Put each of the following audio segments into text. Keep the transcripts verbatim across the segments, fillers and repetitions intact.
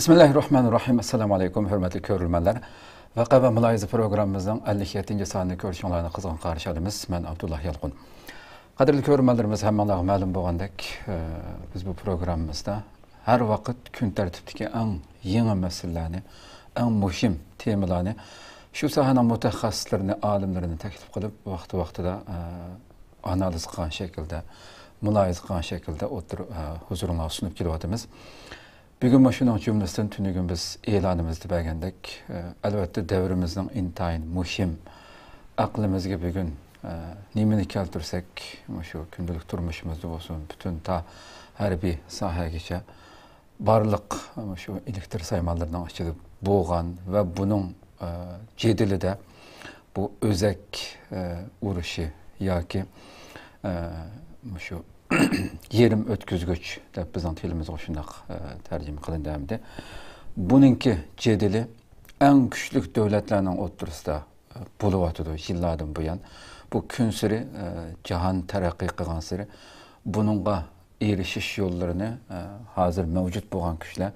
بىسمىللاھىررەھمانىررەھىم. ئەسسالامۇئەلەيكۇم، ھۆرمەتلىك كۆرۈرمەنلەر. ۋەقە ۋە مۇلاھىزە پروگراممىمىزنىڭ ئەللىك يەتتىنچى سانىنى كۆرۈشۈڭلارنى قىزغىن قارشى ئالىمىز. مەن ئابدۇللا يالقۇن. قەدىرلىك كۆرۈرمەنلىرىمىز، ھەممىڭلارغا مەلۇم بولغاندەك، ئە، بىز بۇ پروگراممىمىزدا ھەر ۋاقىت كۈن تەرتىپتىكى ئەڭ يېڭى مەسىلىلەرنى، ئەڭ مۇھىم تېمىلارنى، شۇ ساھەنىڭ مۇتەخەسسىسلىرىنى، ئالىملىرىنى تەكلىپ قىلىپ، ۋاقتى-ۋاقتىدا، ئە، ئانالىز قىلغان شەكىلدە، مۇلاھىزە قىلغان شەكىلدە ئوتتۇرا، ئە، ھۇزۇرۇڭلارغا سۇنۇپ كېلىۋاتىمىز. بۈگۈنمۇ شۇنىڭ جۈملىسىدىن تۈنۈگۈن بىز ئېلانىمىزدا بەرگەندەك، ئە، ئەلۋەتتە، دەۋرىمىزنىڭ ئىنتايىن مۇھىم، ئەقلىمىزگە بۈگۈن، ئە، نېمىنى كەلتۈرسەك، مۇشۇ كۈندىلىك تۇرمۇشىمىزدا بولسۇن، پۈتۈن تا ھەربىي ساھەگىچە بارلىق مۇشۇ ئېلېكتر سايمانلىرىنىڭ ئىچىدە بولغان ۋە بۇنىڭ، ئە، جېدىلىدە بۇ ئۆزەك، ئە، ئۇرۇشى ياكى، ئە، مۇشۇ يېرىم ئۆتكۈزگۈچ دەپ بىزنىڭ تىلىمىزغا شۇنداق، ئە، تەرجىمە قىلىندى ئەمدى. بۇنىڭكى جېدىلى ئەڭ كۈچلۈك دۆلەتلەرنىڭ ئوتتۇرىسىدا، ئە، بولۇۋاتىدۇ يىللاردىن بۇيان. بۇ كۈنسېرى، ئە، جاھان تەرەققىي قىلغانسېرى بۇنىڭغا ئېرىشىش يوللىرىنى، ئە، ھازىر مەۋجۇت بولغان كۈچلەر،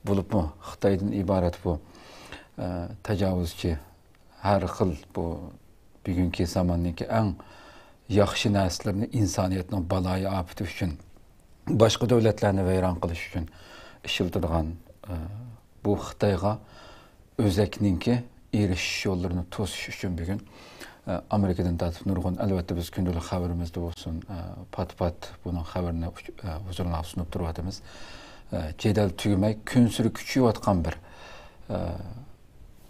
بولۇپمۇ خىتايدىن ئىبارەت بۇ، ئە، تاجاۋۇزچى، ھەر خىل بۇ بۈگۈنكى زاماننىڭكى ئەڭ ياخشى نەرسىلىرىنى ئىنسانىيەتنىڭ بالايىئاپىتى ئۈچۈن، باشقا دۆلەتلەرنى ۋەيران قىلىش ئۈچۈن ئىشلىتىدىغان، ئە، بۇ خىتايغا ئۆزەكنىڭكى ئېرىشىش يوللىرىنى توسۇش ئۈچۈن بۈگۈن، ئە، ئامېرىكىدىن تارتىپ نۇرغۇن، ئەلۋەتتە، بىز كۈندىلىك خەۋىرىمىزدە بولسۇن، ئە، پات-پات بۇنىڭ خەۋىرىنى ئۇچ-، ئە، ھۇزۇرۇڭلارغا سۇنۇپ تۇرۇۋاتىمىز. ئە، جېدەل تۈگىمەي، كۈنسېرى كۈچىيىۋاتقان بىر، ئە،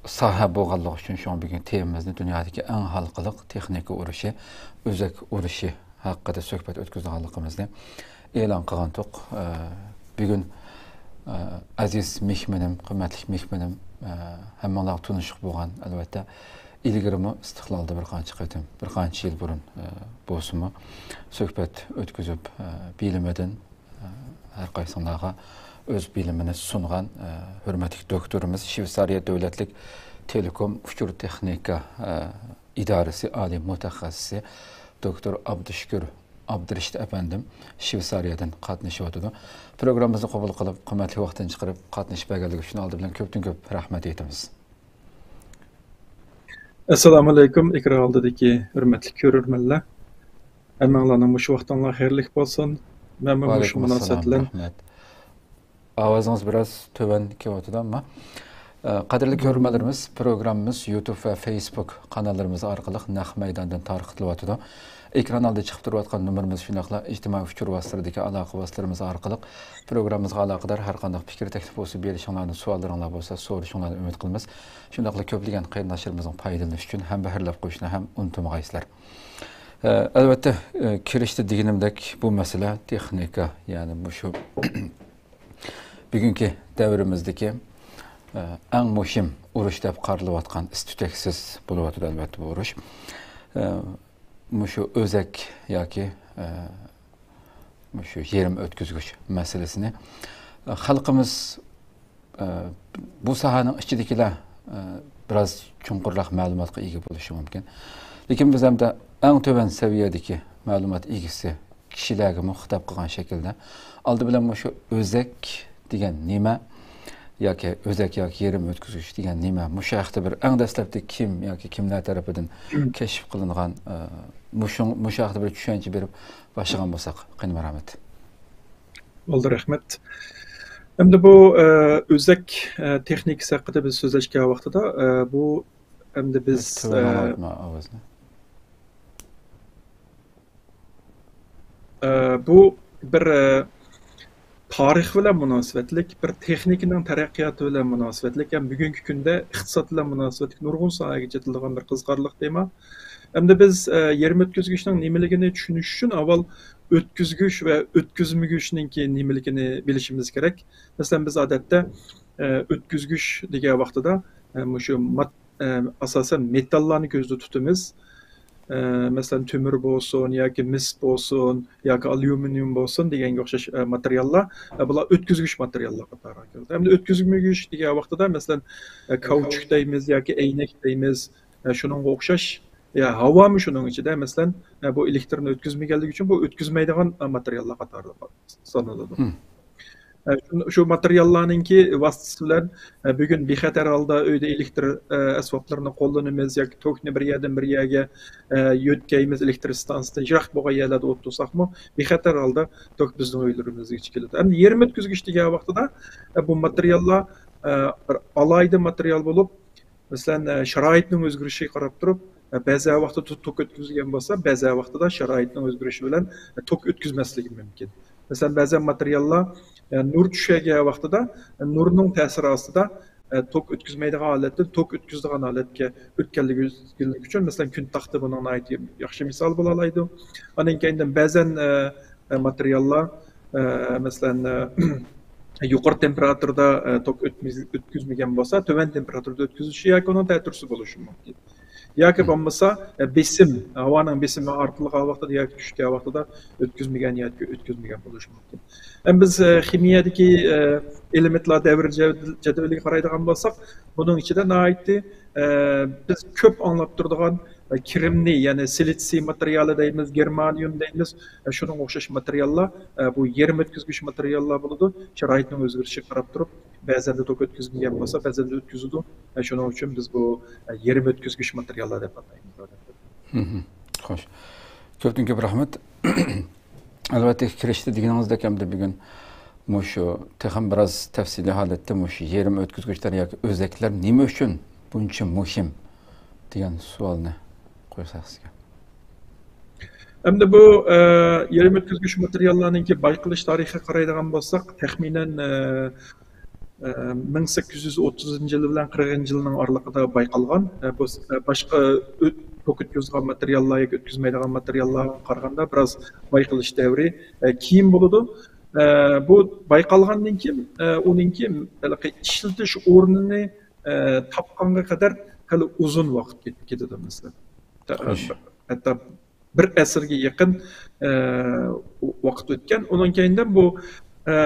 ساھە بولغانلىقى ئۈچۈن شۇڭا بۈگۈن تېمىمىزنى دۇنيادىكى ئەڭ ھالقىلىق تېخنىكا ئۇرۇشى، ئۆزەك ئۇرۇشى ھەققىدە سۆھبەت ئۆتكۈزىدىغانلىقىمىزنى ئېلان قىلغانتۇق. ئە، بۈگۈن، ئە، ئەزىز مېھمىنىم، قىممەتلىك مېھمىنىم، ئە، ھەممىڭلارغا تونۇشلۇق بولغان، ئەلۋەتتە، ئىلگىرىمۇ ئىستىقلالدا بىر قانچە قېتىم، بىر قانچە يىل بۇرۇن، ئە، بولسىمۇ سۆھبەت ئۆتكۈزۈپ، ئە، بىلىمىدىن، ئە، ھەر قايسىڭلارغا ئۆز بىلىمىنى سۇنغان، ئە، ھۆرمەتلىك دوكتورىمىز، شۋېتسارىيە دۆلەتلىك تېلېكوم ئۇچۇر تېخنىكا، ئە، ئىدارىسى ئالىي مۇتەخەسسىسى دوكتور ئابدۇشۈكۈر ئابدۇرېشىت ئەپەندىم شۋېتسارىيەدىن قاتنىشىۋاتىدۇ. پروگراممىمىزنى قوبۇل قىلىپ، قىممەتلىك ۋاقتىنى چىقىرىپ قاتنىشىپ بەرگەنلىكى ئۈچۈن ئالدى بىلەن كۆپتىن كۆپ رەھمەت ئېيتىمىز. ئەسسالامۇئەلەيكۇم، ئېكران ئالدىدىكى ھۆرمەتلىك كۆرۈرمەنلەر. ھەممىڭلارنىڭ مۇشۇ ۋاقتىڭلار خەيرلىك بولسۇن. مەنمۇ مۇشۇ ۋەئەلەيكۇم ئەسسالام، مۇناسىۋەت بىلەن رەھمەت. ئاۋازىڭىز بىراز تۆۋەن كېلىۋاتىدۇ، ئەمما، ئە، قەدىرلىك كۆرۈرمەنلىرىمىز، پروگراممىمىز يۇتۇب ۋە فېيسبۇك قاناللىرىمىز ئارقىلىق نەق مەيداندىن تارقىتىلىۋاتىدۇ. ئېكران ئالدىدا چىقىپ تۇرۇۋاتقان نومۇرىمىز، شۇنداقلا ئىجتىمائىي ئۇچۇر ۋاسىتىلىرىدىكى ئالاقە ۋاسىتىلىرىمىز ئارقىلىق پروگراممىمىزغا ئالاقىدار ھەر قانداق پىكىر، تەكلىپ بولسا بېرىشىڭلارنى، سوئاللىرىڭلار بولسا سورىشىڭلارنى ئۈمىد قىلىمىز. شۇنداقلا كۆپلىگەن قېرىنداشلىرىمىزنىڭ پايدىلىنىشى ئۈچۈن ھەمبەھىرلەپ قويۇشنى ھەم ئۇنتۇمىغايسىلەر. ئە، ئەلۋەتتە، ئە، كىرىشتە دېگىنىمدەك بۇ مەسىلە تېخنىكا، يەنى مۇشۇ بۈگۈنكى دەۋرىمىزدىكى، ئە، ئەڭ مۇھىم ئۇرۇش دەپ قارىلىۋاتقان، ئىس تۈتەكسىز بولۇۋاتىدۇ، ئەلۋەتتە، بۇ ئۇرۇش. ئە، مۇشۇ ئۆزەك ياكى، ئە، مۇشۇ يېرىم ئۆتكۈزگۈچ مەسىلىسىنى، ئە، خەلقىمىز، ئە، بۇ ساھەنىڭ ئىچىدىكىلەر، ئە، بىراز چوڭقۇرراق مەلۇماتقا ئىگە بولۇشى مۇمكىن. لېكىن بىز ئەمدى ئەڭ تۆۋەن سەۋىيەدىكى مەلۇمات ئىگىسى كىشىلەرگىمۇ خىتاب قىلغان شەكىلدە، ئالدى بىلەن مۇشۇ ئۆزەك دېگەن نېمە ياكى ئۆزەك ياكى يېرىم ئۆتكۈزگۈچ دېگەن نېمە؟ مۇشۇ ھەقتە بىر ئەڭ دەسلەپتە كىم ياكى كىملەر تەرىپىدىن كەشىپ قىلىنغان، ئە، مۇشۇ، مۇشۇ ھەقتە بىر چۈشەنچە بېرىپ باشلىغان بولساق، قېنى، مەرھەمەت. بولدى، رەھمەت. ئەمدى بۇ، ئە، ئۆزەك، ئە، تېخنىكىسى ھەققىدە بىز سۆزلەشكەن ۋاقتىدا، ئە، بۇ ئەمدى بىز، تۆۋەن ئە، ئاڭلاتما ئاۋازنى. ئە، بۇ بىر، ئە، تارىخ بىلەن مۇناسىۋەتلىك، بىر تېخنىكىنىڭ تەرەققىياتى بىلەن مۇناسىۋەتلىك ھەم بۈگۈنكى كۈندە ئىقتىساد بىلەن مۇناسىۋەتلىك نۇرغۇن ساھەگە چېتىلىدىغان بىر قىزىقارلىق تېما. ئەمدى بىز، ئە، يېرىم ئۆتكۈزگۈچنىڭ نېمىلىكىنى چۈشىنىش ئۈچۈن ئاۋۋال ئۆتكۈزگۈچ ۋە ئۆتكۈزمىگۈچنىڭكى نېمىلىكىنى بىلىشىمىز كېرەك. مەسىلەن، بىز ئادەتتە، ئە، ئۆتكۈزگۈچ دېگەن ۋاقتىدا، ئە، مۇشۇ مات-، ئە، ئاساسەن مېتاللارنى كۆزدە تۇتىمىز. ئە، مەسىلەن، تۆمۈر بولسۇن ياكى مىس بولسۇن ياكى ئاليۇمىنىيۇم بولسۇن دېگەنگە ئوخشاش، ئە، ماتېرىياللار، ئە، بۇلار ئۆتكۈزگۈچ ماتېرىياللار قاتارىغا كىرىدۇ. ئەمدى ئۆتكۈزمىگۈچ دېگەن ۋاقتىدا، مەسىلەن، ئە، كاۋچۇك دەيمىز ياكى ئەينەك دەيمىز، ئە، شۇنىڭغا ئوخشاش. يا، ھاۋامۇ شۇنىڭ ئىچىدە، مەسىلەن، ئە، بۇ ئېلېكتىرنى ئۆتكۈزمىگەنلىكى ئۈچۈن بۇ ئۆتكۈزمەيدىغان، ئە، ماتېرىياللار قاتارىغا سانىلىدۇ. مم. ئە، شۇ، شۇ ماتېرىياللارنىڭكى ۋاسىتىسى بىلەن، ئە، بۈگۈن بىخەتەر ھالدا ئۆيدە ئېلېكتر، ئە، ئەسۋابلىرىنى قوللىنىمىز ياكى توكنى بىر يەردىن بىر يەرگە، ئە، يۆتكەيمىز، ئېلېكتر ئىستانسىسىدىن يىراق بولغان يەرلەردە ئولتۇرساقمۇ، بىخەتەر ھالدا توك بىزنىڭ ئۆيلىرىمىزگىچە كېلىدۇ. ئەمدى يېرىم ئۆتكۈزگۈچ دېگەن ۋاقتىدا، ئە، بۇ ماتېرىياللار، ئە، بىر ئالاھىدە ماتېرىيال بولۇپ، مەسىلەن، ئە، شارائىتنىڭ ئۆزگىرىشىگە قاراپ تۇرۇپ، ئە، بەزى ۋاقىتتا تو-، توك ئۆتكۈزگەن بولسا، بەزى ۋاقتىدا شارائىتنىڭ ئۆزگىرىشى بىلەن، ئە، توك ئۆتكۈزمەسلىكى مۇمكىن. مەسىلەن، بەزەن ماتېرىياللار، ئە، نۇر چۈشەرگەن ۋاقتىدا، ئە، نۇرنىڭ تەسىرى ئاستىدا، ئە، توك ئۆتكۈزمەيدىغان ھالەتتىن توك ئۆتكۈزىدىغان ھالەتكە ئۆتكەنلىكى ئۈچۈن، مەسىلەن، كۈن تاختى بۇنىڭ ناھايىتى ياخشى مىسال بولالايدۇ. ئاندىن كېيىندىن بەزەن، ئە، ئە، ماتېرىياللار، ئە، مەسىلەن، ئە، يۇقىرى تېمپېراتۇرىدا، ئە، توك ئۆتمىز-، ئۆتكۈزمىگەن بولسا، تۆۋەن تېمپېراتۇرىدا ئۆتكۈزۈشى ياكى ئۇنىڭ تەتۈرىسى بولۇشى مۇمكىن. ياكى بولمىسا، ئە، بېسىم، ھاۋانىڭ بېسىمى ئارتىلغان ۋاقتىدا ياكى چۈشكەن ۋاقتىدا ئۆتكۈزمىگەن ياكى ئۆتكۈزمىگەن بولۇشى مۇمكىن. ئەمما بىز، ئە، خىمىيەدىكى، ئە، ئېلېمېنتلار دەۋر جەد-، جەدۋىلىگە قارايدىغان بولساق، بۇنىڭ ئىچىدە ناھايىتى، ئە، بىز كۆپ ئاڭلاپ تۇرىدىغان، ئە، كىرىمنى، يەنى سىلىتسىي ماتېرىيالى دەيمىز، گېرمانىيۇم دەيمىز، ئە، شۇنىڭغا ئوخشاش ماتېرىياللار، ئە، بۇ يېرىم ئۆتكۈزگۈچ ماتېرىياللار بولىدۇ. شارائىتنىڭ ئۆزگىرىشىگە قاراپ تۇرۇپ، بەزەندە توك ئۆتكۈزمىگەن بولسا، بەزەندە ئۆتكۈزىدۇ. ئە، شۇنىڭ ئۈچۈن بىز بۇ، ئە، يېرىم ئۆتكۈزگۈچ ماتېرىياللار دەپ ئاتايمىز. مھم. خوش. كۆپتىن كۆپ رەھمەت. ئەلۋەتتە، كىرىشتە دېگىنىڭىزدەك، ئەمدى بۈگۈن مۇشۇ تېخىمۇ بىراز تەپسىلىي ھالەتتە مۇشۇ يېرىم ئۆتكۈزگۈچلەر ياكى ئۆزەكلەر نېمە ئۈچۈن بۇنچە مۇھىم دېگەن سوئالنى قويساق سىزگە. ئەمدى بۇ، ئە، يېرىم ئۆتكۈزگۈچ ماتېرىياللارنىڭكى بايقىلىش تارىخىغا قارايدىغان بولساق، تەخمىنەن، ئە، ئە، مىڭ سەككىز يۈز ئوتتۇزىنچى يىل بىلەن قىرىقىنچى يىلنىڭ ئارىلىقىدا بايقالغان. ئە، بۇ، ئە، باشقا ئۆت-، توك ئۆتكۈزىدىغان ماتېرىياللار ياكى ئۆتكۈزمەيدىغان ماتېرىياللارغا قارىغاندا بىراز بايقىلىش دەۋرى، ئە، كېيىن بولىدۇ. ئە، بۇ بايقالغاندىن كېيىن، ئە، ئۇنىڭكى ھېلىقى ئىشلىتىش ئورنىنى، ئە، تاپقانغا قەدەر خېلى ئۇزۇن ۋاقىت كېت-، كېتىدۇ، مەسىلەن. خوش. ھەتتا بىر ئەسىرگە يېقىن، ئە، ۋاقىت ئۆتكەن. ئۇنىڭ كەينىدىن بۇ، ئە،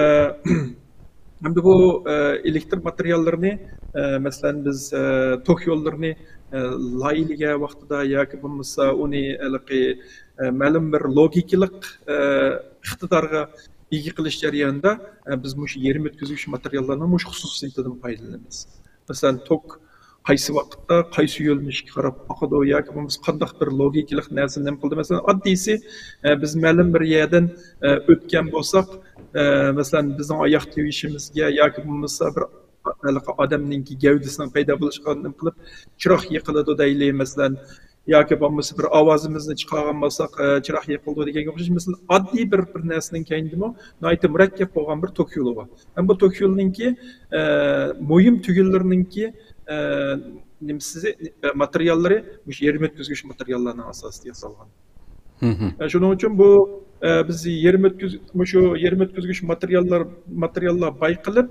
ئەمدى بۇ، ئە، ئېلېكتر ماتېرىياللىرىنى، ئە، مەسىلەن، بىز، ئە، توك يوللىرىنى، ئە، لايىھىلىگەن ۋاقتىدا ياكى بولمىسا ئۇنى ھېلىقى، ئە، مەلۇم بىر لوگىكىلىق، ئە، ئىقتىدارغا ئىگە قىلىش جەريانىدا، ئە، بىز مۇشۇ يېرىم ئۆتكۈزگۈچ ماتېرىياللارنىڭ مۇشۇ خۇسۇسىيىتىدىن پايدىلىنىمىز. مەسىلەن، توك قايسى ۋاقىتتا، قايسى يۆنىلىشكە قاراپ ئاقىدۇ ياكى بولمىسا قانداق بىر لوگىكىلىق نەرسىنى نېمە قىلىدۇ. مەسىلەن، ئاددىيسى، ئە، بىز مەلۇم بىر يەردىن، ئە، ئۆتكەن بولساق، ئە، مەسىلەن، بىزنىڭ ئاياق تىۋىشىمىزگە ياكى بولمىسا بىر ھېلىقى ئادەمنىڭكى گەۋدىسىنىڭ پەيدا بولۇشىغا نېمە قىلىپ، چىراغ يېقىلىدۇ دەيلى، مەسىلەن، ياكى بولمىسا بىر ئاۋازىمىزنى چىقارغان بولساق، ئە، چىراغ يېقىلىدۇ دېگەنگە ئوخشاش. مەسىلەن، ئاددىي بىر، بىر نەرسىنىڭ كەينىدىمۇ ناھايىتى مۇرەككەپ بولغان بىر توك يولى بار. ھەم بۇ توك يولىنىڭكى، ئە، مۇھىم تۈگۈنلىرىنىڭكى، ئە، نېمىسى، ئە، ماتېرىياللىرى مۇشۇ يېرىم ئۆتكۈزگۈچ ماتېرىياللارنىڭ ئاساسىدا ياسالغان. مھم. ئە، شۇنىڭ ئۈچۈن بۇ، ئە، بىز يېرىم ئۆتكۈز-، مۇشۇ يېرىم ئۆتكۈزگۈچ ماتېرىياللار، ماتېرىياللار بايقىلىپ،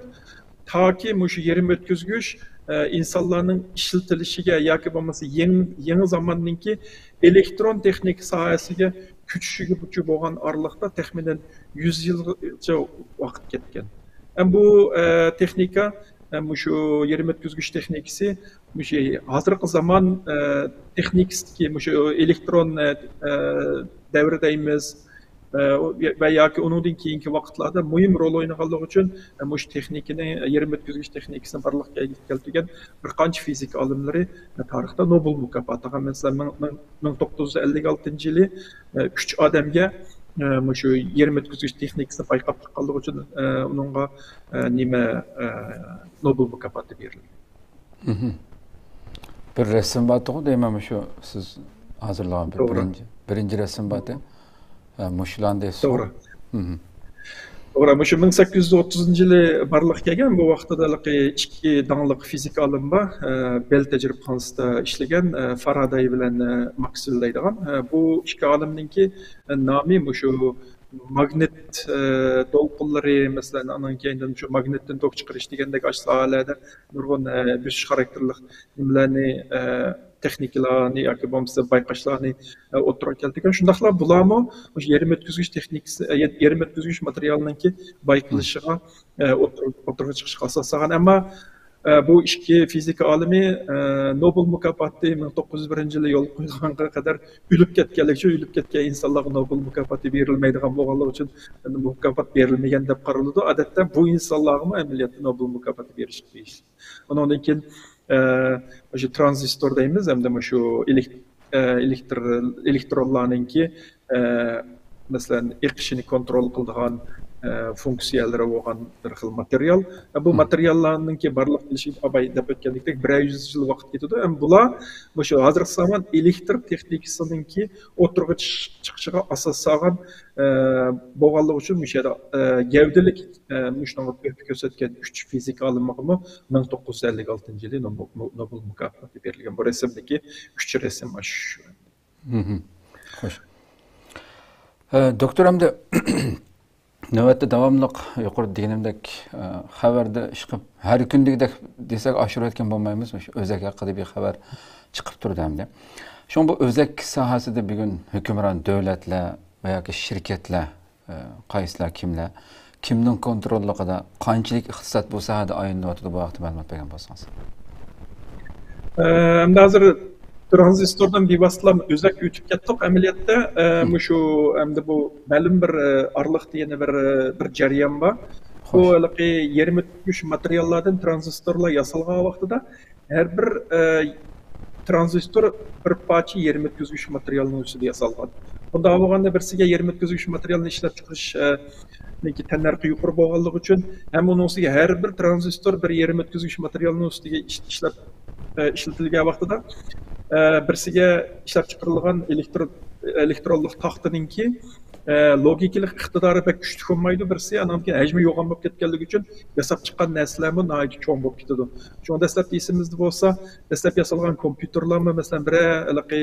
تاكى مۇشۇ يېرىم ئۆتكۈزگۈچ، ئە، ئىنسانلارنىڭ ئىشلىتىلىشىگە ياكى بولمىسا يېڭى، يېڭى زاماننىڭكى ئېلېكترون تېخنىكا ساھەسىگە كۆچۈشىگە بولغان ئارىلىقتا تەخمىنەن يۈز يىلغىچە ۋاقىت كەتكەن. ئەم بۇ، ئە، تېخنىكا، ئە، مۇشۇ يېرىم ئۆتكۈزگۈچ تېخنىكىسى، مۇشۇ ھازىرقى زامان، ئە، تېخنىكىسىدىكى مۇشۇ ئېلېكترون، ئە، ئە، دەۋرى دەيمىز، ئە، ۋە ياكى ئۇنىڭدىن كېيىنكى ۋاقىتلاردا مۇھىم رول ئوينىغانلىقى ئۈچۈن، ئە، مۇشۇ تېخنىكىنى، يېرىم ئۆتكۈزگۈچ تېخنىكىسىنى بارلىققا كەلتۈرگەن بىر قانچە فىزىكا ئالىملىرى، ئە، تارىختا نوبېل مۇكاپاتىغا، مەسىلەن، مىڭ، مىڭ، مىڭ توققۇز يۈز ئەللىك ئالتىنچى يىلى، ئە، ئۈچ ئادەمگە، ئە، مۇشۇ يېرىم ئۆتكۈزگۈچ تېخنىكىسىنى بايقاپ چىققانلىقى ئۈچۈن، ئە، ئۇنىڭغا، ئە، نېمە، ئە، نوبېل مۇكاپاتى بېرىلدى. مھم. بىر رەسىم بارتىغۇ دەيمەن، مۇشۇ سىز ھازىرلىغان بىر توغرا. بىرىنچى، بىرىنچى رەسىم بارتى. ھە، مۇشۇلارنى دەيسىز. توغرا. مھم. توغرا، مۇشۇ مىڭ سەككىز يۈز ئوتتۇزىنچى يىلى بارلىققا كەلگەن. بۇ ۋاقىتتا ھېلىقى ئىككى داڭلىق فىزىكا ئالىمى بار، ئە، بېل تەجرىبىخانىسىدا ئىشلىگەن، ئە، فاراداي بىلەن، ئە، ماكسۋېل دەيدىغان. ئە، بۇ ئىككى ئالىمنىڭكى، ئە، نامى مۇشۇ ماگنىت، ئە، دولقۇنلىرى، مەسىلەن، ئانىڭ كەينىدىن شۇ ماگنىتتىن توك چىقىرىش دېگەندەك ئاشۇ ساھەلەردە نۇرغۇن، ئە، بۆسۈش خاراكتېرلىق نېمىلەرنى، ئە، تېخنىكىلارنى ياكى بولمىسا بايقاشلارنى، ئە، ئوتتۇرىغا كەلتۈرگەن. شۇنداقلا بۇلارمۇ مۇشۇ يېرىم ئۆتكۈزگۈچ تېخنىكىسى، ئە، يېرىم ئۆتكۈزگۈچ ماتېرىيالنىڭكى بايقىلىشىغا، ئە، ئوتتۇرا-، ئوتتۇرىغا چىقىشقا ئاساس سالغان. ئەمما ئە، بۇ ئىككى فىزىكا ئالىمى، ئە، نوبېل مۇكاپاتى مىڭ توققۇز يۈز بىرىنچى يىلى يولغا قويۇلغانغا قەدەر ئۆلۈپ كەتكەنلىكى ئۈچۈن، ئۆلۈپ كەتكەن ئىنسانلارغا نوبېل مۇكاپاتى بېرىلمەيدىغان بولغانلىقى ئۈچۈن، ئەمدى مۇكاپات بېرىلمىگەن دەپ قارىلىدۇ. ئادەتتە بۇ ئىنسانلارغىمۇ ئەمەلىيەتتە نوبېل مۇكاپاتى بېرىشكە تېگىشلىك. ئۇنىڭدىن كېيىن، ئە، مۇشۇ ترانزىستور دەيمىز، ھەمدە مۇشۇ ئېلېك-، ئە، ئېلېكتر-، ئېلېكترونلارنىڭكى، ئە، مەسىلەن، ئېقىشىنى كونترول قىلىدىغان، ئە، فۇنكسىيەلىرى بولغان بىر خىل ماتېرىيال. ئە، بۇ ماتېرىياللارنىڭكى بارلىققا كېلىشىگە، ئاپاي دەپ ئۆتكەندەك، بىرەر يۈز يىل ۋاقىت كېتىدۇ. ئەمما بۇلار مۇشۇ ھازىرقى زامان ئېلېكتر تېخنىكىسىنىڭكى ئوتتۇرىغا چىقىش-، چىقىشىغا ئاساس سالغان، ئە، بولغانلىقى ئۈچۈن مۇشۇ يەردە، ئە، گەۋدىلىك، ئە، مۇشۇنىڭغا تۆھپە كۆرسەتكەن ئۈچ فىزىكا ئالىمىغىمۇ مىڭ توققۇز يۈز ئەللىك ئالتىنچى يىلى نوبېل، نوبېل مۇكاپاتى بېرىلگەن. بۇ رەسىمدىكى ئۈچ رەسىم ئاشۇ. مهم. خوش. ئە، دوكتور، ئەمدى نۆۋەتتە داۋاملىق يۇقىرىدا دېگىنىمدەك، ئە، خەۋەردە ئىشقىپ، ھەر كۈندىكىدەك دېسەك ئاشۇرۇۋەتكەن بولمايمىز، مۇشۇ ئۆزەك ھەققىدە بىر خەۋەر چىقىپ تۇرىدۇ ئەمدى. شۇڭا بۇ ئۆزەك ساھەسىدە بۈگۈن ھۆكۈمران دۆلەتلەر ۋە ياكى شىركەتلەر، ئە، قايسىلار، كىملەر، كىمنىڭ كونتروللۇقىدا، قانچىلىك ئىقتىساد بۇ ساھەدە ئايلىنىۋاتىدۇ، بۇ ھەقتە مەلۇمات بەرگەن بولسىڭىز. ئە، ئەمدى ھازىر ترانزىستوردىن بىۋاسىتىلا ئۆزەك ئۆتۈپ كەتتۇق. ئەمەلىيەتتە، ئە، مۇشۇ ئەمدى بۇ مەلۇم بىر، ئە، ئارىلىقتا يەنە بىر، ئە، بىر جەريان بار. بۇ ھېلىقى يېرىم ئۆتكۈچ ماتېرىياللاردىن ترانزىستورلار ياسالغان ۋاقتىدا ھەر بىر، ئە، ترانزىستور بىر پارچە يېرىم ئۆتكۈزگۈچ ماتېرىيالنىڭ ئۈستىدە ياسالغان. بۇنداق بولغاندا بىرسىگە يېرىم ئۆتكۈزگۈچ ماتېرىيالنى ئىشلەپ چىقىرىش، ئە، نىڭكى تەننەرخى يۇقىرى بولغانلىقى ئۈچۈن ھەم ئۇنىڭ ئۈستىگە ھەر بىر ترانزىستور بىر يېرىم ئۆتكۈزگۈچ ماتېرىيالنىڭ ئۈستىگە ئىش-، ئىشلەپ، ئە، ئىشلىتىلگەن ۋاقتىدا، ئە، بىرسىگە ئىشلەپ چىقىرىلغان ئېلېكتر-، ئېلېكترونلۇق تاختىنىڭكى، ئە، لوگىكىلىق ئىقتىدارى بەك كۈچلۈك بولمايدۇ بىرسى، ئانان كېيىن ھەجمى يوغان بولۇپ كەتكەنلىكى ئۈچۈن ياساپ چىققان نەرسىلەرمۇ ناھايىتى چوڭ بولۇپ كېتىدۇ. شۇڭا دەسلەپتە ئېسىمىزدە بولسا، دەسلەپ ياسالغان كومپيۇتېرلارمۇ، مەسىلەن، بىرەر ھېلىقى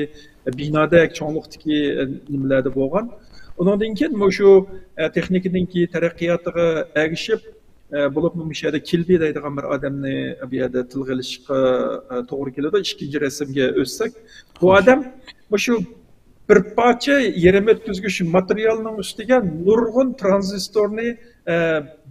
بىنادەك چوڭلۇقتىكى، ئە، نېمىلەردە بولغان. ئۇنىڭدىن كېيىن مۇشۇ، ئە، تېخنىكىنىڭكى تەرەققىياتىغا ئەگىشىپ، ئە، بولۇپمۇ مۇشۇ يەردە كىلبى دەيدىغان بىر ئادەمنى بۇ يەردە تىلغا ئېلىشقا، ئە، توغرا كېلىدۇ. ئىككىنچى رەسىمگە ئۆتسەك، بۇ ئادەم مۇشۇ بىر پارچە يېرىم ئۆتكۈزگۈچ ماتېرىيالنىڭ ئۈستىگە نۇرغۇن ترانزىستورنى، ئە،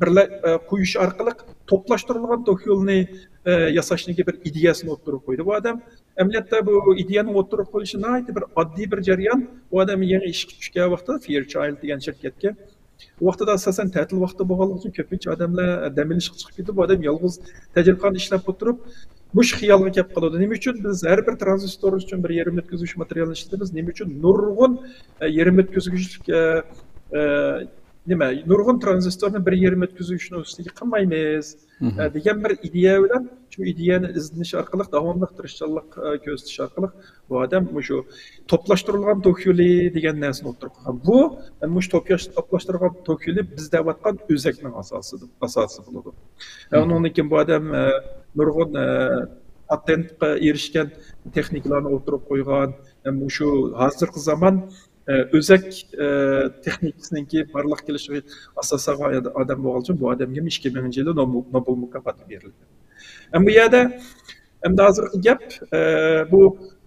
بىرلە-، ئە، قويۇش ئارقىلىق توپلاشتۇرۇلغان توك يولىنى، ئە، ياساشنىڭكى بىر ئىدىيەسىنى ئوتتۇرىغا قويدى. بۇ ئادەم ئەمەلىيەتتە بۇ ئىدىيەنىڭ ئوتتۇرىغا قويۇلۇشى ناھايىتى بىر ئاددىي بىر جەريان. بۇ ئادەم يېڭى ئىشقا چۈشكەن ۋاقتىدا فېيرچايلد دېگەن شىركەتكە، ئۇ ۋاقتىدا ئاساسەن تەتىل ۋاقتى بولغانلىقى ئۈچۈن كۆپىنچە ئادەملەر دەم ئېلىشقا چىقىپ كېتىدۇ. بۇ ئادەم يالغۇز تەجرىبىخانىدا ئىشلەپ ئولتۇرۇپ مۇشۇ خىيالغا كەپ قالىدۇ. نېمە ئۈچۈن بىز ھەر بىر ترانزىستور ئۈچۈن بىر يېرىم ئۆتكۈزگۈچ ماتېرىيالنى ئىشلىتىمىز؟ نېمە ئۈچۈن نۇرغۇن، ئە، يېرىم ئۆتكۈزگۈچلۈك، ئە، ئە، نېمە، نۇرغۇن ترانزىستورنى بىر يېرىم ئۆتكۈزگۈچنىڭ ئۈستىگە قىلمايمىز؟ ئە، دېگەن بىر ئىدىيە بىلەن شۇ ئىدىيەنى ئىزدىنىش ئارقىلىق، داۋاملىق تىرىشچانلىق، ئە، كۆرسىتىش ئارقىلىق بۇ ئادەم مۇشۇ توپلاشتۇرۇلغان توك يولى دېگەن نەرسىنى ئوتتۇرىغا قويغان. بۇ، ئە، مۇشۇ توپ ياش-، توپلاشتۇرغان توك يولى بىز دەۋاتقان ئۆزەكنىڭ ئاساسى، ئاساسى بولىدۇ. ئە، ئۇنىڭدىن كېيىن بۇ ئادەم، ئە، نۇرغۇن، ئە، پاتېنتقا ئېرىشكەن تېخنىكىلارنى ئوتتۇرىغا قويغان. ئە، مۇشۇ ھازىرقى زامان ئە، ئۆزەك، ئە، تېخنىكىسىنىڭكى بارلىققا كېلىشىگە ئاساس سالغان ئادەم بولغان ئۈچۈن بۇ ئادەمگە ئىككى مىڭىنچى يىلى نوبېل، نوبېل مۇكاپاتى بېرىلگەن. ئەمما بۇ يەردە، ئەمدى ھازىرقى گەپ، ئە، بۇ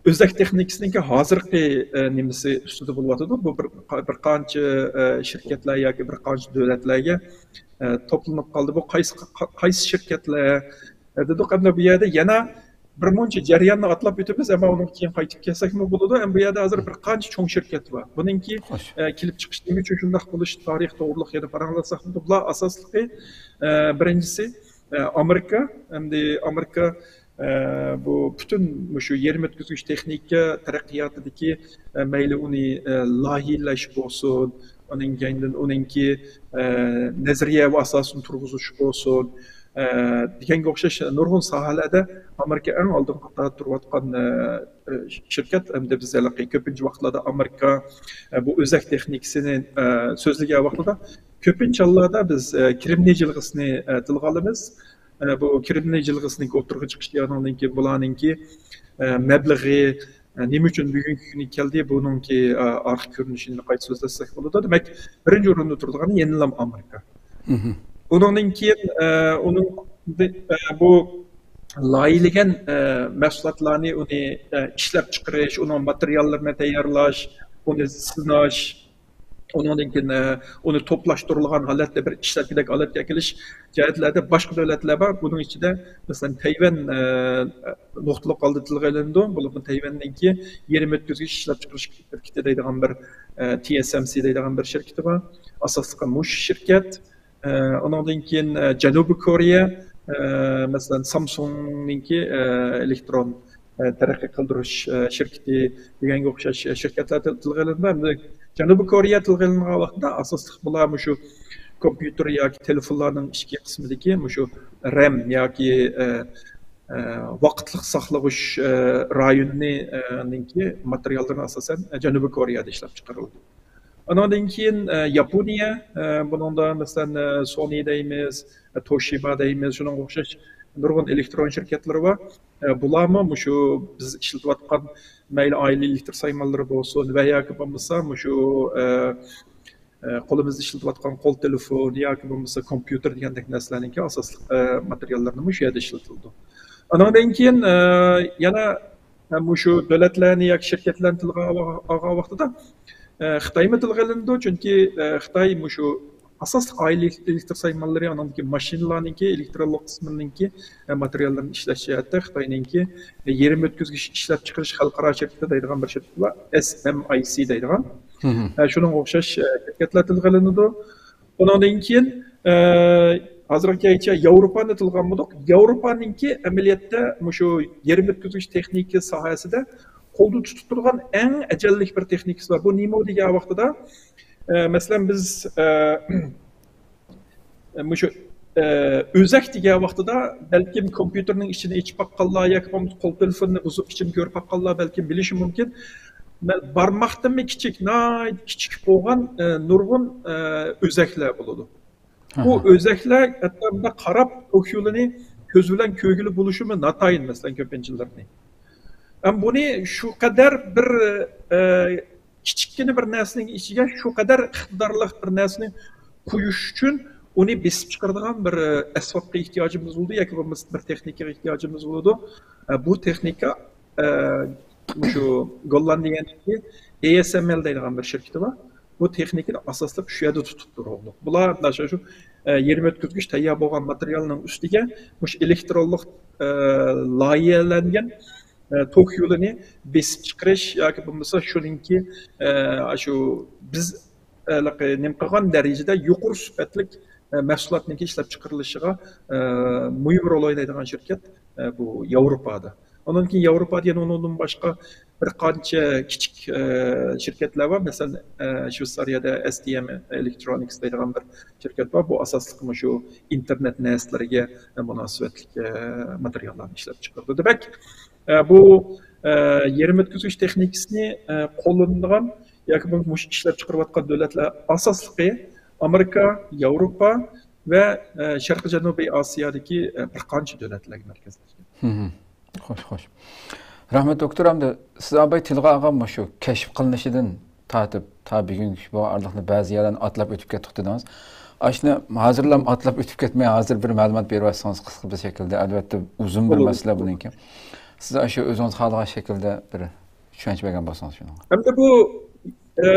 ئۆزەك تېخنىكىسىنىڭكى ھازىرقى، ئە، نېمىسى ئۈستىدە بولۇۋاتىدۇ. بۇ بىر، بىر قانچە، ئە، شىركەتلەر ياكى بىر قانچە دۆلەتلەرگە، ئە، توپلىنىپ قالدى. بۇ قايسى، قايسى شىركەتلەر، ئە، دېدۇق، ئەمدى بۇ يەردە يەنە بىر مۇنچە جەرياننى ئاتلاپ ئۆتىمىز، ئەمما ئۇنىڭغا كېيىن قايتىپ كەلسەكمۇ بولىدۇ. ئەمما بۇ يەردە ھازىر بىر قانچە چوڭ شىركەت بار. بۇنىڭكى، ئە، كېلىپ چىقىش، نېمە ئۈچۈن شۇنداق بولۇش تارىخى توغرىلىق يەنە پاراڭلاشساقمۇ، بۇلار ئاساسلىقى، ئە، بىرىنچىسى، ئە، ئامېرىكا. ئەمدى ئامېرىكا، ئە، بۇ پۈتۈن مۇشۇ يېرىم ئۆتكۈزگۈچ تېخنىكا تەرەققىياتىدىكى، ئە، مەيلى ئۇنى، ئە، لايىھەلەش بولسۇن، ئۇنىڭ كەينىدىن ئۇنىڭكى، ئە، نەزەرىيەۋى ئاساسىنى تۇرغۇزۇش بولسۇن، ئە، دېگەنگە ئوخشاش نۇرغۇن ساھەلەردە ئامېرىكا ئەڭ ئالدىنقى قاتاردا تۇرۇۋاتقان، ئە، ئە، شىركەت. ئەمدى بىز ھېلىقى كۆپىنچە ۋاقىتلاردا ئامېرىكا، ئە، بۇ ئۆزەك تېخنىكىسىنى، ئە، سۆزلىگەن ۋاقتىدا كۆپىنچە ھاللاردا بىز، ئە، كرېمنىي جىلغىسىنى، ئە، تىلغا ئالىمىز. ئە، بۇ كرېمنىي جىلغىسىنىڭكى ئوتتۇرىغا چىقىشى، ئانىڭدىن كېيىن بۇلارنىڭكى، ئە، مەبلىغى، ئە، نېمە ئۈچۈن بۈگۈنكى كۈنگە كەلدى، بۇنىڭكى، ئە، ئارقا كۆرۈنۈشىنى قايتا سۆزلەشسەك بولىدۇ. دېمەك، بىرىنچى ئورۇندا تۇرىدىغىنى يەنىلا ئامېرىكا. ئۇنىڭدىن كېيىن، ئە، ئۇنىڭ، ئە، بۇ لايىھەلىگەن، ئە، مەھسۇلاتلارنى، ئۇنى، ئە، ئىشلەپ چىقىرىش، ئۇنىڭ ماتېرىياللىرىنى تەييارلاش، ئۇنى سىناش، ئۇنىڭدىن كېيىن، ئە، ئۇنى توپلاشتۇرۇلغان ھالەتتە بىر ئىشلەتكۈدەك ھالەتكە ئەكېلىش جەھەتلەردە باشقا دۆلەتلەر بار. بۇنىڭ ئىچىدە، مەسىلەن، تەيۋەن، ئە، نۇقتىلىق ھالدا تىلغا ئېلىنىدۇ. بولۇپمۇ تەيۋەننىڭكى يېرىم ئۆتكۈزگۈچ ئىشلەپچىقىرىش شىركىتى دەيدىغان بىر، ئە، تى ئېس ئېم سى دەيدىغان بىر شىركىتى بار. ئاساسلىقى مۇشۇ شىركەت. ئە، ئۇنىڭدىن كېيىن، ئە، جەنۇبىي كورېيە، ئە، مەسىلەن، سامسۇڭنىڭكى، ئە، ئېلېكترون، ئە، تەرەققىي قىلدۇرۇش، ئە، شىركىتى دېگەنگە ئوخشاش، ئە، شىركەتلەر تىل-، تىلغا ئېلىنىدۇ. ئەمدى جەنۇبىي كورېيە تىلغا ئېلىنغان ۋاقتىدا ئاساسلىق بۇلار مۇشۇ كومپيۇتېر ياكى تېلېفونلارنىڭ ئىچكى قىسمىدىكى مۇشۇ رەم ياكى، ئە، ئە، ۋاقىتلىق ساقلىغۇچ، ئە، رايونىنى، ئە، نىڭكى ماتېرىياللىرىنى ئاساسەن، ئە، جەنۇبىي كورېيەدە ئىشلەپچىقىرىلىدۇ. ئانىڭدىن كېيىن، ئە، ياپونىيە، ئە، بۇنىڭدا مەسىلەن، ئە، سونى دەيمىز، ئە، توشىبا دەيمىز، شۇنىڭغا ئوخشاش نۇرغۇن ئېلېكترون شىركەتلىرى بار. ئە، بۇلارمۇ مۇشۇ بىز ئىشلىتىۋاتقان مەيلى ئائىلە ئېلېكتر سايمانلىرى بولسۇن ۋە ياكى بولمىسا مۇشۇ، ئە، ئە، قولىمىزدا ئىشلىتىۋاتقان قول تېلېفون ياكى بولمىسا كومپيۇتېر دېگەندەك نەرسىلەرنىڭكى ئاساسلىق، ئە، ماتېرىياللىرىنىمۇ شۇ يەردە ئىشلىتىلىدۇ. ئانىڭدىن كېيىن، ئە، يەنە، ئە، مۇشۇ دۆلەتلەرنى ياكى شىركەتلەرنى تىلغا ئالغان ۋاقتىدا، ئە، خىتايمۇ تىلغا ئېلىنىدۇ، چۈنكى، ئە، خىتاي مۇشۇ ئاساسلىق ئائىلە ئېلېكتر سايمانلىرى، ئانىڭدىن كېيىن ماشىنىلارنىڭكى ئېلېكترونلۇق قىسمىنىڭكى، ئە، ماتېرىياللىرىنى ئىشلەش جەھەتتە خىتاينىڭكى، ئە، يېرىم ئۆتكۈزگۈچ ئىشلەپچىقىرىش خەلقئارا شىركىتى دەيدىغان بىر شىركىتى بار، ئېس ئېم ئاي سى دەيدىغان. مم. ئە، شۇنىڭغا ئوخشاش، ئە، شىركەتلەر تىلغا ئېلىنىدۇ. ئۇنىڭدىن كېيىن، ئە، ھازىرغىچە ياۋروپانى تىلغا ئالمىدۇق. ياۋروپانىڭكى ئەمەلىيەتتە مۇشۇ يېرىم ئۆتكۈزگۈچ تېخنىكا ساھەسىدە قولدا تۇتۇپ تۇرغان ئەڭ ئەجەللىك بىر تېخنىكىسى بار. بۇ نېمە دېگەن ۋاقتىدا، ئە، مەسىلەن، بىز، ئە، مۇشۇ، ئە، ئۆزەك دېگەن ۋاقتىدا بەلكىم كومپيۇتېرنىڭ ئىچىنى ئېچىپ باققانلار ياكى بولمىسا قول تېلېفونىنى بۇزۇپ ئىچىنى كۆرۈپ باققانلار بەلكىم بىلىشى مۇمكىن. مەن بارماقتىنمۇ كىچىك، ناھايىتى كىچىك بولغان، ئە، نۇرغۇن، ئە، ئۆزەكلەر بولىدۇ. بۇ ئۆزەكلەر ھەتتا بۇنداق قاراپ، توك يولىنى كۆز بىلەن كۆرگىلى بولۇشىمۇ ناتايىن، مەسىلەن، كۆپىنچىلىرىنى. ئەم بۇنى شۇ قەدەر بىر، ئە، كىچىككىنە بىر نەرسىنىڭ ئىچىگە شۇ قەدەر ئىقتىدارلىق بىر نەرسىنى قويۇش ئۈچۈن ئۇنى بېسىپ چىقىرىدىغان بىر، ئە، ئەسۋابقا ئېھتىياجىمىز بولىدۇ ياكى بولمىسا بىر تېخنىكىغا ئېھتىياجىمىز بولىدۇ. ئە، بۇ تېخنىكا، ئە، مۇشۇ گوللاندىيەنىڭكى ئېي ئېس ئېم ئېل دەيدىغان بىر شىركىتى بار. بۇ تېخنىكىنى ئاساسلىق شۇ يەردە تۇتۇپ تۇرۇۋالدۇق. بۇلار مۇنداق شۇ، شۇ، ئە، يېرىم ئۆتكۈزگۈچ تەييار بولغان ماتېرىيالنىڭ ئۈستىگە مۇشۇ ئېلېكترونلۇق، ئە، لايىھەلەنگەن، ئە، توك يولىنى بېسىپ چىقىرىش ياكى بولمىسا شۇنىڭكى، ئە، شۇ بىز، ئە، ھېلىقى نېمە قىلغان دەرىجىدە يۇقىرى سۈپەتلىك، ئە، مەھسۇلاتنىڭكى ئىشلەپچىقىرىلىشىغا، ئە، مۇھىم رول ئوينايدىغان شىركەت، ئە، بۇ ياۋروپادا. ئۇنىڭدىن كېيىن ياۋروپادا يەنە ئۇنىڭدىن باشقا بىر قانچە كىچىك، ئە، شىركەتلەر بار. مەسىلەن، ئە، شۋېتسارىيەدە ئېس تى ئېم ئېلېكترونىكس دەيدىغان بىر شىركەت بار. بۇ ئاساسلىقى مۇشۇ ئىنتېرنېت نەرسىلىرىگە مۇناسىۋەتلىك، ئە، ماتېرىياللارنى ئىشلەپچىقىرىدۇ. دېمەك، ئە، بۇ، ئە، يېرىم ئۆتكۈزگۈچ تېخنىكىسىنى، ئە، قوللىنىدىغان ياكى بولمىسا مۇشۇ ئىشلەپچىقىرىۋاتقان دۆلەتلەر ئاساسلىقى ئامېرىكا، ياۋروپا ۋە، ئە، شەرقىي جەنۇبىي ئاسىيادىكى، ئە، بىر قانچە دۆلەتلەرگە مەركەزلەشكەن. خوش، خوش. رەھمەت، دوكتور. ئەمدى سىز ئاباي تىلغا ئالغان مۇشۇ كەشىپ قىلىنىشىدىن تارتىپ تا بۈگۈنگىچە بۇ ئارىلىقنى بەزى يەرلەرنى ئاتلاپ ئۆتۈپ كەتتۇق دېدىڭىز. ئاشۇنى ھازىرلا ئاتلاپ ئۆتۈپ كەتمەي، ھازىر بىر مەلۇمات بېرىۋەتسىڭىز قىسقا بىر شەكىلدە. ئەلۋەتتە، ئۇزۇن بىر مەسىلە بۇنىڭكى. سىز ئاشۇ ئۆزىڭىز خالىغان شەكىلدە بىر چۈشەنچە بەرگەن بولسىڭىز شۇنىڭغا. ئەمدى بۇ، ئە،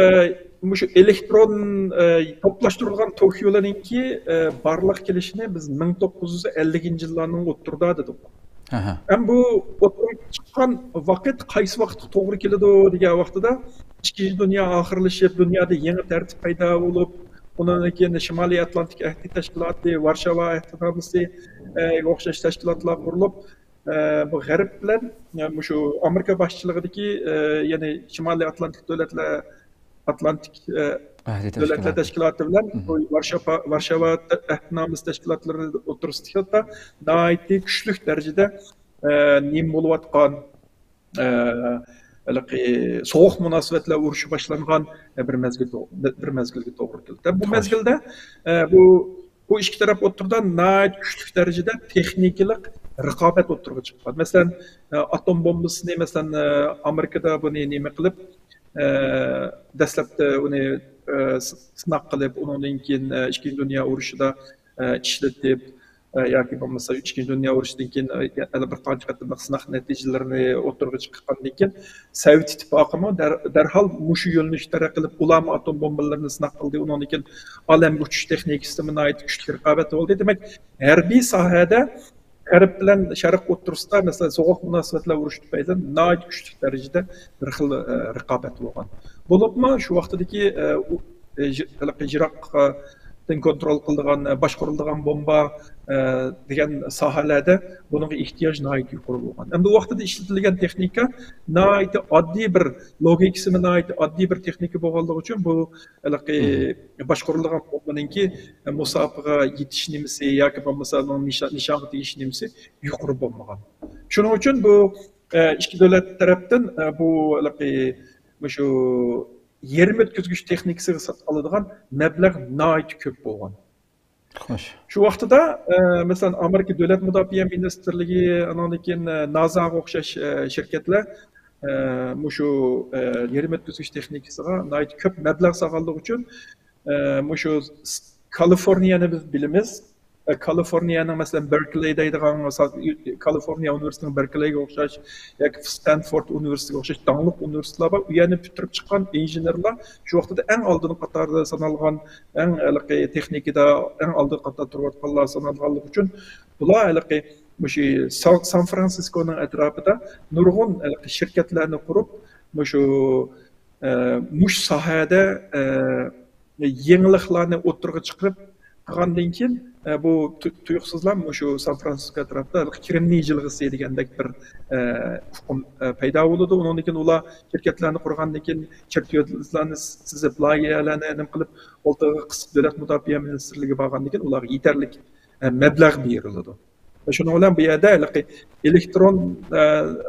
مۇشۇ ئېلېكترون، ئە، توپلاشتۇرۇلغان توك يولىنىڭكى، ئە، بارلىققا كېلىشىنى بىز مىڭ توققۇز يۈز ئەللىكىنچى يىللارنىڭ ئوتتۇرىدا دېدۇق. ئەم بۇ ئوتتۇرىغا چىققان ۋاقىت قايسى ۋاقىتقا توغرا كېلىدۇ دېگەن ۋاقتىدا، ئىككىنچى دۇنيا ئاخىرلىشىپ، دۇنيادا يېڭى تەرتىپ پەيدا بولۇپ، ئۇنىڭدىن كېيىن شىمالىي ئاتلانتىك ئەھدى تەشكىلاتى، ۋارشاۋا ئەھدىنامىسى، ئە، ئوخشاش تەشكىلاتلار قۇرۇلۇپ، ئە، بۇ غەرب بىلەن، ئە، مۇشۇ ئامېرىكا باشچىلىقىدىكى، ئە، يەنى شىمالىي ئاتلانتىك دۆلەتلەر، ئاتلانتىك، ئە، ئەھدى دۆلەتلەر تەشكىلاتى. تەشكىلاتى بىلەن بۇ ۋارشاۋا، ۋارشاۋا ئەھدىنامىسى تەشكىلاتلىرى ئوتتۇرىسىدىكى ھەتتا ناھايىتى كۈچلۈك دەرىجىدە، ئە، نېمە بولۇۋاتقان، ئە، ھېلىقى سوغۇق مۇناسىۋەتلەر ئۇرۇشى باشلانغان، ئە، بىر مەزگىل تو-، بىر مەزگىلگە توغرا كېلىدۇ. بۇ مەزگىلدە، ئە، بۇ، بۇ ئىككى تەرەپ ئوتتۇرىدا ناھايىتى كۈچلۈك دەرىجىدە تېخنىكىلىق رىقابەت ئوتتۇرىغا چىققان. مەسىلەن، ئە، ئاتوم بومبىسىنى، مەسىلەن، ئە، ئامېرىكىدا بۇنى نېمە قىلىپ، ئە، دەسلەپتە ئۇنى، ئە، س-، سىناق قىلىپ، ئۇنىڭدىن كېيىن، ئە، ئىككىنچى دۇنيا ئۇرۇشىدا، ئە، ئىشلىتىپ، ياكى بولمىسا ئىككىنچى دۇنيا ئۇرۇشىدىن كېيىن يەنە بىر قانچە قېتىملىق سىناق نەتىجىلىرىنى ئوتتۇرىغا چىقارغاندىن كېيىن، سوۋېت ئىتتىپاقىمۇ دەرھال مۇشۇ يۆنىلىشتە تەرەققىي قىلىپ، ئۇلارمۇ ئاتوم بومبىلىرىنى سىناق قىلدى. ئۇنىڭدىن كېيىن ئالەم ئۇچۇش تېخنىكىسىدىمۇ ناھايىتى كۈچلۈك رىقابەت بولدى. دېمەك، ھەربىي ساھەدە غەرب بىلەن شەرق ئوتتۇرىسىدا، مەسىلەن، سوغۇق مۇناسىۋەتلەر ئۇرۇشى تۈپەيلىدىن ناھايىتى كۈچلۈك دەرىجىدە بىر خىل رىقابەت بولغان. بولۇپمۇ شۇ ۋاقتىدىكى يىراقتىن كونترول قىلىدىغان، باشقۇرۇلىدىغان بومبا دېگەن ساھەلەردە بۇنىڭغا ئېھتىياج ناھايىتى يۇقىرى بولغان. ئەمدى ئۇ ۋاقتىدا ئىشلىتىلگەن تېخنىكا ناھايىتى ئاددىي بىر، لوگىكىسىمۇ ناھايىتى ئاددىي بىر تېخنىكا بولغانلىقى ئۈچۈن، بۇ ھېلىقى باشقۇرۇلىدىغان بومبىنىڭكى مۇساپىغا يېتىش نېمىسى ياكى بولمىسا ئۇنىڭ نىشانغا تېگىش نېمىسى يۇقىرى بولمىغان. شۇنىڭ ئۈچۈن بۇ ئىككى دۆلەت تەرەپتىن بۇ ھېلىقى مۇشۇ يېرىم ئۆتكۈزگۈچ تېخنىكىسىغا سالىدىغان مەبلەغ ناھايىتى كۆپ بولغان. خوش. شۇ ۋاقتىدا، ئە، مەسىلەن، ئامېرىكا دۆلەت مۇداپىئە مىنىستىرلىكى، ئانىڭدىن كېيىن، ئە، نازاغا ئوخشاش، ئە، شىركەتلەر، ئە، مۇشۇ، ئە، يېرىم ئۆتكۈزگۈچ تېخنىكىسىغا ناھايىتى كۆپ مەبلەغ سالغانلىقى ئۈچۈن، ئە، مۇشۇ س-، كالىفورنىيەنى بىز بىلىمىز. ئە، كالىفورنىيەنىڭ، مەسىلەن، بېركلېي دەيدىغان، مىسال، كالىفورنىيە ئۇنىۋېرسىتېتىنىڭ بېركلېيگە ئوخشاش ياكى ستانفورد ئۇنىۋېرسىتېتىگە ئوخشاش داڭلىق ئۇنىۋېرسىتېتلار بار. ئۇ يەرنى پۈتتۈرۈپ چىققان ئىنژېنېرلار شۇ ۋاقتىدا ئەڭ ئالدىنقى قاتاردا سانالغان، ئەڭ ھېلىقى تېخنىكىدا ئەڭ ئالدىنقى قاتاردا تۇرۇۋاتقانلار سانالغانلىقى ئۈچۈن، بۇلار ھېلىقى مۇشۇ سان، سان فرانسىسكونىڭ ئەتراپىدا نۇرغۇن ھېلىقى شىركەتلەرنى قۇرۇپ، مۇشۇ، ئە، مۇشۇ ساھەدە، ئە، يېڭىلىقلارنى ئوتتۇرىغا چىقىرىپ قىلغاندىن كېيىن، ئە، بۇ تۇ-، تۇيۇقسىزلا مۇشۇ سان فرانسىسكو ئەتراپىدا كىرىمنىي جىلغىسى دېگەندەك بىر، ئە، ئۇقۇم، ئە، پەيدا بولىدۇ. ئۇنىڭدىن كېيىن ئۇلار شىركەتلەرنى قۇرغاندىن كېيىن، چەرتيوللارنى سىزىپ، لايىھەلەرنى نېمە قىلىپ، قولتۇقىغا قىسىپ، دۆلەت مۇداپىئە مىنىستىرلىكىگە بارغاندىن كېيىن ئۇلارغا يېتەرلىك، ئە، مەبلەغ بېرىلىدۇ. شۇنىڭ بىلەن بۇ يەردە ھېلىقى ئېلېكترون، ئە،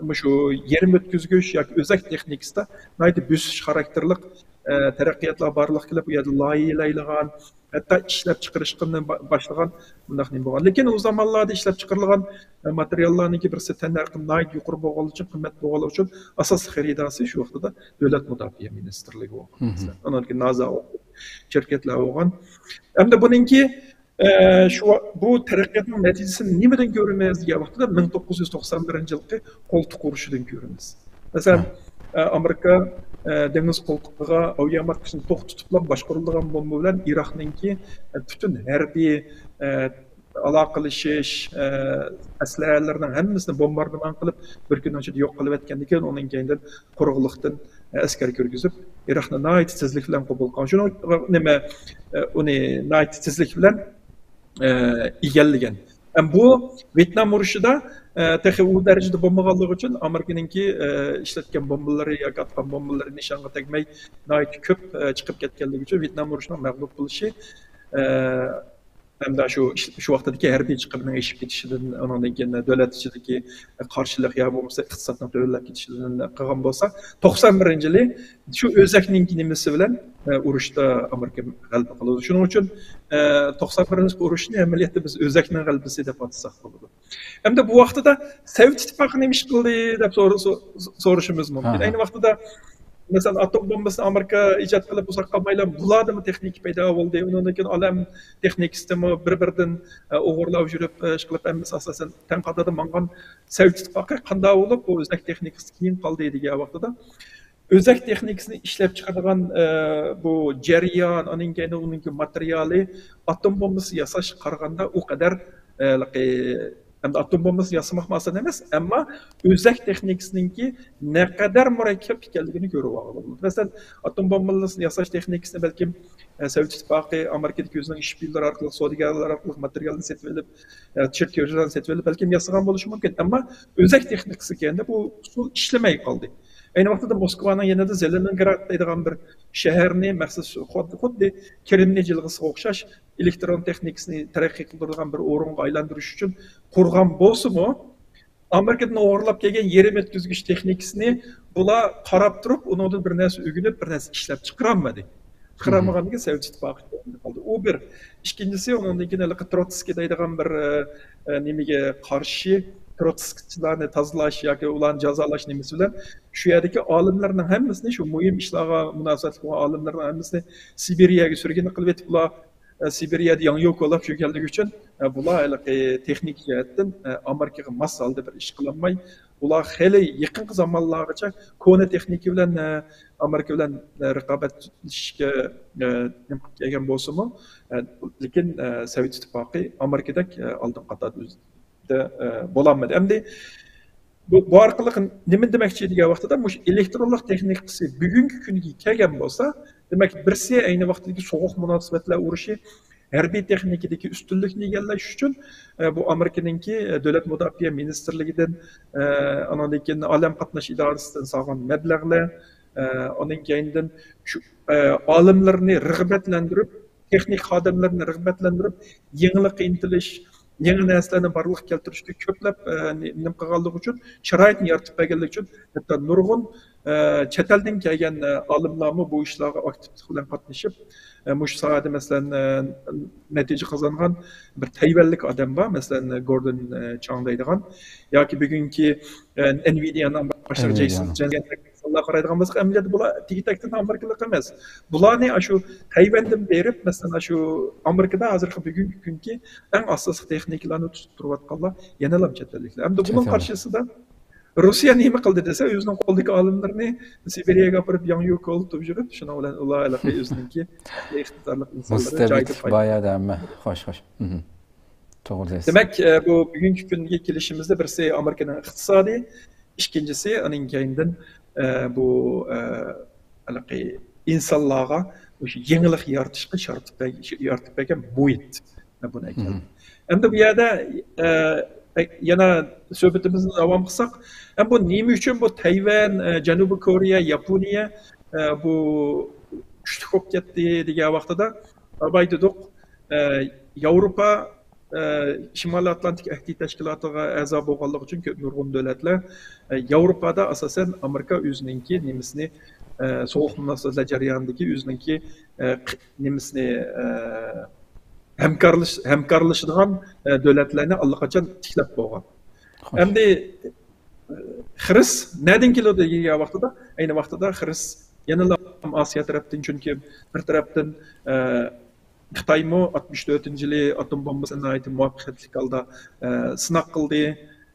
مۇشۇ يېرىم ئۆتكۈزگۈچ ياكى ئۆزەك تېخنىكىسىدا ناھايىتى بۆسۈش خاراكتېرلىق، ئە، تەرەققىياتلار بارلىققا كېلىپ، بۇ يەردە لايىھەلەيدىغان، ھەتتا ئىشلەپ چىقىرىشقا با-، باشلىغان بۇنداق نېمە بولغان. لېكىن ئۇ زامانلاردا ئىشلەپ چىقىرىلغان، ئە، ماتېرىياللارنىڭكى بىرسى تەننەرخى ناھايىتى يۇقىرى بولغانلىقى ئۈچۈن، قىممەت بولغانلىقى ئۈچۈن ئاساسلىق خېرىدارى شۇ ۋاقتىدا دۆلەت مۇداپىئە مىنىستىرلىكى بولغان. ئانان كېيىن نازا شىركەتلەر بولغان. ئەمدى بۇنىڭكى ئە، شۇ، بۇ تەرەققىياتنىڭ نەتىجىسىنى نېمىدىن كۆرىمىز دېگەن ۋاقتىدا، مىڭ توققۇز يۈز توقسان بىرىنچى يىلقى قولتۇق ئۇرۇشىدىن كۆرىمىز. مەسىلەن، ئە، ئامېرىكا، ئە، دېڭىز قولتۇقىغا ئاۋىئاماتكىسىنى توختىتىپلا باشقۇرۇلىدىغان بومبا بىلەن ئىراقنىڭكى، ئە، پۈتۈن ھەربىي، ئە، ئالاقىلىشىش، ئە، ئەسلىھەلىرىنىڭ ھەممىسىنى بومباردىمان قىلىپ، بىر كۈننىڭ ئىچىدە يوق قىلىۋەتكەندىن كېيىن، ئۇنىڭ كەينىدىن قۇرۇقلۇقتىن ئەسكەر كىرگۈزۈپ، ئىراقنى ناھايىتى تېزلىك بىلەن قوبۇل قىلغان. شۇنىڭ نېمە، ئۇنى ناھايىتى تېزلىك بىلەن ئىگىلىگەن. بۇ ۋيېتنام ئۇرۇشىدا تېخى ئۇ دەرىجىدە بولمىغانلىقى ئۈچۈن، ئامېرىكىنىڭكى ئىشلەتكەن بومبىلىرى ياكى ئاتقان بومبىلىرى نىشانغا تەگمەي، ناھايىتى كۆپ چىقىپ كەتكەنلىكى ئۈچۈن ۋيېتنام ئۇرۇشىنىڭ مەغلۇپ بولۇشى، ھەمدە شۇ، شۇ ۋاقتىدىكى ھەربىي چىقىمنىڭ ئېشىپ كېتىشىدىن، ئۇنىڭدىن كېيىن دۆلەت ئىچىدىكى قارشىلىق يا بولمىسا ئىقتىسادنىڭ تۆۋەنلەپ كېتىشىدىن قىلغان بولسا، توقسان بىرىنچى يىلى شۇ ئۆزەكنىڭكى نېمىسى بىلەن، ئە، ئۇرۇشتا ئامېرىكا غەلىبە قىلىدۇ. شۇنىڭ ئۈچۈن، ئە، توقسان بىرىنچى ئۇرۇشنى ئەمەلىيەتتە بىز ئۆزەكنىڭ غەلىبىسى دەپ ئاتىساق بولىدۇ. ئەمدى بۇ ۋاقتىدا سوۋېت ئىتتىپاقى نېمە ئىش قىلدى دەپ سورا-، سو-، سورىشىمىز مۇمكىن. ئەينى ۋاقتىدا، مەسىلەن، ئاتوم بومبىسىنى ئامېرىكا ئىجاد قىلىپ ئۇزاق قالمايلا، بۇلاردىمۇ تېخنىكا پەيدا بولدى. ئۇنىڭدىن كېيىن ئالەم تېخنىكىسىدىمۇ بىر-بىرىدىن، ئە، ئوغرىلاپ يۈرۈپ، ئە، ئىشقىلىپ ھەممىسى ئاساسەن تەڭ قاتاردا ماڭغان سوۋېت ئىتتىپاقى قانداق بولۇپ، بۇ ئۆزەك تېخنىكىسى كېيىن قالدى دېگەن ۋاقتىدا، ئۆزەك تېخنىكىسىنى ئىشلەپ چىقىدىغان، ئە، بۇ جەريان، ئانىڭ كەينىدە ئۇنىڭكى ماتېرىيالى ئاتوم بومبىسى ياساشقا قارىغاندا ئۇ قەدەر، ئە، ھېلىقى، ئەمدى ئاتوم بومبىسى ياسىماقمۇ ئاسان ئەمەس، ئەمما ئۆزەك تېخنىكىسىنىڭكى نەقەدەر مۇرەككەپ ئىكەنلىكىنى كۆرۈۋالغىلى بولىدۇ. مەسىلەن، ئاتوم بومبىسى ياساش تېخنىكىسىنى بەلكىم، ئە، سوۋېت ئىتتىپاقى ئامېرىكىدىكى ئۆزىنىڭ شپىيونلىرى ئارقىلىق، سودىگەرلەر ئارقىلىق ماتېرىيالنى سېتىۋېلىپ، ئە، چېرتيوژلارنى سېتىۋېلىپ بەلكىم ياسىغان بولۇشى مۇمكىن. ئەمما ئۆزەك تېخنىكىسى كەينىدە بۇ ئۇسۇل ئىشلىمەي قالدى. ئەينى ۋاقتىدا موسكۋانىڭ يېنىدا زېلېنىنگراد دەيدىغان بىر شەھەرنى مەخسۇس خۇد-، خۇددى كىرىمنى جىلغىسىغا ئوخشاش ئېلېكترون تېخنىكىسىنى تەرەققىي قىلدۇرىدىغان بىر ئورۇنغا ئايلاندۇرۇش ئۈچۈن قۇرغان بولسىمۇ، ئامېرىكىدىن ئوغرىلاپ كەلگەن يېرىم ئۆتكۈزگۈچ تېخنىكىسىنى بۇلار قاراپ تۇرۇپ، ئۇنىڭدىن بىر نەرسە ئۆگىنىپ، بىر نەرسە ئىشلەپ چىقىرالمىدى. چىقىرالمىغاندىن كېيىن سوۋېت ئىتتىپاقى قالدى. ئۇ بىر. ئىككىنچىسى، ئۇنىڭدىن كېيىن ھېلىقى تروتسكىي دەيدىغان بىر، ئە، ئە، نېمىگە قارشى، تروتسكىچىلارنى تازىلاش ياكى ئۇلارنى جازالاش نېمىسى بىلەن شۇ يەردىكى ئالىملارنىڭ ھەممىسىنى، شۇ مۇھىم ئىشلارغا مۇناسىۋەتلىك بولغان ئالىملارنىڭ ھەممىسىنى سىبىرىيەگە سۈرگۈن قىلىۋېتىپ، ئۇلار ئە، سىبىرىيەدە ياڭيۇ كولاپ يۈرگەنلىكى ئۈچۈن، ئە، بۇلار ھېلىقى تېخنىكا جەھەتتىن، ئە، ئامېرىكىغا ماس ھالدا بىر ئىش قىلالماي، ئۇلار خېلى يېقىنقى زامانلارغىچە كونا تېخنىكا بىلەن، ئە، ئامېرىكا بىلەن، ئە، رىقابەتلىشىشكە، ئە، نېمە قىلىپ كەلگەن بولسىمۇ، ئە، لېكىن، ئە، سوۋېت ئىتتىپاقى ئامېرىكىدەك، ئە، ئالدىنقى قاتاردا ئۆز-، دە، ئە، بولالمىدى. ئەمدى بۇ، بۇ ئارقىلىق نېمە دېمەكچى دېگەن ۋاقتىدا، مۇشۇ ئېلېكترونلۇق تېخنىكىسى بۈگۈنكى كۈنگە كەلگەن بولسا، دېمەك، بىرسى ئەينى ۋاقىتتىكى سوغۇق مۇناسىۋەتلەر ئۇرۇشى، ھەربىي تېخنىكىدىكى ئۈستۈنلۈكنى ئىگىلەش ئۈچۈن، ئە، بۇ ئامېرىكىنىڭكى، ئە، دۆلەت مۇداپىئە مىنىستىرلىكىدىن، ئە، ئانىڭدىن كېيىن ئالەم قاتناش ئىدارىسىدىن سالغان مەبلەغلەر، ئە، ئۇنىڭ كەينىدىن شۇ، ئە، ئالىملىرىنى رىغبەتلەندۈرۈپ، تېخنىك خادىملىرىنى رىغبەتلەندۈرۈپ، يېڭىلىققا ئىنتىلىش، يېڭى نەرسىلەرنى بارلىققا كەلتۈرۈشكە كۆپلەپ، ئە، نېمە قىلغانلىقى ئۈچۈن، شارائىتنى يارىتىپ بەرگەنلىكى ئۈچۈن، ھەتتا نۇرغۇن، ئە، چەت ئەلدىن كەلگەن، ئە، ئالىملارمۇ بۇ ئىشلارغا ئاكتىپلىق بىلەن قاتنىشىپ، ئە، مۇشۇ ساھەدە، مەسىلەن، ئە، نەتىجە قازانغان بىر تەيۋەنلىك ئادەم بار، مەسىلەن، گوردون، ئە، چاڭ دەيدىغان، ياكى بۈگۈنكى، ئە، ئېنۋىدىيانىڭ باشلىقى جېيسون نۋىدىيانىڭ. چېن دېگەندەك ئىنسانلارغا قارايدىغان بولساق، ئەمەلىيەتتە بۇلار تېگى-تەكتىدىن ئامېرىكىلىق ئەمەس. بۇلارنى ئاشۇ تەيۋەندىن بېرىپ، مەسىلەن، ئاشۇ ئامېرىكىدا ھازىرقى بۈگۈنكى كۈنكى ئەڭ ئاساسلىق تېخنىكىلارنى تۇتۇپ تۇرۇۋاتقانلار يەنىلا چەت ئەللىكلەر. ئەمدى بۇنىڭ چەت ئەللىك. قارشىسىدا روسىيە نېمە قىلدى دېسە، ئۆزىنىڭ قولىدىكى ئالىملىرىنى سىبىرىيەگە ئاپىرىپ، ياڭيۇ كولىتىپ يۈرۈپ، شۇنىڭ بىلەن ئۇلار ھېلىقى ئۆزىنىڭكى ئىقتىدارلىق ئىنسانلىرىنى مۇستەبىتلىك جايىدا پاي-، بايا دەمە. خوش، خوش. مهم. توغرا دەيسىز. دېمەك، ئە، بۇ بۈگۈنكى كۈنگە كېلىشىمىزدە بىرسى ئامېرىكىنىڭ ئىقتىسادى، ئىككىنچىسى ئۇنىڭ كەينىدىن، ئە، بۇ، ئە، ھېلىقى ئىنسانلارغا مۇشۇ يېڭىلىق يارىتىشقا شارتلىق بەر-، يارىتىپ بەرگەن مۇھىت. بۇنى ئەكەلدى. مهم. ئەمدى بۇ يەردە، ئە، يەنە سۆھبىتىمىزنى داۋام قىلساق، ئە، بۇ نېمە ئۈچۈن بۇ تەيۋەن، ئە، جەنۇبىي كورېيە، ياپونىيە، ئە، بۇ ئۈچلۈك بولۇپ كەتتى دېگەن ۋاقتىدا، ئاباي دېدۇق، ئە، ياۋروپا، ئە، شىمالىي ئاتلانتىك ئەھدى تەشكىلاتىغا ئەزا بولغانلىقى ئۈچۈن كۆپ نۇرغۇن دۆلەتلەر، ئە، ياۋروپادا ئاساسەن ئامېرىكا ئۆزىنىڭكى نېمىسىنى، ئە، سوغۇق مۇناسىۋەتلەر جەريانىدىكى ئۆزىنىڭكى، ئە، ق-، نېمىسىنى، ئە، ھەمكارلىش-، ھەمكارلىشىدىغان، ئە، دۆلەتلەرنى ئاللىقاچان تىكلەپ بولغان. خوش. ئەمدى، ئە، خىرىس نەدىن كېلىدۇ دېگەن ۋاقتىدا، ئەينى ۋاقتىدا خىرىس يەنىلا ئاسىيا تەرەپتىن، چۈنكى بىر تەرەپتىن، ئە، خىتايمۇ ئاتمىش تۆتىنچى يىلى ئاتوم بومبىسىنى ناھايىتى مۇۋەپپەقىيەتلىك ھالدا، ئە، سىناق قىلدى.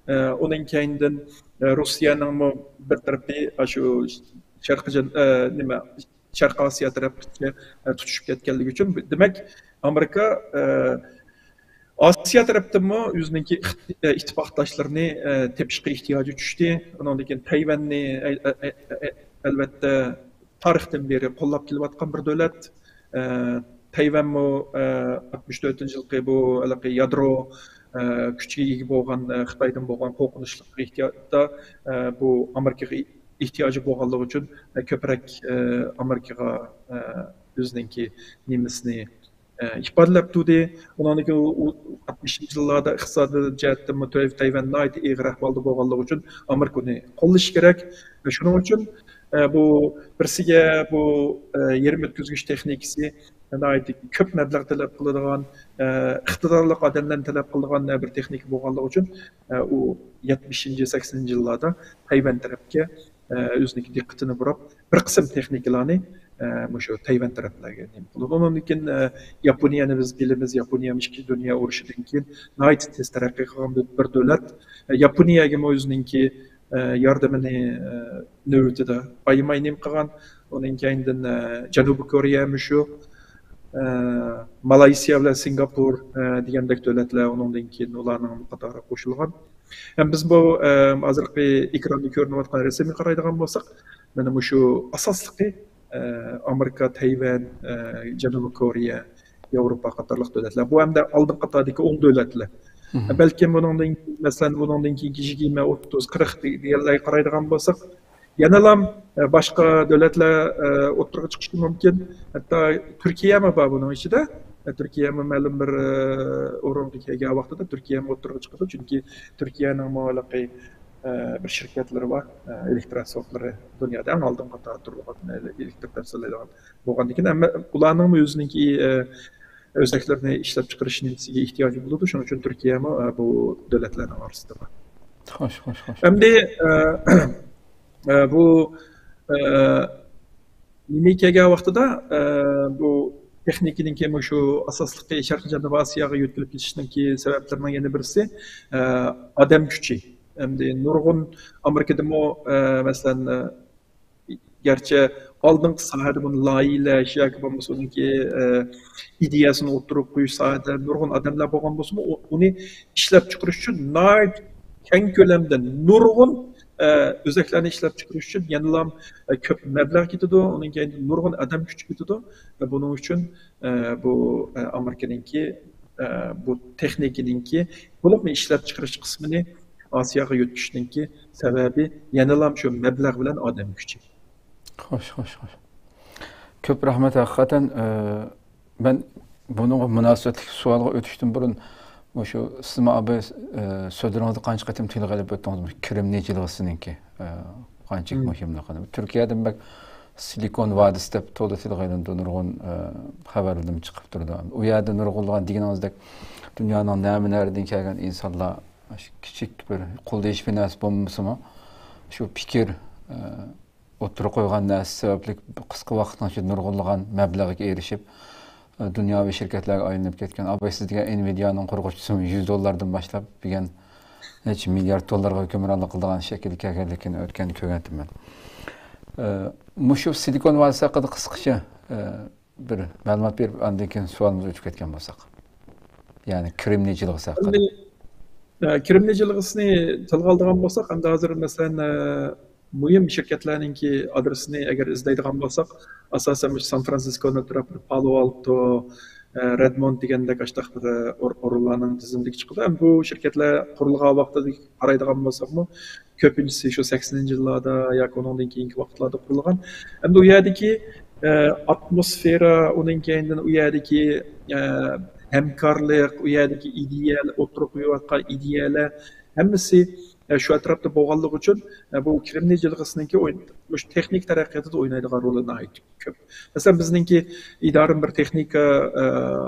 ئە، ئۇنىڭ كەينىدىن، ئە، روسىيەنىڭمۇ بىر تەرىپى ئاشۇ شەرقىي جەن-، ئە، نېمە، شەرقىي ئاسىيا تەرەپكە، ئە، تۇتىشىپ كەتكەنلىكى ئۈچۈن، دېمەك، ئامېرىكا، ئە، ئاسىيا تەرەپتىنمۇ ئۆزىنىڭكى ئىخت-، ئە، ئىتتىپاقداشلىرىنى، ئە، تېپىشقا ئېھتىياجى چۈشتى. ئۇنىڭدىن كېيىن تەيۋەننى، ئە، ئە، ئە، ئە، ئەلۋەتتە، تارىختىن بېرى قوللاپ كېلىۋاتقان بىر دۆلەت. ئە، تەيۋەنمۇ، ئە، ئاتمىش تۆتىنچى يىلقى بۇ ھېلىقى يادرو، ئە، كۈچىگە ئىگە بولغان، ئە، خىتايدىن بولغان قورقۇنچلۇق ئېھتىياتتا، ئە، بۇ ئامېرىكىغا ئېھتىياجى بولغانلىقى ئۈچۈن، ئە، كۆپرەك، ئە، ئامېرىكىغا، ئە، ئۆزىنىڭكى نېمىسىنى، ئە، ئىپادىلەپ تۇردى. ئۇنىڭدىن كېيىن ئۇ، ئۇ ئاتمىشىنچى يىللاردا ئىقتىسادىي جەھەتتىنمۇ تەي-، تەيۋەن ناھايىتى ئېغىر ئەھۋالدا بولغانلىقى ئۈچۈن ئامېرىكا ئۇنى قوللىشى كېرەك. شۇنىڭ ئۈچۈن، ئە، بۇ بىرسىگە بۇ، ئە، يېرىم ئۆتكۈزگۈچ تېخنىكىسى ناھايىتى كۆپ مەبلەغ تەلەپ قىلىدىغان، ئە، ئىقتىدارلىق ئادەملەرنى تەلەپ قىلىدىغان، ئە، بىر تېخنىكا بولغانلىقى ئۈچۈن، ئە، ئۇ يەتمىشىنچى، سەكسىنىنچى يىللاردا تەيۋەن تەرەپكە، ئە، ئۆزىنىڭكى دىققىتىنى بۇراپ، بىر قىسىم تېخنىكىلارنى، ئە، مۇشۇ تەيۋەن تەرەپلەرگە نېمە قىلىدۇ. ئۇنىڭدىن كېيىن، ئە، ياپونىيەنى بىز بىلىمىز. ياپونىيە ئىككىنچى دۇنيا ئۇرۇشىدىن كېيىن ناھايىتى تېز تەرەققىي قىلغان بىر، بىر دۆلەت. ئە، ياپونىيەگىمۇ ئۆزىنىڭكى، ئە، ياردىمىنى، ئە، نۆۋىتىدە ئايىماي نېمە قىلغان. ئۇنىڭ كەينىدىن، ئە، جەنۇبىي كورېيەمۇ شۇ، ئە، مالايسىيا بىلەن سىنگاپور، ئە، دېگەندەك دۆلەتلەر ئۇنىڭدىن كېيىن ئۇلارنىڭ قاتارىغا قوشۇلغان. ھەم بىز بۇ، ئە، ھازىرقى ئېكراندا كۆرۈنۈۋاتقان رەسىمگە قارايدىغان بولساق، مانا مۇشۇ ئاساسلىقى، ئە، ئامېرىكا، تەيۋەن، ئە، جەنۇبىي كورېيە، ياۋروپا قاتارلىق دۆلەتلەر. بۇ ھەمدە ئالدىنقى قاتاردىكى ئوڭ دۆلەتلەر. مهم. بەلكىم بۇنىڭدىن، مەسىلەن، بۇنىڭدىن كېيىنكى يىگىرمە، ئوتتۇز، قىرىق دېگەنلەرگە قارايدىغان بولساق، يەنىلا، ئە، باشقا دۆلەتلەر، ئە، ئوتتۇرىغا چىقىشى مۇمكىن. ھەتتا تۈركىيەمۇ بار بۇنىڭ ئىچىدە. ئە، تۈركىيەمۇ مەلۇم بىر، ئە، ئورۇنغا كەلگەن ۋاقتىدا تۈركىيەمۇ ئوتتۇرىغا چىقىدۇ. چۈنكى تۈركىيەنىڭمۇ ھېلىقى، ئە، بىر شىركەتلىرى بار. ئە، ئېلېكترا ئەسۋابلىرى دۇنيادا ئەڭ ئالدىنقى قاتاردا تۇرىدىغان، ئە، ئېلېكتر تەسىرلەيدىغان بولغاندىكىن، ئەمما ئۇلارنىڭمۇ ئۆزىنىڭكى، ئە، ئۆزەكلىرىنى ئىشلەپچىقىرىش نېمىسىگە ئېھتىياجى بولىدۇ. شۇنىڭ ئۈچۈن تۈركىيەمۇ، ئە، بۇ دۆلەتلەرنىڭ ئارىسىدا بار. خوش، خوش، خوش. ئەمدى، ئە، ئە، بۇ، ئە، نېمىگە كەلگەن ۋاقتىدا، ئە، بۇ تېخنىكىنىڭكى مۇشۇ ئاساسلىقى شەرقىي جەنۇبىي ئاسىياغا يۆتكىلىپ كېتىشنىڭكى سەۋەبلىرىنىڭ يەنە بىرسى، ئە، ئادەم كۈچى. ئەمدى نۇرغۇن ئامېرىكىدىمۇ، ئە، مەسىلەن، ئە، گەرچە ئالدىنقى ساھەدە بۇنى لايىھەلەش ياكى بولمىسا ئۇنىڭكى، ئە، ئىدىيەسىنى ئوتتۇرىغا قويۇش ساھەدە نۇرغۇن ئادەملەر بولغان بولسىمۇ، ئۇ-، ئۇنى ئىشلەپ چىقىرىش ئۈچۈن ناھايىتى كەڭ كۆلەمدە نۇرغۇن، ئە، ئۆزەكلەرنى ئىشلەپ چىقىرىش ئۈچۈن يەنىلا، ئە، كۆپ مەبلەغ كېتىدۇ، ئۇنىڭ كەينىدە نۇرغۇن ئادەم كۈچى كېتىدۇ. ۋە بۇنىڭ ئۈچۈن، ئە، بۇ، ئە، ئامېرىكىنىڭكى، ئە، بۇ تېخنىكىنىڭكى، بولۇپمۇ ئىشلەپ چىقىرىش قىسمىنى ئاسىياغا يۆتكىشنىڭكى سەۋەبى يەنىلا شۇ مەبلەغ بىلەن ئادەم كۈچى. خوش، خوش، خوش. كۆپ رەھمەت ھەقىقەتەن. ئە، مەن بۇنىڭغا مۇناسىۋەتلىك سوئالغا ئۆتۈشتىن بۇرۇن، مۇشۇ سىزمۇ ئاباي، ئە، سۆزلىرىڭىزدە قانچە قېتىم تىلغا ئېلىپ ئۆتتىڭىز، مۇشۇ كىرىم نېجىلغىسىنىڭكى، ئە، قانچىلىك مۇھىملىقىنى. تۈركىيەدىن بەك سىلىكون ۋادىسى دەپ تولا تىلغا ئېلىنىدۇ، نۇرغۇن، ئە، خەۋەرلىرىمۇ چىقىپ تۇرىدۇ. ئۇ يەردە نۇرغۇنلىغان، دېگىنىڭىزدەك، دۇنيانىڭ نەمە نەرىدىن كەلگەن ئىنسانلار، شۇ كىچىك بىر قول تېگىش بىناسى بولمىسىمۇ، شۇ پىكىر، ئە، ئوتتۇرىغا قويغان نەرسە سەۋەبلىك قىسقا ۋاقىتنىڭ ئىچىدە نۇرغۇنلىغان مەبلەغگە ئېرىشىپ، ئە، دۇنياۋى شىركەتلەرگە ئايلىنىپ كەتكەن. ئاباي، سىز دېگەن ئېنۋىدىيانىڭ قۇرغۇچىسىمۇ يۈز دوللاردىن باشلاپ، دېگەن نەچچە مىليارد دوللارغا ھۆكۈمرانلىق قىلىدىغان شەكىلگە كەلگەنلىكىنى ئۆتكەندە كۆرگەنتىم مەن. ئە، مۇشۇ سىلىكون ۋادىسى ھەققىدە قىسقىچە، ئە، بىر مەلۇمات بېرىپ، ئاندىن كېيىن سوئالىمىزغا ئۆتۈپ كەتكەن بولساق. يەنى كىرىم نېجىلغىسى ھەققىدە. ئەمدى، ئە، كىرىم نېجىلغىسىنى تىلغا ئالىدىغان بولساق، ئەمدى ھازىر مەسىلەن، ئە، مۇھىم شىركەتلەرنىڭكى ئادرېسىنى ئەگەر ئىزدەيدىغان بولساق، ئاساسەن مۇشۇ سان فرانسىسكونىڭ ئەتراپىدا پالو ئالتو، ئە، رېدموند دېگەندەك ئاشۇنداق بىر، ئە، ئور-، ئورۇنلارنىڭ تىزىملىكى چىقىدۇ. ھەم بۇ شىركەتلەر قۇرۇلغان ۋاقتىدىكى قارايدىغان بولساقمۇ، كۆپىنچىسى شۇ سەكسىنىنچى يىللاردا ياكى ئۇنىڭدىن كېيىنكى ۋاقىتلاردا قۇرۇلغان. ئەمدى ئۇ يەردىكى، ئە، ئاتموسفېرا، ئۇنىڭ كەينىدىن ئۇ يەردىكى، ئە، ھەمكارلىق، ئۇ يەردىكى ئىدىيە، ئوتتۇرىغا قويۇۋاتقان ئىدىيەلەر ھەممىسى، ئە، شۇ ئەتراپتا بولغانلىقى ئۈچۈن، ئە، بۇ كىرىم نېجىلغىسىنىڭكى ئوي-، مۇشۇ تېخنىكا تەرەققىياتىدا ئوينايدىغان رولى ناھايىتى كۆپ. مەسىلەن، بىزنىڭكى ئىدارىمۇ بىر تېخنىكا، ئە،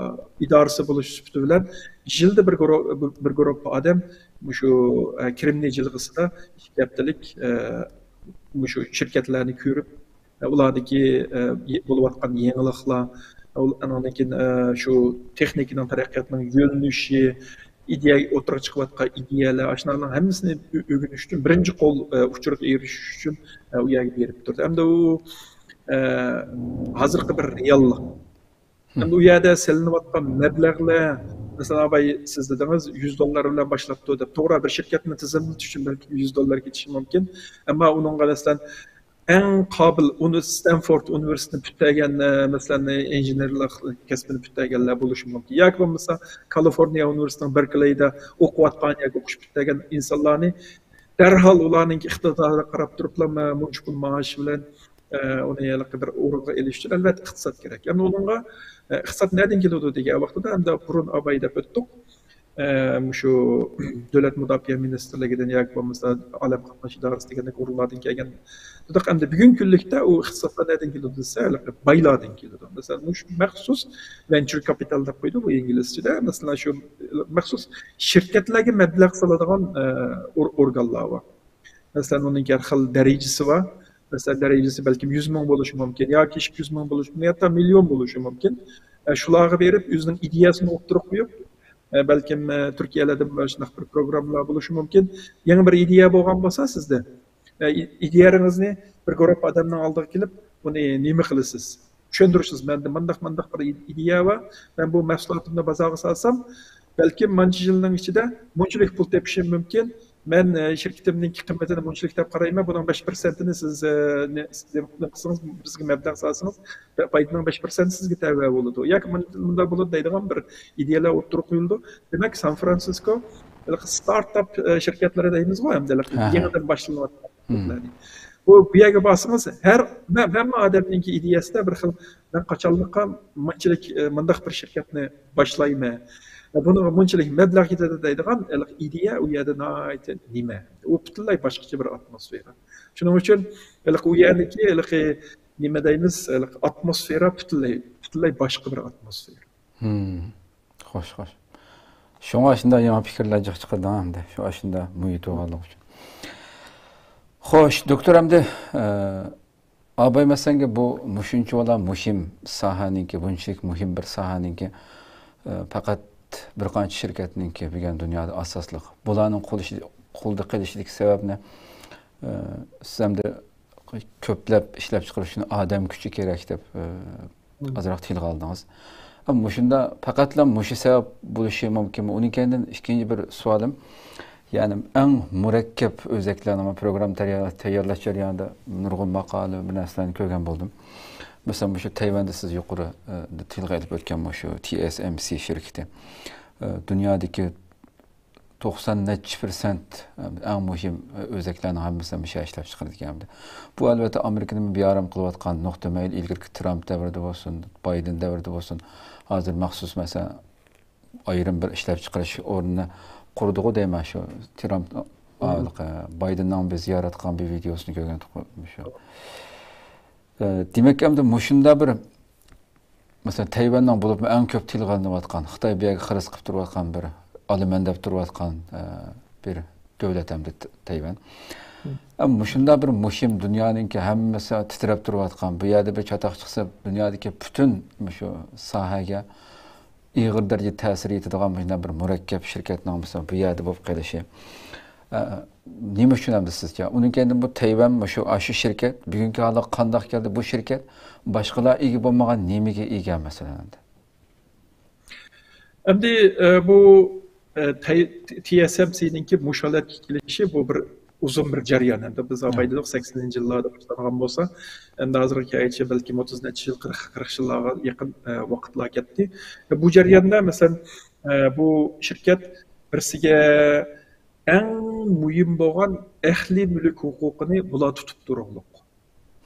ئىدارىسى بولۇش سۈپىتى بىلەن يىلدا بىر گۇرۇ-، بىر گۇرۇپپا ئادەم مۇشۇ، ئە، كىرىم نېجىلغىسىدا ئىككى ھەپتىلىك، ئە، مۇشۇ شىركەتلەرنى كۆرۈپ، ئە، ئۇلاردىكى، ئە، يې-، بولۇۋاتقان يېڭىلىقلار، ئۇل-، ئانىڭدىن كېيىن، ئە، شۇ تېخنىكىنىڭ تەرەققىياتىنىڭ يۆنىلىشى، ئىدىيە، ئوتتۇرىغا چىقىۋاتقان ئىدىيەلەر، ئاشۇلارنىڭ ھەممىسىنى ئۆ-، ئۆگىنىش ئۈچۈن، بىرىنچى قول، ئە، ئۇچۇرغا ئېرىشىش ئۈچۈن، ئە، ئۇ يەرگە بېرىپ تۇردى. ئەمدى ئۇ، ئە، ھازىرقى بىر رېئاللىق. ئەمدى ئۇ يەردە سېلىنىۋاتقان مەبلەغلەر، مەسىلەن، ئاباي، سىز دېدىڭىز، يۈز دوللار بىلەن باشلاپتۇ دەپ. توغرا، بىر شىركەتنى تىزىملىتىش ئۈچۈن بەلكىم يۈز دوللار كېتىشى مۇمكىن. ئەمما ئۇنىڭغا، مەسىلەن، ئەڭ قابىل ئۇنى-، ستەنفورد ئۇنىۋېرسىتېتىنى پۈتتۈرگەن، ئە، مەسىلەن، ئىنژېنېرلىق كەسپىنى پۈتتۈرگەنلەر بولۇشى مۇمكىن. ياكى بولمىسا، كالىفورنىيە ئۇنىۋېرسىتېتىنىڭ بېركلېيدا ئوقۇۋاتقان ياكى ئوقۇش پۈتتۈرگەن ئىنسانلارنى دەرھال ئۇلارنىڭكى ئىقتىدارىغا قاراپ تۇرۇپلا، مە-، مۇنچە پۇل مائاش بىلەن، ئە، ئۇنى ھېلىقى بىر ئورۇنغا ئېلىش ئۈچۈن، ئەلۋەتتە، ئىقتىساد كېرەك. ئەمدى ئۇنىڭغا، ئە، ئىقتىساد نەدىن كېلىدۇ دېگەن ۋاقتىدا، ئەمدى بۇرۇن ئاباي دەپ ئۆتتۇق. ئە، مۇشۇ دۆلەت مۇداپىئە مىنىستىرلىكىدىن ياكى بولمىسا ئالەم قاتناش ئىدارىسى دېگەندەك ئورۇنلاردىن كەلگەن دېدۇق. ئەمدى بۈگۈنكى كۈنلۈكتە ئۇ ئىقتىسادلار نەدىن كېلىدۇ دېسە، ھېلىقى بايلاردىن كېلىدۇ. مەسىلەن، مۇشۇ مەخسۇس ۋېنچۇر كاپىتال دەپ قويىدۇ بۇ ئىنگلىزچىدە. مەسىلەن، شۇ مەخسۇس شىركەتلەرگە مەبلەغ سالىدىغان، ئە، ئور-، ئورگانلار بار. مەسىلەن، ئۇنىڭ ھەر خىل دەرىجىسى بار. مەسىلەن، دەرىجىسى بەلكىم يۈز مىڭ بولۇشى مۇمكىن ياكى ئىككى يۈز مىڭ بولۇشى مۇمكىن، ھەتتا مىليون بولۇشى مۇمكىن. ئە، شۇلارغا بېرىپ، ئۆزىنىڭ ئىدىيەسىنى ئوتتۇرىغا قويۇپ، ئە، بەلكىم، ئە، تۈركىيەلەردىن مۇشۇنداق بىر پروگراممىلار بولۇشى مۇمكىن. يېڭى بىر ئىدىيە بولغان بولسا سىزدە، ئە، ئى-، ئىدىيەڭىزنى بىر گۇرۇپپا ئادەمنىڭ ئالدىغا كېلىپ، بۇنى نېمە قىلىسىز؟ چۈشەندۈرۈشىڭىز، مەندە مانداق، مانداق بىر ئىدىيە بار. مەن بۇ مەھسۇلاتىمنى بازارغا سالسام، بەلكىم مانچە يىلنىڭ ئىچىدە مۇنچىلىك پۇل تېپىشىم مۇمكىن. مەن، ئە، شىركىتىمنىڭكى قىممىتىنى مۇنچىلىك دەپ قارايمەن. بۇنىڭ بەش پىرسەنتىنى سىز، ئە، نە-، نېمە قىلسىڭىز، بىزگە مەبلەغ سالسىڭىز، پايدىنىڭ بەش پىرسەنتى سىزگە تەۋە بولىدۇ. ياكى مۇن-، مۇنداق بولىدۇ دەيدىغان بىر ئىدىيەلەر ئوتتۇرىغا قويۇلىدۇ. دېمەك، سان فرانسىسكو ھېلىقى ستارتاپ، ئە، شىركەتلىرى دەيمىزغۇ، ئەمدى ھېلىقى يېڭىدىن باشلىنىۋاتقان شىركەتلەرنى. بۇ، بۇ يەرگە بارسىڭىز، ھەر، ھەممە ئادەمنىڭكى ئىدىيەسىدە بىر خىل، مەن قاچانلىققا مۇنچىلىك، ئە، مۇنداق بىر شىركەتنى باشلايمەن، بۇنىڭغا مۇنچىلىك مەبلەغ كېتىدۇ دەيدىغان ھېلىقى ئىدىيە ئۇ يەردە ناھايىتى نېمە، ئۇ پۈتۈنلەي باشقىچە بىر ئاتموسفېرا. شۇنىڭ ئۈچۈن ھېلىقى ئۇ يەرنىڭكى ھېلىقى نېمە دەيمىز، ھېلىقى ئاتموسفېرا پۈتۈنلەي، پۈتۈنلەي باشقا بىر ئاتموسفېرا. خوش، خوش. شۇڭا شۇنداق يېڭى پىكىرلەر جىق چىقىدۇ ئەمدى. شۇ ئاشۇنداق مۇھىت بولغانلىقى ئۈچۈن. خوش، دوكتور، ئەمدى، ئە، ئاباي مەسەنگە بۇ مۇشۇنچىۋالا مۇھىم ساھەنىڭكى، بۇنچىلىك مۇھىم بىر ساھەنىڭكى، ئە، پەقەت بىر قانچە شىركەتنىڭكى بۈگۈن دۇنيادا ئاساسلىق. بۇلارنىڭ قول ئىشى-، قولدا قېلىشىدىكى سەۋەبنى، ئە، سىز ئەمدى كۆپلەپ ئىشلەپچىقىرىش ئۈچۈن ئادەم كۈچى كېرەك دەپ، ئە، ئازراق تىلغا ئالدىڭىز. ئەمما مۇشۇنداق پەقەتلا مۇشۇ سەۋەب بولۇشى مۇمكىنمۇ؟ ئۇنىڭ كەينىدىن ئىككىنچى بىر سوئالىم، يەنى ئەڭ مۇرەككەپ ئۆزەكلەرنىڭ پروگرامما تەييار-، تەييارلاش جەريانىدا نۇرغۇن ماقالە، بىر نەرسىلەرنى كۆرگەن بولدۇم. مەسىلەن، مۇشۇ تەيۋەندە سىز يۇقىرى، ئە، تىلغا ئېلىپ ئۆتكەن مۇشۇ تى ئېس ئېم سى شىركىتى، ئە، دۇنيادىكى توقسان نەچچە پىرسەنت ئەڭ مۇھىم ئۆزەكلەرنىڭ ھەممىسى مۇشۇ يەردە ئىشلەپچىقىرىدىكەن. بۇ، ئەلۋەتتە، ئامېرىكىنىڭ بىئارام قىلىۋاتقان نۇقتىمەيل، ئىلگىرىكى ترامپ دەۋرىدە بولسۇن، بايدېن دەۋرىدە بولسۇن، ھازىر مەخسۇس، مەسىلەن، ئايرىم بىر ئىشلەپچىقىرىش ئورنىنى قۇردىغۇ دەيمەن، شۇ ترامپ، ھېلىقى بايدېننىڭ بىز زىيارەت قىلغان بىر ۋىدېيوسىنى كۆرگەن شۇ. ئە، دېمەك، ئەمدى مۇشۇنداق بىر، مەسىلەن، تەيۋەننىڭ بولۇپمۇ ئەڭ كۆپ تىلغا ئېلىنىۋاتقان، خىتاي بۇ يەرگە خىرىس قىلىپ تۇرۇۋاتقان بىر، ئالىمەن دەپ تۇرۇۋاتقان، ئە، بىر دۆلەت ئەمدى ت-، تەيۋەن. ئەمما مۇشۇنداق بىر مۇھىم، دۇنيانىڭكى ھەممىسى تىترەپ تۇرۇۋاتقان، بۇ يەردە بىر چاتاق چىقسا، دۇنيادىكى پۈتۈن مۇشۇ ساھەگە ئېغىر دەرىجىدە تەسىر يېتىدىغان مۇشۇنداق بىر مۇرەككەپ شىركەتنىڭ، مىسال، بۇ يەردە بولۇپ قېلىشى، ئە، نېمە ئۈچۈن ئەمدى سىزچە؟ ئۇنىڭ كەينىدىن بۇ تەيۋەن، مۇشۇ، ئاشۇ شىركەت بۈگۈنكى ھالغا قانداق كەلدى؟ بۇ شىركەت باشقىلار ئىگە بولمىغان نېمىگە ئىگە، مەسىلەن، ئەمدى؟ ئەمدى، ئە، بۇ، ئە، تەي-، تى ئېس ئېم سىنىڭكى مۇشۇ ھالەتكە كېلىشى، بۇ بىر ئۇزۇن بىر جەريان. ئەمدى بىز ئاۋايلىدۇق، سەكسىنىنچى يىللاردا باشلانغان بولسا، ئەمدى ھازىرغا كەلگۈچە بەلكىم ئوتتۇز نەچچە يىل، قىرىق، قىرىق يىللارغا يېقىن، ئە، ۋاقىتلار كەتتى. بۇ جەرياندا، مەسىلەن، ئە، بۇ شىركەت بىرسىگە ئەڭ مۇھىم بولغان ئەقلىي مۈلۈك ھوقۇقىنى بۇلار تۇتۇپ تۇرۇقلۇق.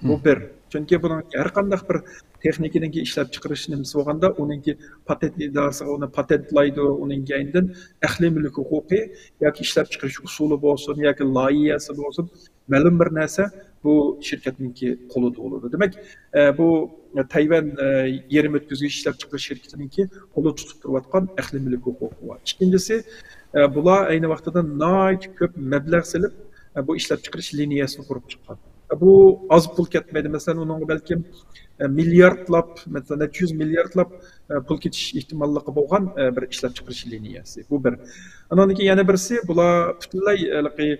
بۇ بىر. چۈنكى بۇنىڭ ھەر قانداق بىر تېخنىكىنىڭكى ئىشلەپچىقىرىش نېمىسى بولغاندا، ئۇنىڭكى پاتېنت ئىدارىسىغا ئۇنى پاتېنتلايدۇ، ئۇنىڭ كەينىدىن ئەقلىي مۈلۈك ھوقۇقى ياكى ئىشلەپچىقىرىش ئۇسۇلى بولسۇن، ياكى لايىھەسى بولسۇن، مەلۇم بىر نەرسە بۇ شىركەتنىڭكى قولىدا بولىدۇ. دېمەك، ئە، بۇ تەيۋەن، ئە، يېرىم ئۆتكۈزگۈچ ئىشلەپچىقىرىش شىركىتىنىڭكى قولىدا تۇتۇپ تۇرۇۋاتقان ئەقلىي مۈلۈك ھوقۇقى بار. ئىككىنچىسى، ئە، بۇلار ئەينى ۋاقتىدا ناھايىتى كۆپ مەبلەغ سېلىپ، ئە، بۇ ئىشلەپچىقىرىش لىنىيەسىنى قۇرۇپ چىققان. بۇ ئاز پۇل كەتمەيدۇ. مەسىلەن، ئۇنىڭغا بەلكىم، ئە، مىلياردلاپ، مەسىلەن، نەچچە يۈز مىلياردلاپ، ئە، پۇل كېتىش ئېھتىماللىقى بولغان، ئە، بىر ئىشلەپچىقىرىش لىنىيەسى. بۇ بىر. ئانان كېيىن يەنە بىرسى، بۇلار پۈتۈنلەي ھېلىقى،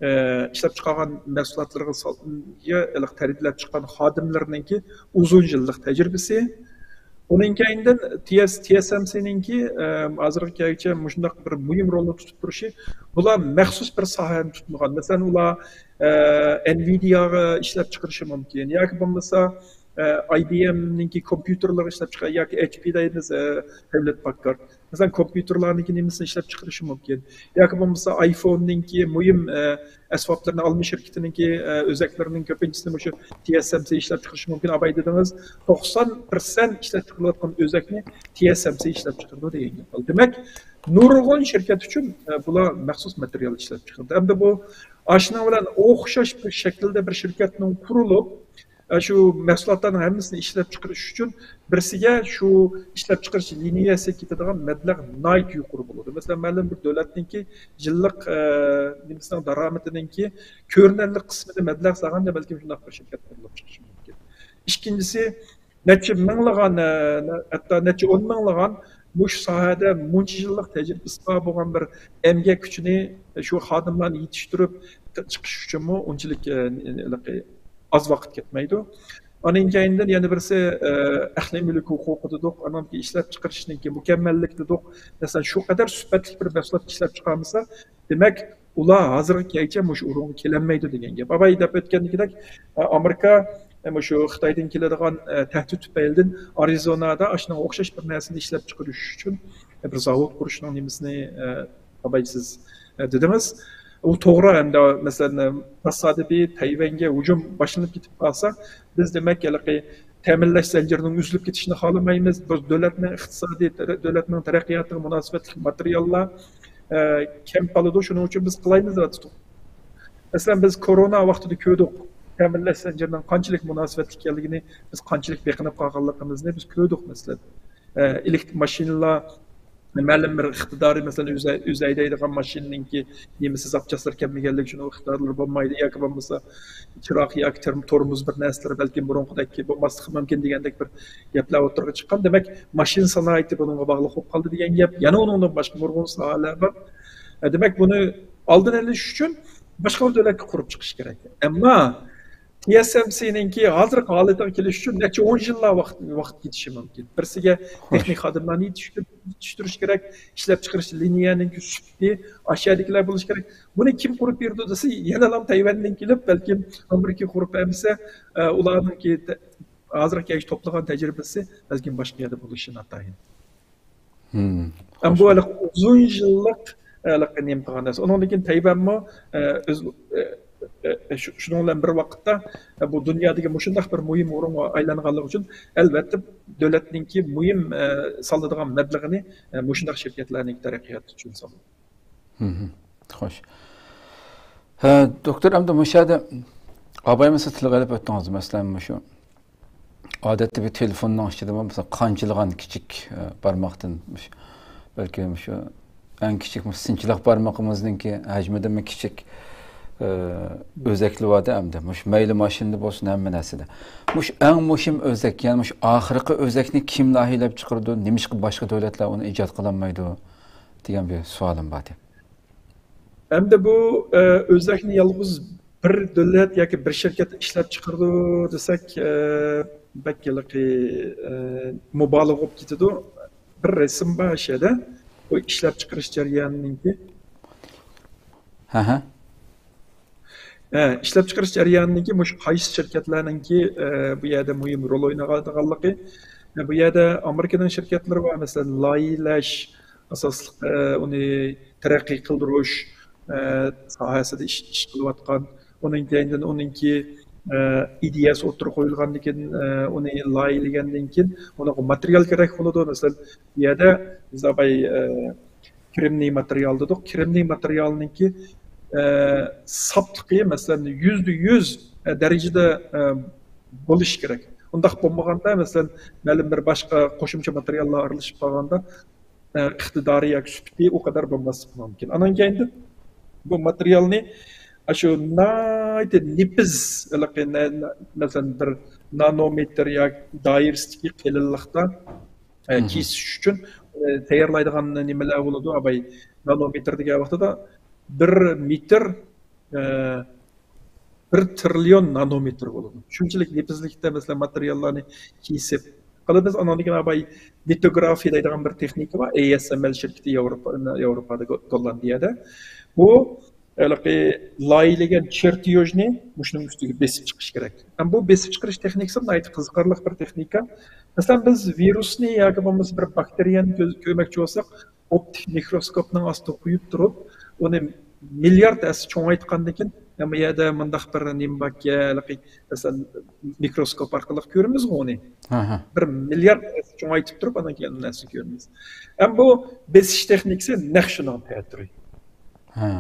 ئە، ئىشلەپچىقارغان مەھسۇلاتلىرىغا سال-، يا ھېلىقى تەربىيەلەپ چىققان خادىملىرىنىڭكى ئۇزۇن يىللىق تەجرىبىسى. ئۇنىڭ كەينىدىن تى ئېس، تى ئېس ئېم سىنىڭكى، ئە، ھازىرغا كەلگۈچە مۇشۇنداق بىر مۇھىم رولنى تۇتۇپ تۇرۇشى، بۇلار مەخسۇس بىر ساھەنى تۇتمىغان. مەسىلەن، ئۇلار، ئە، ئېنۋىدىياغا ئىشلەپچىقىرىشى مۇمكىن. ياكى بولمىسا، ئە، ئاي بى ئېمنىڭكى كومپيۇتېرلىرىغا ئىشلەپچىقىرىدۇ، ياكى ئېچ پى دەيمىز، ئە، ھيۇلېت پاككارد. مەسىلەن، كومپيۇتېرلارنىڭكى نېمىسىنى ئىشلەپچىقىرىشى مۇمكىن. ياكى بولمىسا ئايفوننىڭكى مۇھىم، ئە، ئەسۋابلىرىنى، ئالما شىركىتىنىڭكى، ئە، ئۆزەكلىرىنىڭ كۆپىنچىسىنى مۇشۇ تى ئېس ئەم سى ئىشلەپچىقىرىشى مۇمكىن. ئاۋاي دېدىڭىز، توقسان پىرسەنت ئىشلەپچىقىرىلىۋاتقان ئۆزەكنى تى ئېس ئەم سى ئىشلەپچىقىرىدۇ دېگەن گەپ. دېمەك، نۇرغۇن شىركەت ئۈچۈن، ئە، بۇلار مەخسۇس ماتېرىيال ئىشلەپچىقىرىدۇ. ئەمدى بۇ ئاشۇنىڭ بىلەن ئوخشاش بىر شەكىلدە بىر شىركەتنىڭ قۇرۇلۇپ، ئە، شۇ مەھسۇلاتلارنىڭ ھەممىسىنى ئىشلەپچىقىرىش ئۈچۈن بىرسىگە شۇ ئىشلەپچىقىرىش لىنىيەسىگە كېتىدىغان مەبلەغ ناھايىتى يۇقىرى بولىدۇ. مەسىلەن، مەلۇم بىر دۆلەتنىڭكى يىللىق، ئە، نېمىسىنىڭ، دارامىتىنىڭكى كۆرۈنەرلىك قىسمىنى مەبلەغ سالغاندا بەلكىم شۇنداق بىر شىركەت قۇرۇلۇپ چىقىشى مۇمكىن. ئىككىنچىسى، نەچچە مىڭلىغان، ئە، ھەتتا نەچچە ئون مىڭلىغان مۇشۇ ساھەدە مۇنچە يىللىق تەجرىبىسى بار بولغان بىر ئەمگەك كۈچىنى، شۇ خادىملارنى يېتىشتۈرۈپ چىقىش ئۈچۈنمۇ ئۇنچىلىك، ئە، ئاز ۋاقىت كەتمەيدۇ. ئانىڭ كەينىدىن يەنە بىرسى، ئە، ئەقلىي مۈلۈك ھوقۇقى دېدۇق، ئانىڭ كېيىن ئىشلەپچىقىرىشنىڭكى مۇكەممەللىكى دېدۇق. مەسىلەن، شۇ قەدەر سۈپەتلىك بىر مەھسۇلات ئىشلەپچىقارمىسا، دېمەك، ئۇلار ھازىرغا كەلگۈچە مۇشۇ ئورۇنغا كېلەلمەيدۇ دېگەن گەپ. ئاۋاي دەپ ئۆتكەندىكىدەك، ئامېرىكا مۇشۇ خىتايدىن كېلىدىغان، ئە، تەھدىت تۈپەيلىدىن ئارىزونادا ئاشۇنىڭغا ئوخشاش بىر نەرسىنى ئىشلەپچىقىرىش ئۈچۈن بىر زاۋۇت قۇرۇشنىڭ نېمىسىنى، ئە، ئاۋاي سىز، ئە، دېدىڭىز. ئۇ توغرا، ئەمدى، مەسىلەن، تاسادىپىي تەيۋەنگە ھۇجۇم باشلىنىپ كېتىپ قالسا، بىز، دېمەك، ھېلىقى تەمىنلەش زەنجىرىنىڭ ئۈزۈلۈپ كېتىشىنى خالىمايمىز. بۇ دۆلەتنىڭ ئىقتىسادىي، دۆلەتنىڭ تەرەققىياتىغا مۇناسىۋەتلىك ماتېرىياللار، ئە، كەم قالىدۇ. شۇنىڭ ئۈچۈن بىز قىلايمىز دەۋاتىدۇ. مەسىلەن، بىز كورونا ۋاقتىدا كۆردۇق، تەمىنلەش زەنجىرىنىڭ قانچىلىك مۇناسىۋەتلىك ئىكەنلىكىنى، بىز قانچىلىك بېقىنىپ قالغانلىقىمىزنى بىز كۆردۇق. مەسىلەن، ئە، ئېلېكتر ماشىنىلار، مەلۇم بىر ئىقتىدارى، مەسىلەن، ئۆزى، ئۆزى ھەيدەيدىغان ماشىنىنىڭكى نېمىسى، زاپچاسلىرى كەلمىگەنلىكى، شۇنىڭ ئىقتىدارلىرى بولمايدۇ ياكى بولمىسا چىراغ ياكى تېر-، تورمۇز بىر نەرسىلىرى بەلكىم بۇرۇنقىدەك بولماسلىقى مۇمكىن دېگەندەك بىر گەپلەر ئوتتۇرىغا چىققان. دېمەك، ماشىنا سانائىتى بۇنىڭغا باغلىق بولۇپ قالدى دېگەن گەپ. يەنە ئۇنىڭدىن باشقا نۇرغۇن ساھەلەر بار. ئە، دېمەك، بۇنى ئالدىنى ئېلىش ئۈچۈن باشقا بىر دۆلەتكە قۇرۇپ چىقىش كېرەك. ئەمما تى ئېس ئېم سىنىڭكى ھازىرقى ھالىتىگە كېلىش ئۈچۈن نەچچە ئون يىللار ۋاقىت، ۋاقىت كېتىشى مۇمكىن. بىرسىگە تېخنىك خادىملارنى يېتىشتۈر-، يېتىشتۈرۈش كېرەك، ئىشلەپچىقىرىش لىنىيەنىڭكى سۈپىتى ئاشۇ يەردىكىلەر بولۇشى كېرەك. بۇنى كىم قۇرۇپ بېرىدۇ دېسە، يەنىلا تەيۋەندىن كېلىپ، بەلكىم ئامېرىكا قۇرۇپ بەرمىسە، ئە، ئۇلارنىڭكى تە-، ھازىرغا كەلگۈچە توپلىغان تەجرىبىسى بەلكىم باشقا يەردە بولۇشى ناتايىن. ھەم بۇ ھېلىقى ئۇزۇن يىللىق، ھېلىقى نېمە قىلغان نەرسە. ئۇنىڭدىن كېيىن تەيۋەنمۇ، ئە، ئۆز، ئە، ئە، شۇ-، شۇنىڭ بىلەن بىر ۋاقىتتا، ئە، بۇ دۇنيادىكى مۇشۇنداق بىر مۇھىم ئورۇنغا ئايلانغانلىقى ئۈچۈن، ئەلۋەتتە، دۆلەتنىڭكى مۇھىم، ئە، سالىدىغان مەبلىغىنى، ئە، مۇشۇنداق شىركەتلەرنىڭكى تەرەققىياتى ئۈچۈن سالىدۇ. ھىم، خوش. ھە، دوكتور، ئەمدى مۇشۇ يەردە ئابايمىز تىلغا ئېلىپ ئۆتتىڭىز، مەسىلەن، مۇشۇ ئادەتتە بىر تېلېفوننىڭ ئىچىدىمۇ، مەسىلەن، قانچىلىغان كىچىك، ئە، بارماقتىن، مۇش-، بەلكى مۇشۇ ئەڭ كىچىك مۇشۇ سىنچىلاق بارمىقىمىزنىڭكى ھەجمىدىنمۇ كىچىك، ئە، ئۆزەكلىۋاتىدۇ ئەمدى. مۇشۇ مەيلى ماشىنىدا بولسۇن، ھەممە نەرسىدە. مۇشۇ ئەڭ مۇھىم ئۆزەك، يەنى مۇشۇ ئاخىرقى ئۆزەكنى كىم لايىھەلەپ چىقىرىدۇ؟ نېمىشقا باشقا دۆلەتلەر ئۇنى ئىجاد قىلالمايدۇ؟ دېگەن بىر سوئالىم بار ئىدى. ئەمدى بۇ، ئە، ئۆزەكنى يالغۇز بىر دۆلەت ياكى بىر شىركەت ئىشلەپ چىقىرىدۇ دېسەك، ئە، بەك ھېلىقى، ئە، مۇبالىغە بولۇپ كېتىدۇ. بىر رەسىم بار ئاشۇ يەردە. بۇ ئىشلەپ چىقىرىش جەريانىنىڭكى. ھە، ھە. ئە، ئىشلەپچىقىرىش جەريانىدىكى مۇشۇ قايسى شىركەتلەرنىڭكى، ئە، بۇ يەردە مۇھىم رول ئوينايدىغانلىقى، ئە، بۇ يەردە ئامېرىكىنىڭ شىركەتلىرى بار، مەسىلەن، لايىھەلەش ئاساسلىق، ئە، ئۇنى تەرەققىي قىلدۇرۇش، ئە، ساھەسىدە ئىش، ئىش قىلىۋاتقان. ئۇنىڭ كەينىدىن ئۇنىڭكى، ئە، ئىدىيەسى ئوتتۇرىغا قويۇلغاندىن كېيىن، ئە، ئۇنى لايىھەلىگەندىن كېيىن ئۇنىڭغا ماتېرىيال كېرەك بولىدۇ. مەسىلەن، بۇ يەردە بىز ئاباي، ئە، كرېمنىي ماتېرىيال دېدۇق. كرېمنىي ماتېرىيالنىڭكى، ئە، ساپلىقى، مەسىلەن، يۈزدە يۈز، ئە، دەرىجىدە، ئە، بولۇشى كېرەك. ئۇنداق بولمىغاندا، مەسىلەن، مەلۇم بىر باشقا قوشۇمچە ماتېرىياللار ئارىلىشىپ قالغاندا، ئە، ئىقتىدارى ياكى سۈپىتى ئۇ قەدەر بولماسلىقى مۇمكىن. ئانىڭ كەينىدىن بۇ ماتېرىيالنى ئاشۇ ناھايىتى نېپىز، ھېلىقى نە-، نە-، مەسىلەن، بىر نانومېتىر ياكى دائىرىسىدىكى قېلىنلىقتا ئە، كېسىش ئۈچۈن، ئە، تەييارلايدىغان نېمىلەر بولىدۇ، ئاباي. نانومېتىر دېگەن ۋاقتىدا بىر مېتىر، ئە، بىر تىرىليون نانومېتىر بولىدۇ. شۇنچىلىك نېپىزلىكتە، مەسىلەن، ماتېرىياللارنى كېسىپ قىلىمىز. ئانىڭدىن كېيىن، ئاباي، لىتوگرافىيە دەيدىغان بىر تېخنىكا بار، ئەي ئېس ئېم ئېل شىركىتى ياۋروپا، ياۋروپادا، گو-، گوللاندىيەدە. بۇ ھېلىقى لايىھەلىگەن چېرتيوژنى مۇشۇنىڭ ئۈستىگە بېسىپ چىقىش كېرەك. ھەم بۇ بېسىپ چىقىرىش تېخنىكىسى ناھايىتى قىزىقارلىق بىر تېخنىكا. مەسىلەن، بىز ۋىرۇسنى ياكى بولمىسا بىر باكتېرىيەنى كۆز-، كۆرمەكچى بولساق، ئوپتىك مىكروسكوپنىڭ ئاستىغا قويۇپ تۇرۇپ، ئۇنى مىليارد ھەسسە چوڭايتقاندىن كېيىن، يەنە بۇ يەردە مۇنداق بىر نېمە باركەن، ھېلىقى، مەسىلەن، مىكروسكوپ ئارقىلىق كۆرىمىزغۇ ئۇنى. ھە، ھە. بىر مىليارد ھەسسە چوڭايتىپ تۇرۇپ، ئاندىن كېيىن ئۇ نەرسىنى كۆرىمىز. ھەم بۇ بېسىش تېخنىكىسى نەق شۇنىڭ تەتۈرى. ھە.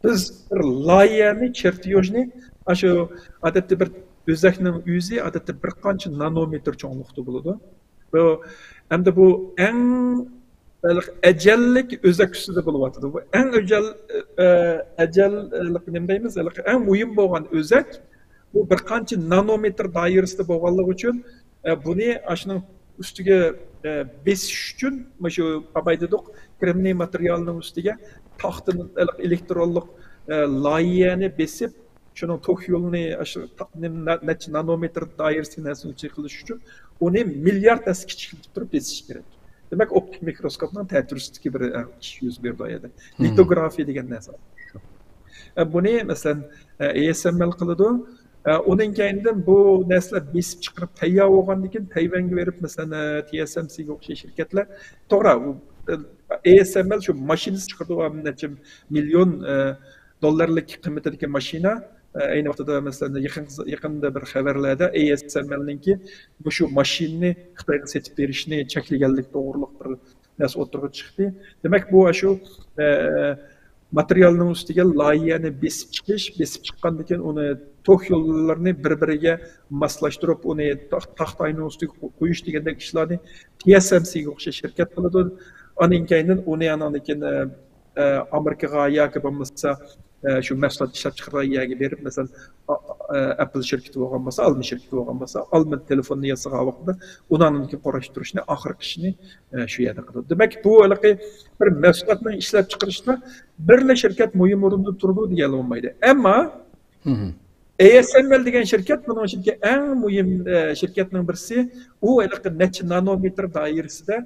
بىز بىر لايىھەنى، چېرتيوژنى، ئاشۇ ئادەتتە بىر ئۆزەكنىڭ ئۆزى ئادەتتە بىر قانچە نانومېتىر چوڭلۇقتا بولىدۇ. بۇ، ئەمدى بۇ ئەڭ ئەجەللىك ئۆزەك ئۈستىدە بولۇۋاتىدۇ. بۇ ئەڭ ئەجەل، ئە، ئەجەل، ئە، نېمە دەيمىز؟ ئەڭ مۇھىم بولغان ئۆزەك، بۇ بىر قانچە نانومېتىر دائىرىسىدە بولغانلىقى ئۈچۈن، ئە، بۇنى ئاشۇنىڭ ئۈستىگە، ئە، بېسىش ئۈچۈن، مۇشۇ ئاباي دېدۇق، كرېمنىي ماتېرىيالنىڭ ئۈستىگە تاختىنى، ئېلېكترونلۇق، ئە، لايىھەنى بېسىپ، شۇنىڭ توك يولىنى، ئاشۇ تا-، نېمە، نە-، نەچچە نانومېتىر دائىرىسىدىكى نەرسىنى ئۈستىگە قىلىش ئۈچۈن ئۇنى مىليارد ھەسسە كىچىكلىتىپ تۇرۇپ بېسىش كېرەك. دېمەك، ئوپتىك مىكروسكوپنىڭ تەتۈرىسىدىكى بىر، ئە، ئىش يۈز بېرىدۇ ئۇ يەردە. لىتوگرافىيە دېگەن نەرسە شۇ. ئە، بۇنى، مەسىلەن، ئە، ئەي ئېس ئېم ئېل قىلىدۇ. ئە، ئۇنىڭ كەينىدىن بۇ نەرسىلەر بېسىپ چىقىرىپ تەييار بولغاندىن كېيىن، تەيۋەنگە بېرىپ، مەسىلەن، ئە، تى ئېس ئېم سىگە ئوخشاش شىركەتلەر، توغرا، ئۇ، ئە، ئەي ئېس ئېم ئېل شۇ ماشىنىسى چىقىرىدۇ، نەچچە مىليون، ئە، دوللارلىق قىممىتىدىكى ماشىنا. ئە، ئەينى ۋاقتىدا، مەسىلەن، يېقىنقى، يېقىندا بىر خەۋەرلەردە ئەي ئېس ئېم ئېلنىڭكى مۇشۇ ماشىنىنى خىتايغا سېتىپ بېرىشنى چەكلىگەنلىكى توغرۇلۇق بىر نەرسە ئوتتۇرىغا چىقتى. دېمەك، بۇ ئاشۇ، ئە، ماتېرىيالنىڭ ئۈستىگە لايىھەنى بېسىپ چىقىش، بېسىپ چىققاندىن كېيىن ئۇنى توك يوللىرىنى بىر-بىرىگە ماسلاشتۇرۇپ، ئۇنى تاخ-، تاختاينىڭ ئۈستىگە قو-، قويۇش دېگەندەك ئىشلارنى تى ئېس ئېم سىگە ئوخشاش شىركەت قىلىدۇ. ئاندىن كېيىندىن ئۇنى ئاندىن كېيىن ئامېرىكىغا ياكى بولمىسا شۇ مەھسۇلات ئىشلەپ چىقىرىدىغان يەرگە بېرىپ، مەسىلەن، ئەپل شىركىتى بولغان بولسا، ئالما شىركىتى بولغان بولسا، ئالما تېلېفوننى ياسىغان ۋاقتىدا ئۇنى ئاندىن كېيىن قۇراشتۇرۇشنى، ئاخىرقى ئىشنى شۇ يەردە قىلىدۇ. دېمەك، بۇ ھېلىقى بىر مەھسۇلاتنىڭ ئىشلەپ چىقىرىشتا بىرلا شىركەت مۇھىم ئورۇندا تۇرىدۇ دېگەنلىك بولمايدۇ. ئەمما ئەي ئېس ئېم ئېل دېگەن شىركەت بۇنىڭ ئىچىدىكى ئەڭ مۇھىم شىركەتنىڭ بىرسى. ئۇ ھېلىقى نەچچە نانومېتىر دائىرىسىدە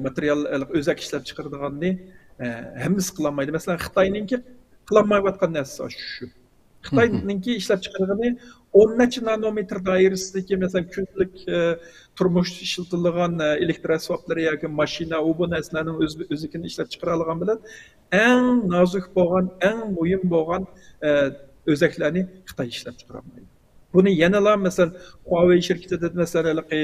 ماتېرىيال، ئۆزەك ئىشلەپ چىقىرىدىغاننى ھەممىسى قىلالمايدۇ. مەسىلەن، خىتاينىڭكى قىلالمايۋاتقان نەرسىسى شۇ. خىتاينىڭكى ئىشلەپ چىقىرىدىغىنى ئون نەچچە نانومېتىر دائىرىسىدىكى، مەسىلەن، كۈندىلىك تۇرمۇشتا ئىشلىتىلىدىغان ئېلېكتر ئەسۋابلىرى ياكى ماشىنا، ئۇ بۇ نەرسىلەرنىڭ ئۆز-، ئۆزىكىنى ئىشلەپ چىقىرالىغان بىلەن، ئەڭ نازۇك بولغان، ئەڭ مۇھىم بولغان ئۆزەكلەرنى خىتاي ئىشلەپ چىقىرالمايدۇ. بۇنى يەنىلا، مەسىلەن، خۇاۋېي شىركىتىدە، مەسىلەن، ھېلىقى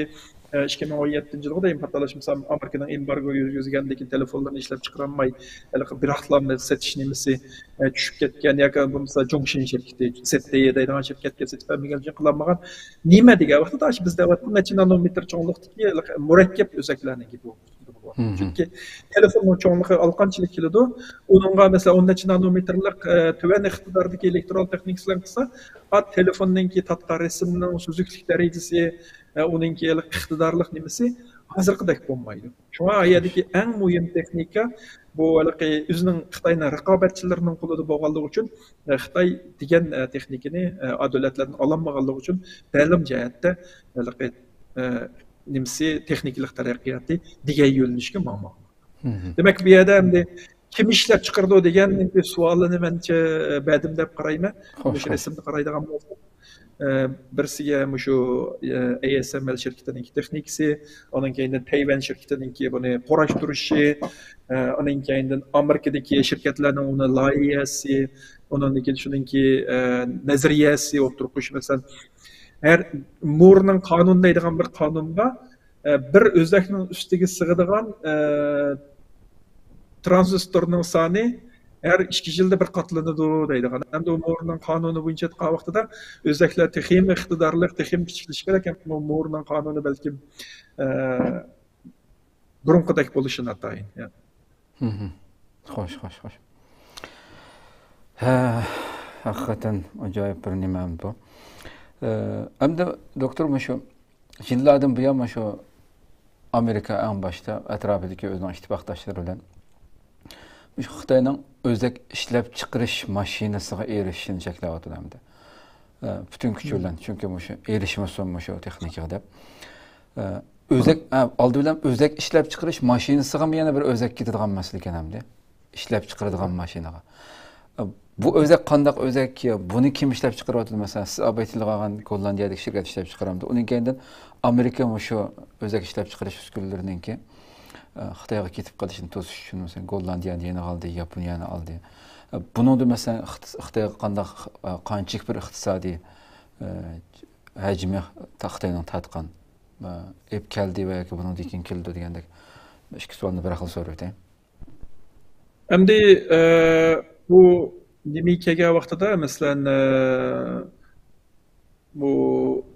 ئىككى مىڭ ئون يەتتىنچى يىلغا دېگەن خاتالاشمىسام، ئامېرىكىنىڭ ئېمبارگو يۈرگۈزگەندىكى تېلېفونلىرىنى ئىشلەپ چىقىرالماي، ھېلىقى بىراقلا سېتىش نېمىسى چۈشۈپ كەتكەن ياكى بولمىسا جۇڭشىن شىركىتى، سېتتېي دەيدىغان شىركەتكە سېتىپ بەرمىگەن ئۈچۈن قىلالمىغان. نېمە دېگەن ۋاقىتتا، بىز دەۋاتقان نەچچە نانومېتىر چوڭلۇقتىكى مۇرەككەپ ئۆزەكلەرنىڭكى بۇ. چۈنكى تېلېفوننىڭ چوڭلۇقى ئالقانچىلىك كېلىدۇ. ئۇنىڭغا، مەسىلەن، ئون نەچچە نانومېتىرلىق تۆۋەن ئىقتىداردىكى ئېلېكترون تېخنىكىسى بىلەن قىلسا، تېلېفوننىڭكى تارتقان رەسىمنىڭ سۈزۈكلۈك دەرىجىسى، ئۇنىڭكى ئىقتىدارلىق نېمىسى ھازىرقىدەك بولمايدۇ. شۇڭا ئۇ يەردىكى ئەڭ مۇھىم تېخنىكا بۇ ھېلىقى ئۆزىنىڭ، خىتاينىڭ رىقابەتچىلىرىنىڭ قولىدا بولغانلىقى ئۈچۈن، خىتاي دېگەن تېخنىكىنى ئا دۆلەتلەردىن ئالالمىغانلىقى ئۈچۈن تەلىم جەھەتتە ھېلىقى نېمىسى، تېخنىكىلىق تەرەققىياتى دېگەن يۆنىلىشكە ماڭماقتا. دېمەك، بۇ يەردە ئەمدى كىم ئىشلەپ چىقىرىدۇ دېگەن سوئالنى مەنچە بەردىم دەپ قارايمەن. مۇشۇ رەسىمدە قارايدىغان بولساق، بىرسىگە مۇشۇ ئەي ئېس ئېم ئېل شىركىتىنىڭكى تېخنىكىسى، ئۇنىڭ كەينىدىن تەيۋەن شىركىتىنىڭكى بۇنى قۇراشتۇرۇشى، ئۇنىڭ كەينىدىن ئامېرىكىدىكى شىركەتلەرنىڭ ئۇنى لايىھەسى، ئۇنىڭدىن كېيىن شۇنىڭكى نەزەرىيەسى ئوتتۇرىغا قويۇشى. مەسىلەن، ھەر مۇرنىڭ قانۇنى دەيدىغان بىر قانۇن بار. بىر ئۆزەكنىڭ ئۈستىگە سىغىدىغان ترانزىستورنىڭ سانى ھەر ئىككى يىلدا بىر قاتلىنىدۇ دەيدىغان. ئەمدى ئۇ مۇرنىڭ قانۇنى بويىچە ئېيتقان ۋاقتىدا ئۆزەكلەر تېخىمۇ ئىقتىدارلىق، تېخىمۇ كىچىكلىشى كېرەك. ئەمما مۇرنىڭ قانۇنى بەلكىم بۇرۇنقىدەك بولۇشى ناتايىن. خوش، خوش، خوش. ھە، ھەقىقەتەن ئاجايىپ بىر نېمە بۇ. ئەمدى دوكتور، مۇشۇ يىللاردىن بۇيان مۇشۇ ئامېرىكا ئەڭ باشتا ئەتراپىدىكى ئۆزىنىڭ ئىتتىپاقداشلىرى بىلەن مۇشۇ خىتاينىڭ ئۆزەك ئىشلەپ چىقىرىش ماشىنىسىغا ئېرىشىشنى چەكلەۋاتىدۇ ئەمدى. پۈتۈن كۈچى بىلەن، چۈنكى مۇشۇ ئېرىشمىسۇن مۇشۇ تېخنىكىغا دەپ. ئۆزەك، ئالدى بىلەن ئۆزەك ئىشلەپ چىقىرىش ماشىنىسىغىمۇ يەنە بىر ئۆزەك كېتىدىغان مەسىلە ئىكەن ئەمدى. ئىشلەپ چىقىرىدىغان ماشىنىغا. بۇ ئۆزەك قانداق ئۆزەك؟ بۇنى كىم ئىشلەپ چىقىرىۋاتىدۇ؟ مەسىلەن، سىز ئاپايتىلغان گوللاندىيەدىكى شىركەت ئىشلەپ چىقىرامدۇ؟ ئۇنىڭ كەينىدىن ئامېرىكا مۇشۇ ئۆزەك ئىشلەپ چىقىرىش ئۈسكۈنىلىرىنىڭكى خىتايغا كېتىپ قېلىشىنى توسۇش ئۈچۈن، مەسىلەن، گوللاندىيەنى يېنىغا ئالدى، ياپونىيەنى ئالدى. بۇنىڭدا، مەسىلەن، خىتايغا قانداق، قانچىلىك بىر ئىقتىسادىي ھەجمى خىتاينىڭ تارتقان، ئېلىپ كەلدى ۋە ياكى بۇنىڭدىن كېيىن كېلىدۇ دېگەندەك ئىككى سوئالنى بىر خىل سوراپ ئۆتەي. ئەمدى بۇ نېمىگە كەلگەن ۋاقتىدا، مەسىلەن، بۇ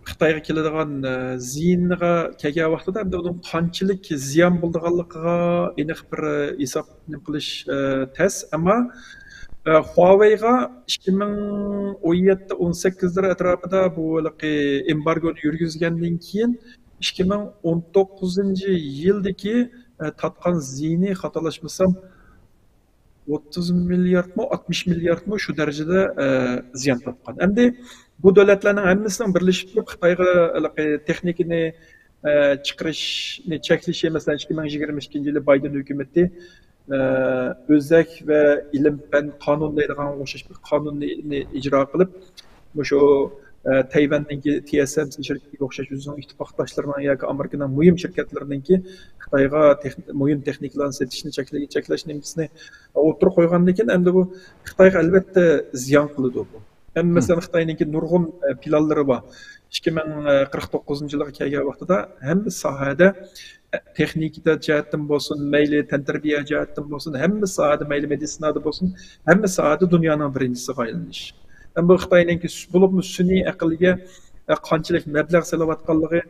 خىتايغا كېلىدىغان زىيىنىغا كەلگەن ۋاقتىدا، ئەمدى ئۇنىڭ قانچىلىك زىيان بولىدىغانلىقىغا ئېنىق بىر ھېساب قىلىش تەس. ئەمما خۇاۋېيغا ئىككى مىڭ ئون يەتتە، ئون سەككىزلەر ئەتراپىدا بۇ ھېلىقى ئېمبارگونى يۈرگۈزگەندىن كېيىن، ئىككى مىڭ ئون توققۇزىنچى يىلدىكى تارتقان زىيىنى، خاتالاشمىسام، ئوتتۇز مىلياردمۇ، ئاتمىش مىلياردمۇ، شۇ دەرىجىدە زىيان تارتقان. ئەمدى بۇ دۆلەتلەرنىڭ ھەممىسىنىڭ بىرلىشىپ تۇرۇپ خىتايغا ھېلىقى تېخنىكىنى چىقىرىشنى چەكلىشى، مەسىلەن، ئىككى مىڭ يىگىرمە ئىككىنچى يىلى بايدېن ھۆكۈمىتى ئۆزەك ۋە ئىلىم پەن قانۇن دەيدىغانغا ئوخشاش بىر قانۇننى ئىجرا قىلىپ، مۇشۇ تەيۋەننىڭكى تىي ئېس ئېم سى شىركىتىگە ئوخشاش ئۆزىنىڭ ئىتتىپاقداشلىرىنىڭ ياكى ئامېرىكىنىڭ مۇھىم شىركەتلىرىنىڭكى خىتايغا مۇھىم تېخنىكىلارنى سېتىشنى چەكلەش نېمىسىنى ئوتتۇرىغا قويغاندىن كېيىن، ئەمدى بۇ خىتايغا ئەلۋەتتە زىيان قىلىدۇ بۇ. ئەمدى مەسىلەن، خىتاينىڭكى نۇرغۇن پىلانلىرى بار. ئىككى مىڭ قىرىق توققۇزىنچى يىلغا كەلگەن ۋاقتىدا ھەممە ساھەدە، تېخنىكا جەھەتتىن بولسۇن، مەيلى تەنتەربىيە جەھەتتىن بولسۇن، ھەممە ساھەدە، مەيلى مېدىتسىنادا بولسۇن، ھەممە ساھەدە دۇنيانىڭ بىرىنچىسىگە ئايلىنىش. ئەمدى بۇ خىتاينىڭكى بولۇپمۇ سۈنئىي ئەقىلگە قانچىلىك مەبلەغ سېلىۋاتقانلىقى،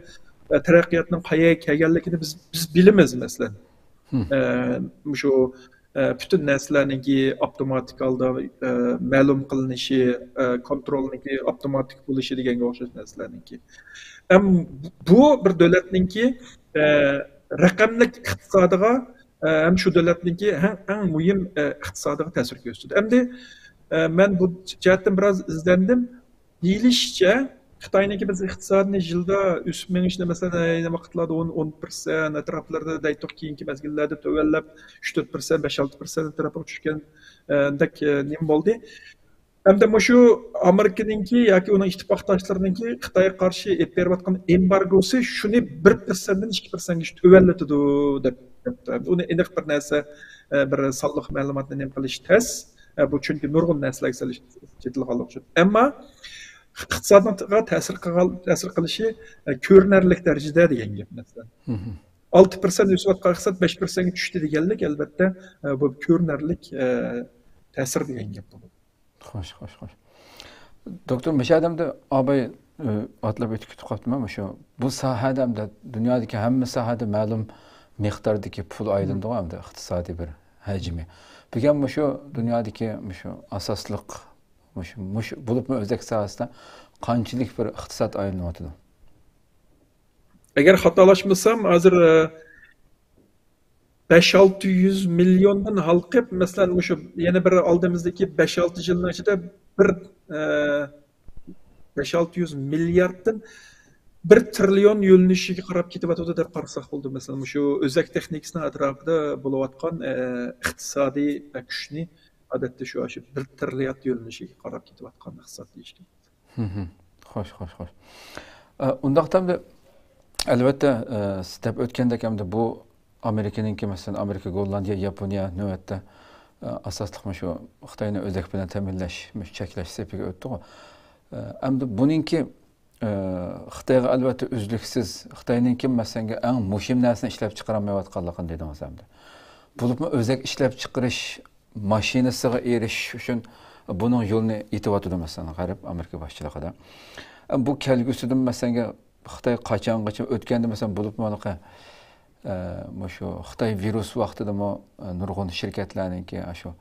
تەرەققىياتنىڭ قەيەرگە كەلگەنلىكىنى بىز، بىز بىلىمىز، مەسىلەن. ئە، مۇشۇ، ئە، پۈتۈن نەرسىلەرنىڭكى ئاپتوماتىك ھالدا، ئە، مەلۇم قىلىنىشى، ئە، كونترولنىڭكى ئاپتوماتىك بولۇشى دېگەنگە ئوخشاش نەرسىلەرنىڭكى. ئەم، بۇ بىر دۆلەتنىڭكى، ئە، رەقەملىك ئىقتىسادىغا، ئە، ھەم شۇ دۆلەتنىڭكى ھەم ئەڭ مۇھىم، ئە، ئىقتىسادىغا تەسىر كۆرسىتىدۇ. ئەمدى، ئە، مەن بۇ جەھەتتىن بىراز ئىزدەندىم. دېيىلىشىچە، خىتاينىڭكى بىز ئىقتىسادنى يىلدا ئۆسۈپ مېڭىشىنى، مەسىلەن، ئەينى ۋاقىتلاردا ئون، ئون پىرسەنت ئەتراپلىرىدا دەيتتۇق، كېيىنكى مەزگىللەردە تۆۋەنلەپ، ئۈچ، تۆت پىرسەنت، بەش، ئالتە پىرسەنت ئەتراپىغا چۈشكەندەك، ئە، نېمە بولدى. ئەمدى مۇشۇ ئامېرىكىنىڭكى ياكى ئۇنىڭ ئىتتىپاقداشلىرىنىڭكى خىتايغا قارشى ئېلىپ بېرىۋاتقان ئېمبارگوسى شۇنى بىر پىرسەنتتىن ئىككى پىرسەنتكىچە تۆۋەنلىتىدۇ، دەپ، دەپتۇ. ئۇنى ئېنىق بىر نەرسە، ئە، بىر سانلىق مەلۇماتنى نېمە قىلىش تەس. ئە، بۇ چۈنكى نۇرغۇن نەرسىلەرگە سېلىش-، چېتىلغانلىقى ئۈچۈن. ئەمما ئىقتىسادقا تەسىر قىلغان، تەسىر قىلىشى، ئە، كۆرۈنەرلىك دەرىجىدە دېگەن گەپ، مەسىلەن. ئالتە پىرسەنت ئۆسۈۋاتقان ئىقتىساد بەش پىرسەنتكە چۈشتى دېگەنلىك، ئەلۋەتتە، ئە، بۇ كۆرۈنەرلىك، ئە، تەسىر دېگەن گەپ بولىدۇ. خوش، خوش، خوش. دوكتور، مۇشۇ ئادەمدە ئاباي، ئە، ئاتلاپ ئۆتۈپ كېتىپ قاپتىمەن، مۇشۇ، بۇ ساھەدە ئەمدى دۇنيادىكى ھەممە ساھەدە مەلۇم مىقداردىكى پۇل ئايلىنىدىغۇ، ئەمدى ئىقتىسادىي بىر ھەجمى. بۈگۈن مۇشۇ دۇنيادىكى مۇشۇ ئاساسلىق، مۇشۇ، مۇشۇ، بولۇپمۇ ئۆزەك ساھەسىدە قانچىلىك بىر ئىقتىساد ئايلىنىۋاتىدۇ؟ ئەگەر خاتالاشمىسام، ھازىر، ئە، بەش، ئالتە يۈز مىليوندىن ھالقىپ، مەسىلەن، مۇشۇ يەنە بىر ئالدىمىزدىكى بەش، ئالتە يىلنىڭ ئىچىدە بىر، ئە، بەش، ئالتە يۈز مىلياردتىن بىر تىرىليون يۆنىلىشىگە قاراپ كېتىۋاتىدۇ دەپ قارىساق بولىدۇ. مەسىلەن، مۇشۇ ئۆزەك تېخنىكىسىنىڭ ئەتراپىدا بولۇۋاتقان، ئە، ئىقتىسادىي، ئە، كۈچنى ئادەتتە شۇ، شۇ بىر تىرىليارد يۆنىلىشىگە قاراپ كېتىۋاتقان ئىقتىساد دېيىشكە. خوش، خوش، خوش. ئە، ئۇنداقتا ئەمدى، ئەلۋەتتە، ئە، سىز دەپ ئۆتكەندەك، ئەمدى بۇ ئامېرىكىنىڭكى، مەسىلەن، ئامېرىكا، گوللاندىيە، ياپونىيە نۆۋەتتە، ئە، ئاساسلىق مۇشۇ خىتاينى ئۆزەك بىلەن تەمىنلەش، مۇشۇ چەكلەش سېپىگە ئۆتتىغۇ. ئە، ئەمدى بۇنىڭكى، ئە، خىتايغا ئەلۋەتتە ئۈزلۈكسىز، خىتاينىڭكى، مەسىلەن، ئەڭ مۇھىم نەرسىنى ئىشلەپ چىقىرالمايۋاتقانلىقىنى دېدىڭىز ئەمدى. بولۇپمۇ ئۆزەك ئىشلەپ چىقىرىش ماشىنىسىغا ئېرىشىش ئۈچۈن بۇنىڭ يولىنى ئېتىۋاتىدۇ، مەسىلەن، غەرب ئامېرىكا باشچىلىقىدا. بۇ كەلگۈسىدىمۇ، مەسىلەن، خىتاي قاچانغىچە ئۆتكەندە، مەسىلەن، بولۇپمۇ ھېلىقى، ئە، مۇشۇ خىتاي ۋىرۇس ۋاقتىدىمۇ، ئە، نۇرغۇن شىركەتلەرنىڭكى ئاشۇ،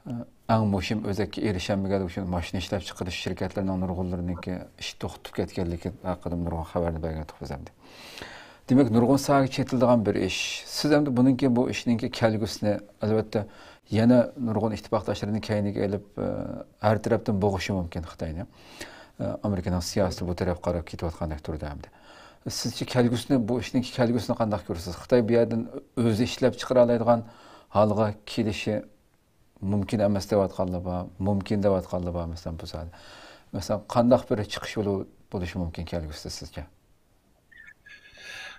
ئە، ئەڭ مۇھىم ئۆزەككە ئېرىشەلمىگەنلىكى ئۈچۈن ماشىنا ئىشلەپ چىقىرىش شىركەتلىرىنىڭ نۇرغۇنلىرىنىڭكى ئىشى توختىتىپ كەتكەنلىكى ھەققىدە نۇرغۇن خەۋەرنى بەرگەنتۇق بىز ئەمدى. دېمەك، نۇرغۇن ساھەگە چېتىلىدىغان بىر ئىش. سىز ئەمدى بۇنىڭكى، بۇ ئىشنىڭكى كەلگۈسىنى، ئەلۋەتتە، يەنە نۇرغۇن ئىتتىپاقداشلىرىنى كەينىگە ئېلىپ، ئە، ھەر تەرەپتىن بوغۇشى مۇمكىن خىتاينى. ئە، ئامېرىكىنىڭ سىياسىتى بۇ تەرەپكە قاراپ كېتىۋاتقاندەك تۇرىدۇ ئەمدى. سىزچە كەلگۈسىنى، بۇ ئىشنىڭكى كەلگۈسىنى قانداق كۆرىسىز؟ خىتاي بۇ يەردىن ئۆزى ئىشلەپ چىقىرالايدىغان ھالغا كېلىشى مۇمكىن ئەمەس دەۋاتقانلار بار، مۇمكىن دەۋاتقانلار بار، مەسىلەن، بۇ ساھەدە. مەسىلەن، قانداق بىر چىقىش يولى بولۇشى مۇمكىن كەلگۈسىدە سىزچە؟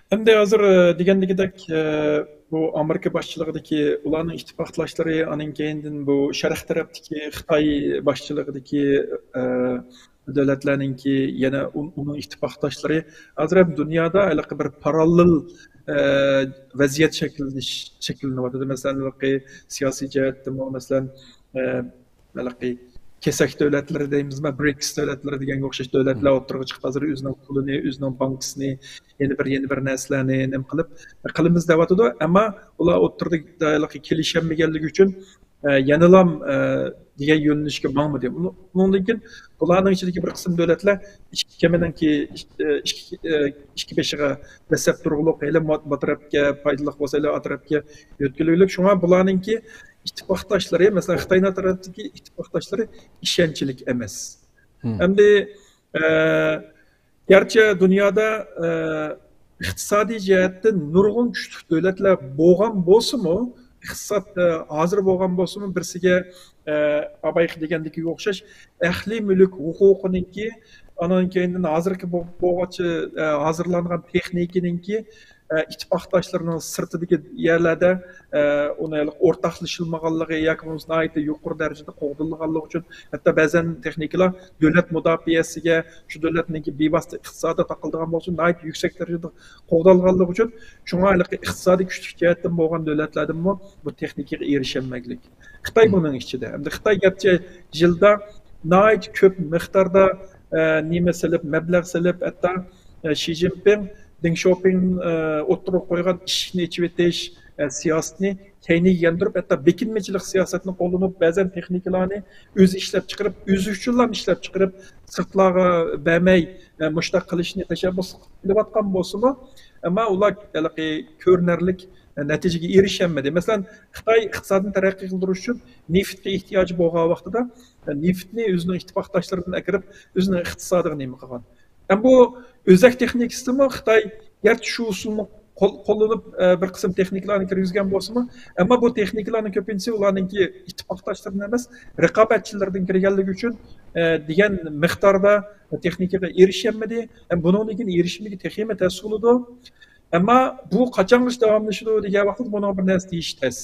ئەمدى ھازىر، ئە، دېگەندىكىدەك، ئە، بۇ ئامېرىكا باشچىلىقىدىكى ئۇلارنىڭ ئىتتىپاقداشلىرى، ئانىڭ كەينىدىن بۇ شەرق تەرەپتىكى خىتاي باشچىلىقىدىكى، ئە، دۆلەتلەرنىڭكى يەنە ئۇ-، ئۇنىڭ ئىتتىپاقداشلىرى ھازىر ھەم دۇنيادا ھېلىقى بىر پاراللېل، ئە، ۋەزىيەت شەكىللىنىش، شەكىللىنىۋاتىدۇ. مەسىلەن، ھېلىقى سىياسىي جەھەتتىمۇ، مەسىلەن، ئە، ھېلىقى كېسەك دۆلەتلىرى دەيمىزمۇ، برىكس دۆلەتلىرى دېگەنگە ئوخشاش دۆلەتلەر ئوتتۇرىغا چىقىپ، ھازىر ئۆزىنىڭ پۇلىنى، ئۆزىنىڭ بانكىسىنى، يەنە بىر، يەنە بىر نەرسىلەرنى نېمە قىلىپ، قىلىمىز دەۋاتىدۇ. ئەمما ئۇلار ئوتتۇرىدا ھېلىقى كېلىشەلمىگەنلىكى ئۈچۈن، ئە، يەنىلام، ئە، دېگەن يۆنىلىشكە ماڭمىدى. ئۇنىڭ، ئۇنىڭدىن كېيىن بۇلارنىڭ ئىچىدىكى بىر قىسىم دۆلەتلەر ئىككى كېمىنىڭكى، ئىككى، ئىككى، ئە، ئىككى بېشىغا دەسسەپ تۇرغۇلۇق، ھېلى مۇ-، بۇ تەرەپكە پايدىلىق بولسا، ھېلى ئا تەرەپكە يۆتكىلىۋېلىپ، شۇڭا بۇلارنىڭكى ئىتتىپاقداشلىرى، مەسىلەن، خىتاينىڭ تەرەپتىكى ئىتتىپاقداشلىرى ئىشەنچلىك ئەمەس. ئەمدى، ئە، گەرچە دۇنيادا، ئە، ئىقتىسادىي جەھەتتىن نۇرغۇن كۈچلۈك دۆلەتلەر بولغان بولسىمۇ، ئىقتىساد، ئە، ھازىر بولغان بولسىمۇ، بىرسىگە، ئە، ئاباي دېگەندىكىگە ئوخشاش، ئەھلى مۈلۈك ھوقۇقىنىڭكى، ئانان كېيىندىن ھازىرقى بو-، بولغاچە، ئە، ھازىرلانغان تېخنىكىنىڭكى، ئە، ئىتتىپاقداشلىرىنىڭ سىرتىدىكى يەرلەردە، ئە، ئۇنى ئورتاقلىشىلمىغانلىقى ياكى بولمىسا ناھايىتى يۇقىرى دەرىجىدە قوغدىلىدىغانلىقى ئۈچۈن، ھەتتا بەزەن تېخنىكىلار دۆلەت مۇداپىئەسىگە، شۇ دۆلەتنىڭكى بىۋاسىتە ئىقتىسادىغا تاقىلىدىغان بولسا، ناھايىتى يۈكسەك دەرىجىدە قوغدالغانلىقى ئۈچۈن، شۇڭا ھېلىقى ئىقتىسادىي كۈچلۈك جەھەتتىن بولغان دۆلەتلەردىنمۇ بۇ تېخنىكىغا ئېرىشەلمەگلىك. خىتاي بۇنىڭ ئىچىدە. ئەمدى خىتاي گەرچە يىلدا ناھايىتى كۆپ مىقداردا، ئە، نېمە سېلىپ، مەبلەغ سېلىپ، ھەتتا، ئە، شى جىنپىڭ، دېڭ شياۋپىڭ، ئە، ئوتتۇرىغا قويغان ئىشىكنى ئېچىۋېتىش، ئە، سىياسىتىنى كەينىگە ياندۇرۇپ، ھەتتا بېكىنمىچىلىك سىياسەتنى قوللىنىپ، بەزەن تېخنىكىلارنى ئۆزى ئىشلەپچىقىرىپ، ئۆزى ئۈچۈنلا ئىشلەپچىقىرىپ، سىرتلارغا بەرمەي، ئە، مۇشۇنداق قىلىشنى تەشەببۇس قىلىۋاتقان بولسىمۇ، ئەمما ئۇلار ھېلىقى كۆرۈنەرلىك، ئە، نەتىجىگە ئېرىشەلمىدى. مەسىلەن، خىتاي ئىقتىسادنى تەرەققىي قىلدۇرۇش ئۈچۈن نېفىتكە ئېھتىياجى بولغان ۋاقتىدا، ئە، نېفىتنى ئۆزىنىڭ ئىتتىپاقداشلىرىدىن ئەكىرىپ، ئۆزىنىڭ ئىقتىسادىغا نېمە قىلغان. ھەم بۇ ئۆزەك تېخنىكىسىمۇ خىتاي گەرچە شۇ ئۇسۇلنى قول-، قوللىنىپ، ئە، بىر قىسىم تېخنىكىلارنى كىرگۈزگەن بولسىمۇ، ئەمما بۇ تېخنىكىلارنىڭ كۆپىنچىسى ئۇلارنىڭكى ئىتتىپاقداشلىرىدىن ئەمەس، رىقابەتچىلىرىدىن كىرگەنلىكى ئۈچۈن، ئە، دېگەن مىقداردا تېخنىكىغا ئېرىشەلمىدى. ھەم بۇنىڭدىن كېيىن ئېرىشمىگە تېخىمۇ تەس بولىدۇ. ئەمما بۇ قاچانغىچە داۋاملىشىدۇ دېگەن ۋاقىتتا بۇنىڭغا بىر نەرسە دېيىش تەس.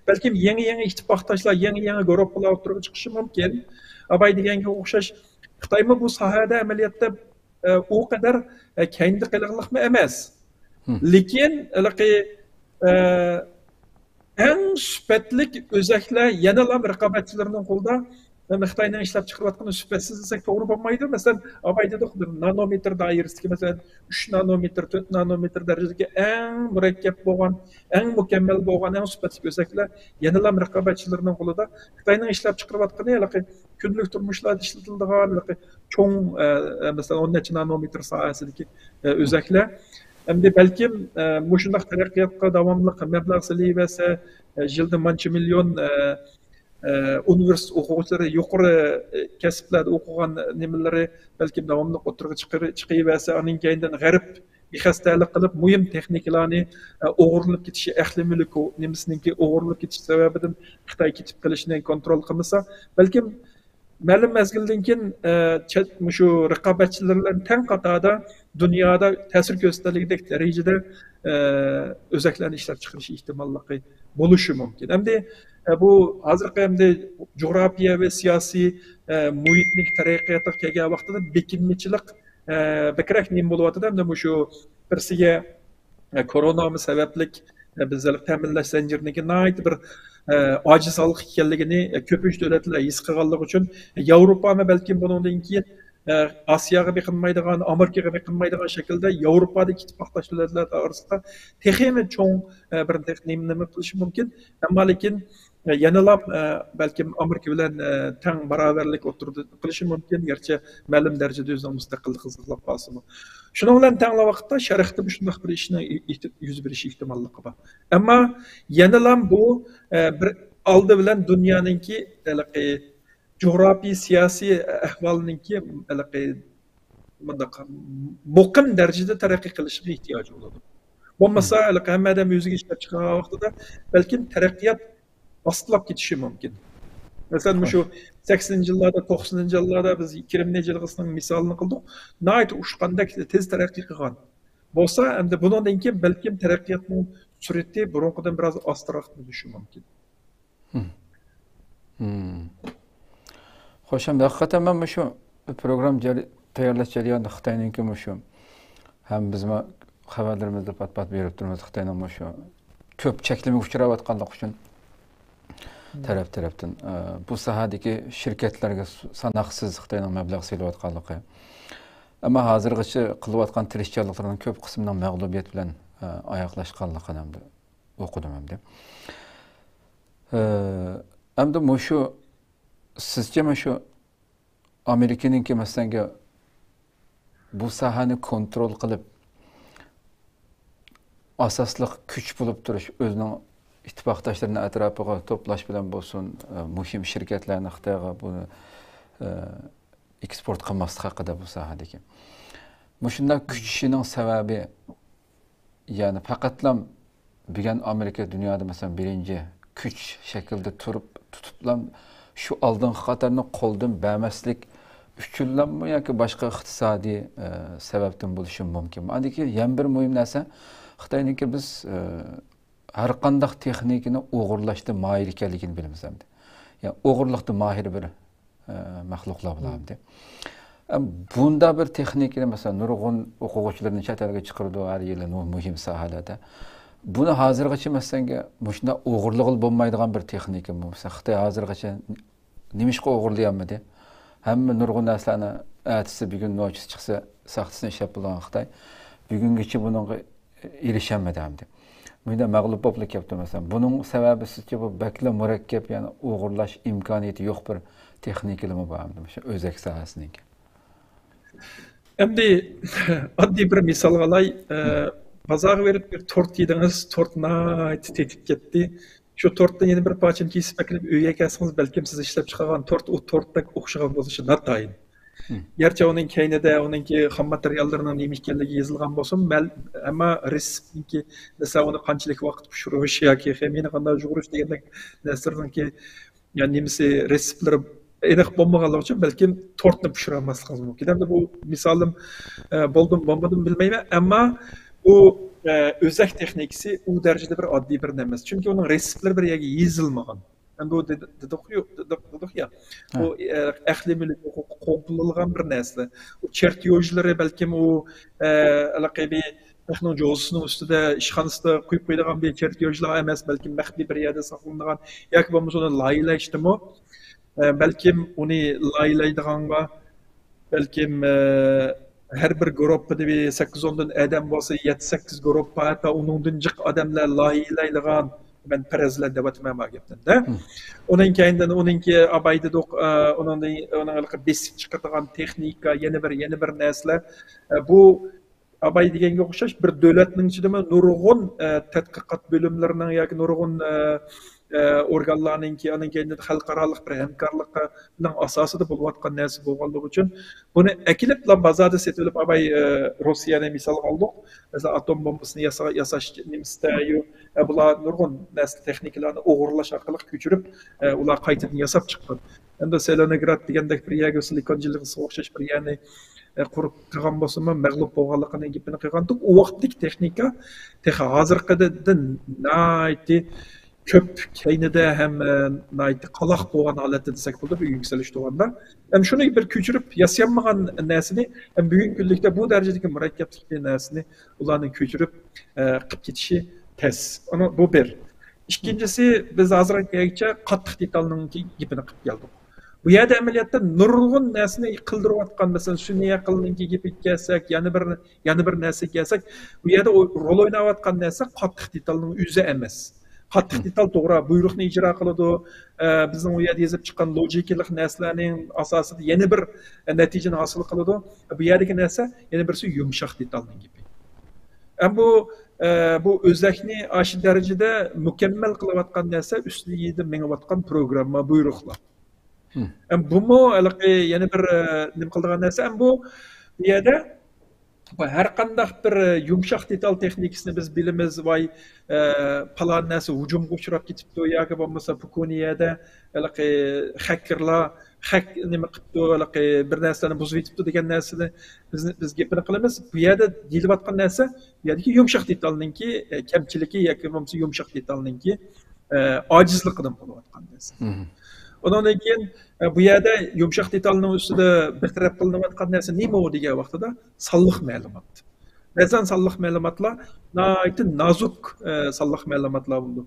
بەلكىم يېڭى، يېڭى ئىتتىپاقداشلار، يېڭى، يېڭى گۇرۇپپىلار ئوتتۇرىغا چىقىشى مۇمكىن. ئاباي دېگەنگە ئوخشاش، خىتايمۇ بۇ ساھەدە ئەمەلىيەتتە، ئە، ئۇ قەدەر، ئە، كەينىدە قېلىڭلىقمۇ ئەمەس. لېكىن ھېلىقى، ئە، ئەڭ سۈپەتلىك ئۆزەكلەر يەنىلا رىقابەتچىلىرىنىڭ قولىدا. خىتاينىڭ ئىشلەپچىقىرىۋاتقىنى سۈپەتسىز دېسەك توغرا بولمايدۇ. مەسىلەن، ئاباي دېدۇق، بىر نانومېتىر دائىرىسىدىكى، مەسىلەن، ئۈچ نانومېتىر، تۆت نانومېتىر دەرىجىدىكى ئەڭ مۇرەككەپ بولغان، ئەڭ مۇكەممەل بولغان، ئەڭ سۈپەتلىك ئۆزەكلەر يەنىلا رىقابەتچىلىرىنىڭ قولىدا. خىتاينىڭ ئىشلەپچىقىرىۋاتقىنى ھېلىقى كۈندىلىك تۇرمۇشلاردا ئىشلىتىلىدىغان ھېلىقى چوڭ، ئە، ئە، مەسىلەن، ئون نەچچە نانومېتىر ساھەسىدىكى، ئە، ئۆزەكلەر. ئەمدى بەلكىم، ئە، مۇشۇنداق تەرەققىياتقا داۋاملىق مەبلەغ سېلىۋەرسە، ئە، يىلدا مانچە مىليون، ئە، ئە، ئۇنىۋېرسىتېت ئوقۇغۇچىلىرى يۇقىرى، ئە، كەسىپلەردە ئوقۇغان نېمىلىرى بەلكىم داۋاملىق ئوتتۇرىغا چىقىرى-، چىقىۋەرسە، ئانىڭ كەينىدىن غەرب بىخەستەلىك قىلىپ، مۇھىم تېخنىكىلارنى، ئە، ئوغرىلىنىپ كېتىشى، ئەھلى مۈلۈك ئۇ نېمىسىنىڭكى ئوغرىلىنىپ كېتىشى سەۋەبىدىن خىتاي كېتىپ قېلىشىنى كونترول قىلمىسا، بەلكىم مەلۇم مەزگىلدىن كېيىن، ئە، چەت-، مۇشۇ رىقابەتچىلىرى بىلەن تەڭ قاتاردا دۇنيادا تەسىر كۆرسىتەلىگۈدەك دەرىجىدە، ئە، ئۆزەكلەرنى ئىشلەپچىقىرىش ئېھتىماللىقى بولۇشى مۇمكىن. ئەمدى، ئە، بۇ ھازىرقى ئەمدى جۇغراپىيە ۋە سىياسىي، ئە، مۇھىتنىڭ تەرەققىياتىغا كەلگەن ۋاقتىدا بېكىنمىچىلىك، ئە، بەكرەك نېمە بولۇۋاتىدۇ؟ ئەمدى مۇشۇ بىرسىگە، ئە، كورونا سەۋەبلىك، ئە، بىز ھېلىقى تەمىنلەش زەنجىرىنىڭكى ناھايىتى بىر، ئە، ئاجىز ھالقا ئىكەنلىكىنى، ئە، كۆپىنچە دۆلەتلەر ھېس قىلغانلىقى ئۈچۈن، ياۋروپامۇ بەلكىم بۇنىڭدىن كېيىن، ئە، ئاسىياغا بېقىنمايدىغان، ئامېرىكىغا بېقىنمايدىغان شەكىلدە ياۋروپادىكى ئىتتىپاقداش دۆلەتلەر ئارىسىدا تېخىمۇ چوڭ، ئە، بىر نېمە، نېمە قىلىشى مۇمكىن. ئەمما لېكىن، ئە، يەنىلا، ئە، بەلكىم ئامېرىكا بىلەن، ئە، تەڭ باراۋەرلىك ئوتتۇرىدا قىلىشى مۇمكىن، گەرچە مەلۇم دەرىجىدە ئۆزىنىڭ مۇستەقىللىقىنى ساقلاپ قالسىمۇ. شۇنىڭ بىلەن تەڭلا ۋاقىتتا شەرقتە مۇشۇنداق بىر ئىشنىڭ ئېھ-، يۈز بېرىش ئېھتىماللىقى بار. ئەمما يەنىلا بۇ، ئە، بىر ئالدى بىلەن دۇنيانىڭكى ھېلىقى جۇغراپىي سىياسىي ئەھۋالنىڭكى ھېلىقى مۇنداق مۇقىم دەرىجىدە تەرەققىي قىلىشىغا ئېھتىياجى بولىدۇ. بولمىسا، ھېلىقى ھەممە ئادەم ئۆزىگە ئىشلەپچىقارغان ۋاقتىدا بەلكىم تەرەققىيات ئاستىلاپ كېتىشى مۇمكىن. مەسىلەن، مۇشۇ سەكسىنىنچى يىللاردا، توقسىنىنچى يىللاردا بىز كىرىمنى جىلغىسىنىڭ مىسالىنى قىلدۇق. ناھايىتى ئۇچقاندەك تېز تەرەققىي قىلغان بولسا، ئەمدى بۇنىڭدىن كېيىن بەلكىم تەرەققىياتنىڭ سۈرئىتى بۇرۇنقىدىن بىراز ئاستىراق بولۇشى مۇمكىن. خوش، ئەمدى ھەقىقەتەن مەن مۇشۇ پروگرامما جەري-، تەييارلاش جەريانىدا خىتاينىڭكى مۇشۇ، ھەم بىزمۇ خەۋەرلىرىمىزدە پات-پات بېرىپ تۇرىمىز، خىتاينىڭ مۇشۇ كۆپ چەكلىمىگە ئۇچراۋاتقانلىقى ئۈچۈن تەرەپ-تەرەپتىن، ئە، بۇ ساھەدىكى شىركەتلەرگە س-، ساناقسىز خىتاينىڭ مەبلەغ سېلىۋاتقانلىقى. ئەمما ھازىرغىچە قىلىۋاتقان تىرىشچانلىقلىرىنىڭ كۆپ قىسمىنىڭ مەغلۇبىيەت بىلەن، ئە، ئاياغلاشقانلىقىنى ئەمدى ئوقۇدۇم ئەمدى. ئە، ئەمدى مۇشۇ، سىزچە مۇشۇ ئامېرىكىنىڭكى مەسىلەنگە بۇ ساھەنى كونترول قىلىپ، ئاساسلىق كۈچ بولۇپ تۇرۇش، ئۆزىنىڭ ئىتتىپاقداشلىرىنى ئەتراپىغا توپلاش بىلەن بولسۇن، ئە، مۇھىم شىركەتلەرنى خىتايغا بۇنى، ئە، ئېكسپورت قىلماسلىق ھەققىدە بۇ ساھەدىكى. مۇشۇنداق كۈچىشىنىڭ سەۋەبى، يەنى پەقەتلا بۈگۈن ئامېرىكا دۇنيادا، مەسىلەن، بىرىنچى كۈچ شەكلىدە تۇرۇپ، تۇتۇپلا شۇ ئالدىنقى قاتارنى قولدىن بەرمەسلىك ئۈچۈنلاممۇ ياكى باشقا ئىقتىسادىي، ئە، سەۋەبتىن بولۇشى مۇمكىنمۇ؟ ئاندىن كېيىن يەنە بىر مۇھىم نەرسە، خىتاينىڭكى بىز، ئە، ھەر قانداق تېخنىكىنى ئوغرىلاشتا ماھىر ئىكەنلىكىنى بىلىمىز ئەمدى. يەنى ئوغرىلىقتا ماھىر بىر، ئە، مەخلۇقلار بۇلار ئەمدى. ئەم، بۇندا بىر تېخنىكىنى، مەسىلەن، نۇرغۇن ئوقۇغۇچىلىرىنى چەت ئەلگە چىقىرىدۇ ھەر يىلى نۇ-، مۇھىم ساھەلەردە. بۇنى ھازىرغىچە، مەسىلەن، مۇشۇنداق ئوغرىلىغىلى بولمايدىغان بىر تېخنىكىمۇ؟ مەسىلەن، خىتاي ھازىرغىچە نېمىشقا ئوغرىلىيالمىدى؟ ھەممە نۇرغۇن نەرسىلەرنى ئەتىسى بۈگۈن نوچىسى چىقسا، ساختىسىنى ئىشلەپ بولىدىغان خىتاي بۈگۈنگىچە بۇنىڭغا ئېرىشەلمىدى ئەمدى. مۇنداق مەغلۇپ بولۇپلا كەپتۇ مەسىلەن. بۇنىڭ سەۋەبى سىزچە بۇ بەكلا مۇرەككەپ، يەنى ئوغرىلاش ئىمكانىيىتى يوق بىر تېخنىكىلىمۇ بار ئەمدى مۇشۇ ئۆزەك ساھەسىنىڭكى؟ ئەمدى ئاددىي بىر مىسالغا ئالاي. ئە، بازارغا بېرىپ بىر تورت يېدىڭىز، تورت ناھايىتى تېتىپ كەتتى. شۇ تورتتىن يەنە بىر پارچىنى كېسىپ ئەكىلىپ ئۆيگە كەلسىڭىز، بەلكىم سىز ئىشلەپ چىقارغان تورت ئۇ تورتتەك ئوخشىغان بولۇشى ناتايىن. گەرچە ئۇنىڭ كەينىدە ئۇنىڭكى خام ماتېرىياللىرىنىڭ نېمە ئىكەنلىكى يېزىلغان بولسىمۇ، مەل-، ئەمما رېتسېپنىڭكى، مەسىلەن، ئۇنى قانچىلىك ۋاقىت پىشۇرۇش ياكى خېمىيىنى قانداق يۇغۇرۇش دېگەندەك نەرسىلەرنىڭكى، يەنى نېمىسى، رېتسېپلىرى ئېنىق بولمىغانلىقى ئۈچۈن بەلكىم تورتنى پىشۇرالماسلىقىڭىز مۇمكىن. ئەمدى بۇ مىسالىم، ئە، بولدىمۇ بولمىدىمۇ بىلمەيمەن، ئەمما بۇ، ئە، ئۆزەك تېخنىكىسى ئۇ دەرىجىدە بىر ئاددىي بىر نەرسە ئەمەس. چۈنكى ئۇنىڭ رېتسېپلىرى بىر يەرگە يېزىلمىغان. ئەمدى بۇ دېدۇق، دېدۇق، دېدۇق يا، بۇ، ئە، ئەقلىي مۈلۈك ھوقۇقى قوغدىلىدىغان بىر نەرسىلەر. ئۇ چېرتيوژلىرى بەلكىم ئۇ، ئە، ھېلىقى بىر تاغنىڭ جوزىسىنىڭ ئۈستىدە، ئىشخانىسىدا قويۇپ قويىدىغان بىر چېرتيوژلار ئەمەس، بەلكىم مەخپىي بىر يەردە ساقلىنىدىغان ياكى بولمىسا ئۇنى لايىھەلەشتىمۇ، ئە، بەلكىم ئۇنى لايىھەلەيدىغانغا، بەلكىم، ئە، ھەر بىر گۇرۇپپىدا بىر سەككىز ئوندىن ئادەم بولسا، يەتتە سەككىز گۇرۇپپا، ھەتتا ئۇنىڭدىن جىق ئادەملەر لايىھەلەيدىغان، مەن پەرەزلەر دەۋاتىمەن بۇ گەپنى-دە. ئۇنىڭ كەينىدىن ئۇنىڭكى ئاباي دېدۇق، ئە، ئۇنىڭدىن، ئۇنىڭ ھېلىقى بېسىپ چىقىدىغان تېخنىكا، يەنە بىر، يەنە بىر نەرسىلەر. ئە، بۇ ئاباي دېگەنگە ئوخشاش بىر دۆلەتنىڭ ئىچىدىمۇ نۇرغۇن، ئە، تەتقىقات بۆلۈملىرىنىڭ ياكى نۇرغۇن، ئە، ئە، ئورگانلارنىڭكى، ئانىڭ كەينىدە خەلقئارالىق بىر ھەمكارلىقنىڭ ئاساسىدا بولۇۋاتقان نەرسە بولغانلىقى ئۈچۈن، بۇنى ئەكېلىپلا بازاردا سېتىۋېلىپ، ئاباي، ئە، روسىيەنى مىسالغا ئالدۇق. مەسىلەن، ئاتوم بومبىسىنى ياسا-، ياساش نېمىسىدە، يۇ-، ئە، بۇلار نۇرغۇن نەرسە، تېخنىكىلارنى ئوغرىلاش ئارقىلىق كۆچۈرۈپ، ئە، ئۇلار قايتىدىن ياساپ چىققان. ئەمدى سېلېنىگراد دېگەندەك بىر يەرگە، سىلىكون جىلغىسىغا ئوخشاش بىر يەرنى، ئە، قۇرۇپ قىلغان بولسىمۇ، مەغلۇپ بولغانلىقىنىڭ گېپىنى قىلغانتۇق. ئۇ ۋاقىتتىكى تېخنىكا تېخى ھازىرقىدىن ناھايىتى كۆپ كەينىدە ھەم، ئە، ناھايىتى قالاق بولغان ھالەتتە دېسەك بولىدۇ، بۈگۈنگە سېلىشتۇرغاندا. ھەم شۇنى بىر كۆچۈرۈپ ياسىيالمىغان نەرسىنى ھەم بۈگۈنكى كۈنلۈكتە بۇ دەرىجىدىكى مۇرەككەپلىكتىكى نەرسىنى ئۇلارنىڭ كۆچۈرۈپ، ئە، قىلىپ كېتىشى تەس. ئۇنى، بۇ بىر. ئىككىنچىسى، بىز ھازىرغا كەلگۈچە قاتتىق دېتالنىڭ گېپىنى قىلىپ كەلدۇق. بۇ يەردە ئەمەلىيەتتە نۇرغۇن نەرسىنى قىلدۇرۇۋاتقان، مەسىلەن، سۈنئىي ئەقىلنىڭكى گېپىگە كەلسەك، يەنە بىر، يەنە بىر نەرسىگە كەلسەك، بۇ يەردە ئو-، رول ئويناۋاتقان نەرسە قاتتىق دېتالنىڭ ئۆزى ئەمەس. قاتتىق دېتال توغرا بۇيرۇقنى ئىجرا قىلىدۇ. ئە، بىزنىڭ ئۇ يەردە يېزىپ چىققان لوگىكىلىق نەرسىلەرنىڭ ئاساسىدا يەنە بىر، ئە، نەتىجىنى ھاسىل قىلىدۇ. بۇ يەردىكى نەرسە يەنە بىرسى يۇمشاق دېتالنىڭ گېپى. ئەم بۇ، ئە، بۇ ئۆزەكنى ئاشۇ دەرىجىدە مۇكەممەل قىلىۋاتقان نەرسە ئۈستىدە مېڭىۋاتقان پروگرامما، بۇيرۇقلار. ئەم بۇمۇ ھېلىقى يەنە بىر، ئە، نېمە قىلىدىغان نەرسە. ئەم بۇ، بۇ يەردە بۇ ھەر قانداق بىر، ئە، يۇمشاق دېتال تېخنىكىسىنى بىز بىلىمىز، ۋاي، ئە، پالان نەرسە ھۇجۇمغا ئۇچراپ كېتىپتۇ ياكى بولمىسا پوكۇنىيەدە ھېلىقى خەككېرلار خەك نېمە قىپتۇ، ھېلىقى بىر نەرسىلەرنى بۇزۇۋېتىپتۇ دېگەن نەرسىنى بىز، بىز گېپىنى قىلىمىز. بۇ يەردە دېيىلىۋاتقان نەرسە بۇ يەردىكى يۇمشاق دېتالنىڭكى، ئە، كەمچىلىكى ياكى بولمىسا يۇمشاق دېتالنىڭكى، ئە، ئاجىزلىقىدىن بولۇۋاتقان نەرسە. ئۇنىڭدىن كېيىن، ئە، بۇ يەردە يۇمشاق دېتالنىڭ ئۈستىدە بىر تەرەپ قىلىنىۋاتقان نەرسە نېمە ئۇ دېگەن ۋاقتىدا سانلىق مەلۇمات. بەزەن سانلىق مەلۇماتلار ناھايىتى نازۇك، ئە، سانلىق مەلۇماتلار بولىدۇ.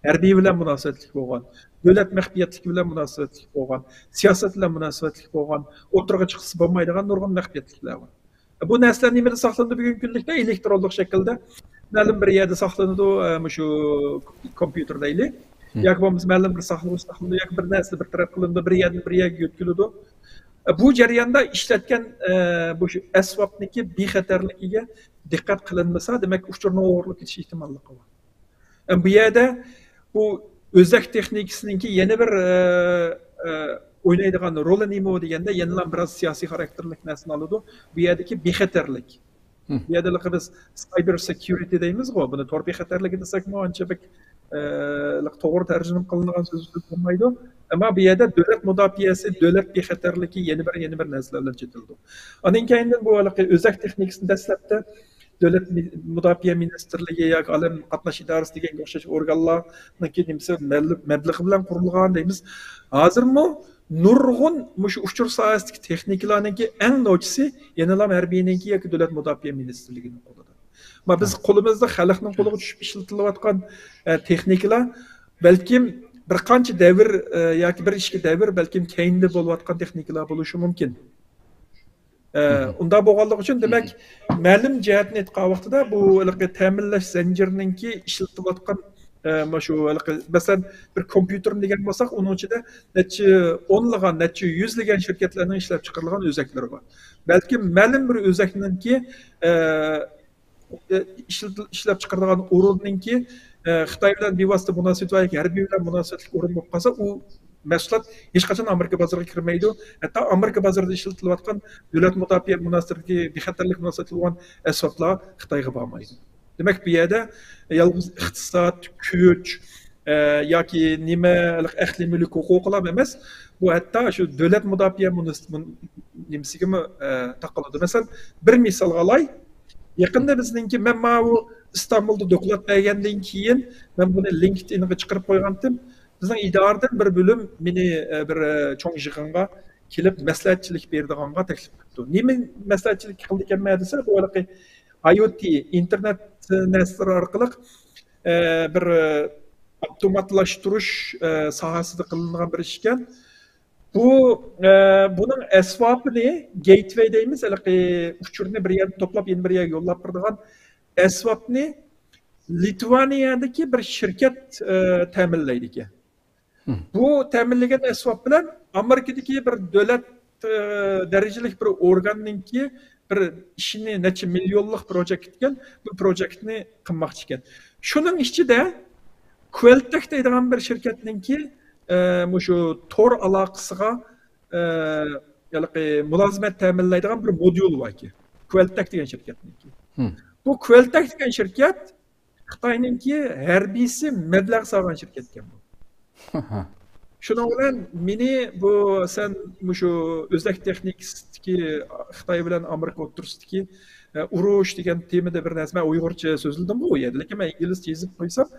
ھەربىي بىلەن مۇناسىۋەتلىك بولغان، دۆلەت مەخپىيەتلىكى بىلەن مۇناسىۋەتلىك بولغان، سىياسەت بىلەن مۇناسىۋەتلىك بولغان، ئوتتۇرىغا چىققۇسى بولمايدىغان نۇرغۇن مەخپىيەتلىكلەر بار. بۇ نەرسىلەر نېمىدە ساقلىنىدۇ بۈگۈنكى كۈنلۈكتە؟ ئېلېكترونلۇق شەكىلدە مەلۇم بىر يەردە ساقلىنىدۇ، ئە، مۇشۇ كومپيۇتېر دەيلى. ياكى بولمىسا مەلۇم بىر ساقلىغۇچ ساقلىنىدۇ، ياكى بىر نەرسىدە بىر تەرەپ قىلىنىدۇ، بىر يەردىن بىر يەرگە يۆتكىلىدۇ. ئە، بۇ جەرياندا ئىشلەتكەن، ئە، بۇ ئەسۋابنىڭكى بىخەتەرلىكىگە دىققەت قىلىنمىسا، دېمەك، ئۇچۇرنىڭ ئوغرىلىق كېتىش ئېھتىماللىقى بار. ئە، بۇ يەردە بۇ ئۆزەك تېخنىكىسىنىڭكى يەنە بىر، ئە، ئە، ئوينايدىغان رولى نېمە دېگەندە، يەنىلا بىراز سىياسىي خاراكتېرلىك نەرسىنى ئالىدۇ. بۇ يەردىكى بىخەتەرلىك. بۇ يەردە بىز سايبېر سېكيۇرىتى دەيمىزغۇ، بۇنى تور بىخەتەرلىكى دېسەكمۇ ئانچە بەك، ئە، توغرا تەرجىمە قىلىنغان سۆز بولمايدۇ. ئەمما بۇ يەردە دۆلەت مۇداپىئەسى، دۆلەت بىخەتەرلىكى يەنە بىر، يەنە بىر نەرسىلەر بىلەن چېتىلىدۇ. ئاندىن كېيىندىن بۇ ھېلىقى ئۆزەك تېخنىكىسىنى دەسلەپتە دۆلەت مۇداپىئە مىنىستىرلىكى ياكى ئالەم قاتناش ئىدارىسى دېگەنگە ئوخشاش ئورگانلارنىڭكى نېمىسى مەبلىغى بىلەن قۇرۇلغان دەيمىز. ھازىرمۇ نۇرغۇن مۇشۇ ئۇچۇر ساھەسىدىكى تېخنىكىلارنىڭكى ئەڭ نوچىسى يەنىلا ھەربىينىڭكى ياكى دۆلەت مۇداپىئە مىنىستىرلىكىنىڭ قولىدا. ما بىز قولىمىزدا خەلقنىڭ قولىغا چۈشۈپ ئىشلىتىلىۋاتقان، ئە، تېخنىكىلار بەلكىم بىر قانچە دەۋر، ئە، ياكى بىر ئىككى دەۋر بەلكىم كەينىدە بولۇۋاتقان تېخنىكىلار بولۇشى مۇمكىن. ئە، ئۇنداق بولغانلىقى ئۈچۈن، دېمەك، مەلۇم جەھەتتىن ئېيتقان ۋاقتىدا بۇ ھېلىقى تەمىنلەش زەنجىرىنىڭكى ئىشلىتىلىۋاتقان، ئە، مانا شۇ ھېلىقى، مەسىلەن، بىر كومپيۇتېرنى دېگەن بولساق، ئۇنىڭ ئىچىدە نەچچە ئونلىغان، نەچچە يۈزلىگەن شىركەتلەرنىڭ ئىشلەپ چىقىرىدىغان ئۆزەكلىرى بار. بەلكىم مەلۇم بىر ئۆزەكنىڭكى، ئە، ئە، ئىشلىتىل-، ئىشلەپ چىقىرىدىغان ئورۇننىڭكى، ئە، خىتاي بىلەن بىۋاسىتە مۇناسىۋىتى ۋە ھەربىي بىلەن مۇناسىۋەتلىك ئورۇن بولۇپ قالسا، ئۇ مەھسۇلات ھېچقاچان ئامېرىكا بازىرىغا كىرمەيدۇ. ھەتتا ئامېرىكا بازىرىدا ئىشلىتىلىۋاتقان دۆلەت مۇداپىئە مۇناسىۋىتىدىكى بىخەتەرلىك مۇناسىۋەتلىك بولغان ئەسۋابلار خىتايغا بارمايدۇ. دېمەك، بۇ يەردە يالغۇز ئىقتىساد، كۈچ، ئە، ياكى نېمە، ئەقلىي مۈلۈك ھوقۇقىلا ئەمەس، بۇ ھەتتا شۇ دۆلەت مۇداپىئە مۇنىس-، مۇن-، نېمىسىگىمۇ، ئە، تاقىلىدۇ. مەسىلەن، بىر مىسالغا ئالاي. يېقىندا بىزنىڭكى، مەن ماۋۇ ئىستانبۇلدا دوكلات بەرگەندىن كېيىن، مەن بۇنى لىنكدىنغا چىقىرىپ قويغانتىم. بىزنىڭ ئىدارىدىن بىر بۆلۈم مېنى، ئە، بىر، ئە، چوڭ يىغىنغا كېلىپ، مەسلىھەتچىلىك بېرىدىغانغا تەكلىپ قىپتۇ. نېمە مەسلىھەتچىلىك قىلىدىكەنمەن دېسە، بۇ ھېلىقى ئاي ئو تى، ئىنتېرنېت نەرسىلىرى ئارقىلىق، ئە، بىر، ئە، ئاپتوماتلاشتۇرۇش، ئە، ساھەسىدە قىلىنغان بىر ئىش ئىكەن. بۇ، ئە، بۇنىڭ ئەسۋابىنى، گېيتۋەي دەيمىز، ھېلىقى ئۇچۇرنى بىر يەردىن توپلاپ، يەنە بىر يەرگە يوللاپ بېرىدىغان ئەسۋابنى لىتۋانىيەدىكى بىر شىركەت، ئە، تەمىنلەيدىكەن. بۇ تەمىنلىگەن ئەسۋاب بىلەن ئامېرىكىدىكى بىر دۆلەت، ئە، دەرىجىلىك بىر ئورگاننىڭكى بىر ئىشىنى، نەچچە مىليونلۇق پروجېكت ئىكەن، بۇ پروجېكتنى قىلماقچى ئىكەن. شۇنىڭ ئىچىدە كۋېلتېك دەيدىغان بىر شىركەتنىڭكى، ئە، مۇشۇ تور ئالاقىسىغا، ئە، ھېلىقى مۇلازىمەت تەمىنلەيدىغان بىر موديۇل بار ئىكەن. كۋېلتېك دېگەن شىركەتنىڭكى. بۇ كۋېلتېك دېگەن شىركەت خىتاينىڭكى ھەربىيسى مەبلەغ سالغان شىركەتكەن بۇ. شۇنىڭ بىلەن مېنى بۇ، سەن مۇشۇ ئۆزەك تېخنىكىسىدىكى خىتاي بىلەن ئامېرىكا ئوتتۇرىسىدىكى، ئە، ئۇرۇش دېگەن تېمىدا بىر نەرسە، مەن ئۇيغۇرچە سۆزلىدىمغۇ ئۇ يەردە، لېكىن مەن ئىنگلىزچە يېزىپ قويسام،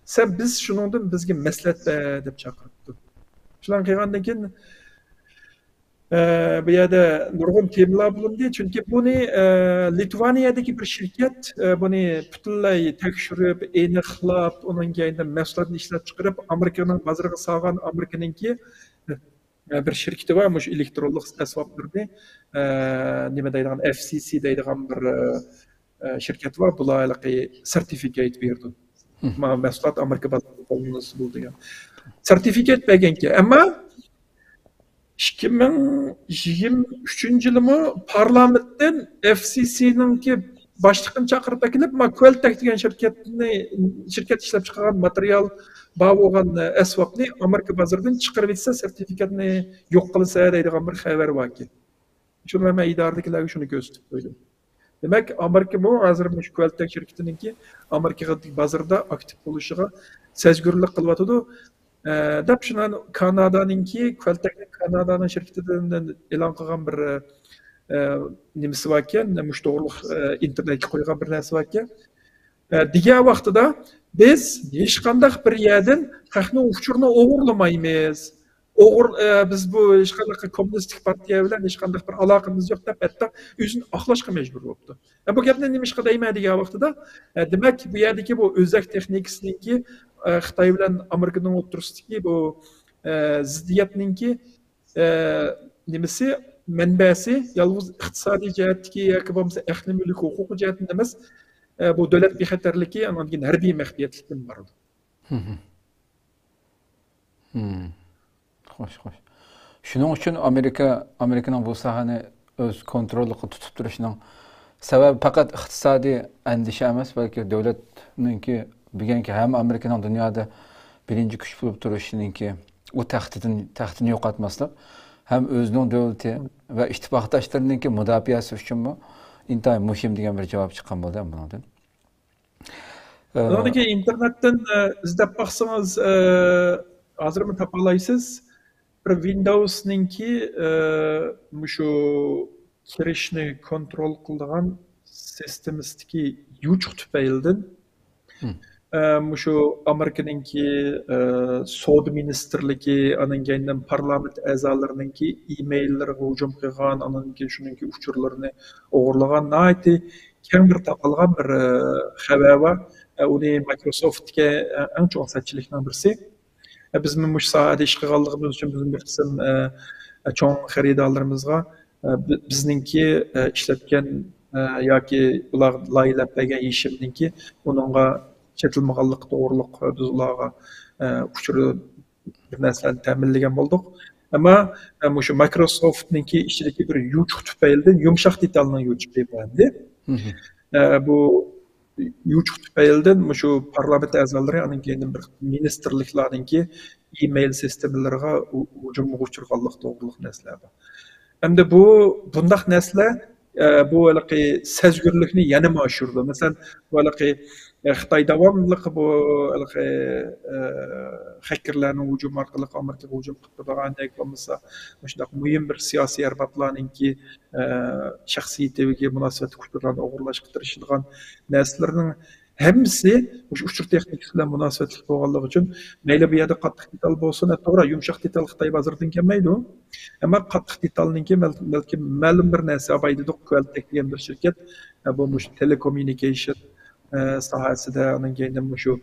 سەن، بىز شۇنىڭدىن بىزگە مەسلىھەت بەر دەپ چاقىرىپتۇ. شۇلارنى قىلغاندىن كېيىن، ئە، بۇ يەردە نۇرغۇن تېمىلار بولۇندى. چۈنكى بۇنى، ئە، لىتۋانىيەدىكى بىر شىركەت، ئە، بۇنى پۈتۈنلەي تەكشۈرۈپ، ئېنىقلاپ، ئۇنىڭ كەينىدىن مەھسۇلاتنى ئىشلەپ چىقىرىپ، ئامېرىكىنىڭ بازىرىغا سالغان، ئامېرىكىنىڭكى، ئە، بىر شىركىتى بار، مۇشۇ ئېلېكترونلۇق ئەسۋابلىرىنى، ئە، نېمە دەيدىغان، ئەف سى سى دەيدىغان بىر، ئە، ئە، شىركەت بار، بۇلار ھېلىقى سېرتىفىكات بېرىدۇ. مانا مەھسۇلات ئامېرىكا بازىرىدا قوللىنىلسا بولىدۇ دېگەن. سېرتىفىكات بەرگەنكەن. ئەمما ئىككى مىڭ يىگىرمە ئۈچىنچى يىلىمۇ پارلامېنتتىن ئەف سى سىنىڭكى باشلىقىنى چاقىرىپ ئەكېلىپ، ما كۋېلتېك دېگەن شىركەتنى، شىركەت ئىشلەپ چىقارغان ماتېرىيال بار بولغان ئەسۋابنى ئامېرىكا بازىرىدىن چىقىرىۋېتسە، سېرتىفىكاتنى يوق قىلسا دەيدىغان بىر خەۋەر باركەن. شۇنى مەن ئىدارىدىكىلەرگە شۇنى كۆرسىتىپ قويدۇم. دېمەك، ئامېرىكىمۇ ھازىر مۇشۇ كۋېلتېك شىركىتىنىڭكى ئامېرىكا بازىرىدا ئاكتىپ بولۇشىغا سەزگۈرلۈك قىلىۋاتىدۇ، ئە، دەپ شۇنى كانادانىڭكى، كۋېلتېكنىڭ كانادانىڭ شىركىتىدىن ئېلان قىلغان بىر، ئە، نېمىسى باركەن، مۇشۇ توغرۇلۇق، ئە، ئىنتېرنېتكە قويغان بىر نەرسە باركەن. ئە، دېگەن ۋاقتىدا، بىز ھېچقانداق بىر يەردىن خەقنىڭ ئۇچۇرىنى ئوغرىلىمايمىز. ئوغرى، ئە، بىز بۇ ھېچقانداق كوممۇنىستىك پارتىيە بىلەن ھېچقانداق بىر ئالاقىمىز يوق دەپ، ھەتتا ئۆزىنى ئاقلاشقا مەجبۇر بوپتۇ. ئە، بۇ گەپنى نېمىشقا دەيمەن دېگەن ۋاقتىدا، ئە، دېمەك، بۇ يەردىكى بۇ ئۆزەك تېخنىكىسىنىڭكى، ئە، خىتاي بىلەن ئامېرىكىنىڭ ئوتتۇرىسىدىكى بۇ، ئە، زىددىيەتنىڭكى، ئە، نېمىسى، مەنبەسى يالغۇز ئىقتىسادىي جەھەتتىكى ياكى بولمىسا ئەقلىي مۈلۈك ھوقۇقى جەھەتتىن ئەمەس، ئە، بۇ دۆلەت بىخەتەرلىكى، ئاندىن كېيىن ھەربىي مەخپىيەتلىكتىن بارىدۇ. خوش، خوش. شۇنىڭ ئۈچۈن ئامېرىكا، ئامېرىكىنىڭ بۇ ساھەنى ئۆز كونتروللۇقىدا تۇتۇپ تۇرۇشىنىڭ سەۋەبى پەقەت ئىقتىسادىي ئەندىشە ئەمەس، بەلكى دۆلەتنىڭكى، بۈگۈنكى ھەم ئامېرىكىنىڭ دۇنيادا بىرىنچى كۈچ بولۇپ تۇرۇشىنىڭكى، ئۇ تەختىدىن، تەختىنى يوقاتماسلىق، ھەم ئۆزىنىڭ دۆلىتى ۋە ئىتتىپاقداشلىرىنىڭكى مۇداپىئەسى ئۈچۈنمۇ ئىنتايىن مۇھىم دېگەن بىر جاۋاب چىققان بولدى ھەم بۇنىڭدىن. ئە، بۇنىڭدىكى ئىنتېرنېتتىن، ئە، ئىزدەپ باقسىڭىز، ئە، ھازىرمۇ تاپالايسىز. بىر ۋىندوۋسنىڭكى، ئە، مۇشۇ كىرىشنى كونترول قىلىدىغان سىستېمىسىدىكى يوچۇق تۈپەيلىدىن، ئە، مۇشۇ ئامېرىكىنىڭكى، ئە، سودا مىنىستىرلىكى، ئانىڭ كەينىدىن پارلامېنت ئەزالىرىنىڭكى ئېمېيللىرىغا ھۇجۇم قىلغان، ئانىڭدىن كېيىن شۇنىڭكى ئۇچۇرلىرىنى ئوغرىلىغان ناھايىتى كەڭ بىر تاپالغان بىر، ئە، خەۋەر بار. ئە، ئۇنى مايكروسوفتتىكى، ئە، ئەڭ چوڭ سەتچىلىكنىڭ بىرسى. ئە، بىزمۇ مۇشۇ ساھەدە ئىش قىلغانلىقىمىز ئۈچۈن بىزمۇ بىر قىسىم، ئە، ئە، چوڭ خېرىدارلىرىمىزغا، ئە، بى-، بىزنىڭكى، ئە، ئىشلەتكەن، ئە، ياكى ئۇلار لايىھەلەپ بەرگەن ھېشىمنىڭكى ئۇنىڭغا چېتىلمىغانلىقى توغرۇلۇق، ئە، بىز ئۇلارغا، ئە، ئۇچۇر بىر نەرسىلەرنى تەمىنلىگەن بولدۇق. ئەمما، ئە، مۇشۇ مايكروسوفتنىڭكى ئىچىدىكى بىر يوچۇق تۈپەيلىدىن، يۇمشاق دېتالنىڭ يوچۇقى بۇ ئەمدى. ئە، بۇ يوچۇق تۈپەيلىدىن مۇشۇ پارلامېنت ئەزالىرى، ئاندىن كېيىن بىر مىنىستىرلىكلارنىڭكى ئىمېيل سىستېمىلىرىغا ھۇ-، ھۇجۇمغا ئۇچرىغانلىق توغرۇلۇق نەرسىلەر بار. ئەمدى بۇ، بۇنداق نەرسىلەر، ئە، بۇ ھېلىقى سەزگۈرلۈكنى يەنىمۇ ئاشۇرىدۇ. مەسىلەن، بۇ ھېلىقى، ئە، خىتاي داۋاملىق بۇ ھېلىقى، ئە، خەككېرلەرنىڭ ھۇجۇمى ئارقىلىق ئامېرىكىغا ھۇجۇم قىلىپ تۇرىدىغان ياكى بولمىسا مۇشۇنداق مۇھىم بىر سىياسىي ئەربابلارنىڭكى، ئە، شەخسىيىتىگە مۇناسىۋەتلىك ئۇچۇرلارنى ئوغرىلاشقا تىرىشىدىغان نەرسىلەرنىڭ ھەممىسى مۇشۇ ئۇچۇر تېخنىكىسى بىلەن مۇناسىۋەتلىك بولغانلىقى ئۈچۈن، مەيلى بۇ يەردە قاتتىق دېتال بولسۇن، توغرا، يۇمشاق دېتال خىتاي بازىرىدىن كەلمەيدۇ. ئەمما قاتتىق دېتالنىڭكى بەل-، بەلكىم مەلۇم بىر نەرسە، بايا دېدۇق، كۋالتېك دېگەن بىر شىركەت، ئە، بۇ مۇشۇ تېلېكوممۇنىكېيشن، ئە، ساھەسىدە، ئۇنىڭ كەينىدىن مۇشۇ،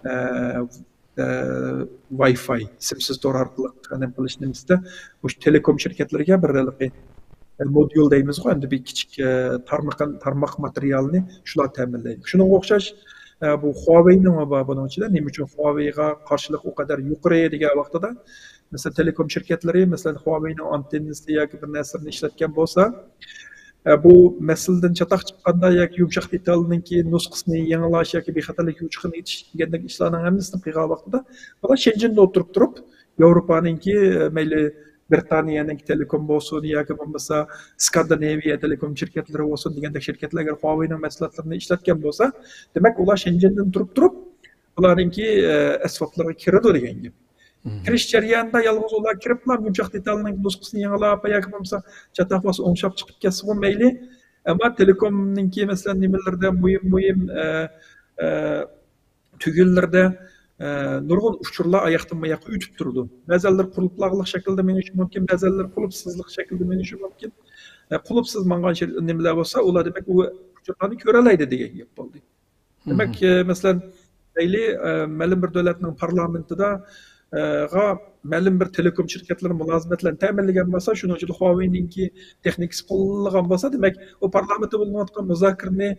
ئە، ئە، ۋاي فاي، سىمسىز تور ئارقىلىق نېمە قىلىش نېمىسىدە، مۇشۇ تېلېكوم شىركەتلىرىگە بىر ھېلىقى، ئە، موديۇل دەيمىزغۇ، ئەمدى بىر كىچىك، ئە، تارمىق، تارماق ماتېرىيالىنى شۇلار تەمىنلەيدۇ. شۇنىڭغا ئوخشاش، ئە، بۇ خۇاۋېينىڭ بار بۇنىڭ ئىچىدە. نېمە ئۈچۈن خۇاۋېيغا قارشىلىق ئۇ قەدەر يۇقىرى دېگەن ۋاقتىدا، مەسىلەن، تېلېكوم شىركەتلىرى، مەسىلەن، خۇاۋېينىڭ ئانتېننىسى ياكى بىر نەرسىلىرىنى ئىشلەتكەن بولسا، ئە، بۇ مەسىلىدىن چاتاق چىققاندا ياكى يۇمشاق دېتالنىڭكى نۇسخىسىنى يېڭىلاش ياكى بىخەتەرلىك يوچۇقىنى ئېچىش دېگەندەك ئىشلارنىڭ ھەممىسىنى قىلغان ۋاقتىدا، بۇلار شېنجېندا ئولتۇرۇپ تۇرۇپ، ياۋروپانىڭكى، ئە، مەيلى بىرىتانىيەنىڭكى تېلېكوم بولسۇن ياكى بولمىسا سكاندىناۋىيە تېلېكوم شىركەتلىرى بولسۇن دېگەندەك شىركەتلەر ئەگەر خۇاۋېينىڭ مەھسۇلاتلىرىنى ئىشلەتكەن بولسا، دېمەك، ئۇلار شېنجېندىن تۇرۇپ تۇرۇپ، بۇلارنىڭكى، ئە، ئەسۋابلىرىغا كىرىدۇ دېگەن گەپ. كىرىش جەريانىدا يالغۇز ئۇلار كىرىپلا يۇمشاق دېتالنىڭ نۇسخىسىنى يېڭىلاپ ياكى بولمىسا چاتاق باسسا ئوڭشاپ چىقىپ كەتسىمۇ مەيلى. ئەمما تېلېكومنىڭكى، مەسىلەن، نېمىلىرىدە، مۇھىم، مۇھىم، ئە، ئە، تۈگۈنلىرىدە، ئە، نۇرغۇن ئۇچۇرلار ئاياقتىن ئاياققا ئۆتۈپ تۇرىدۇ. بەزەنلىرى قۇلۇپلارلىق شەكىلدە مېڭىشى مۇمكىن، بەزەنلىرى قۇلۇپسىزلىق شەكلىدە مېڭىشى مۇمكىن. ئە، قۇلۇپسىز ماڭغان شەي-، نېمىلەر بولسا، ئۇلار، دېمەك، ئۇ ئۇچۇرلارنى كۆرەلەيدۇ دېگەن گەپ بولدى. دېمەك، ئە، مەسىلەن، دەيلى، ئە، مەلۇم بىر دۆلەتنىڭ پارلامېنتىدا، ئە، غا مەلۇم بىر تېلېكوم شىركەتلىرى مۇلازىمەتلەرنى تەمىنلىگەن بولسا، شۇنىڭ ئىچىدە خۇاۋېينىڭكى تېخنىكىسى قوللانغان بولسا، دېمەك، ئۇ پارلامېنتتا بولۇنۇۋاتقان مۇزاكىرىنى،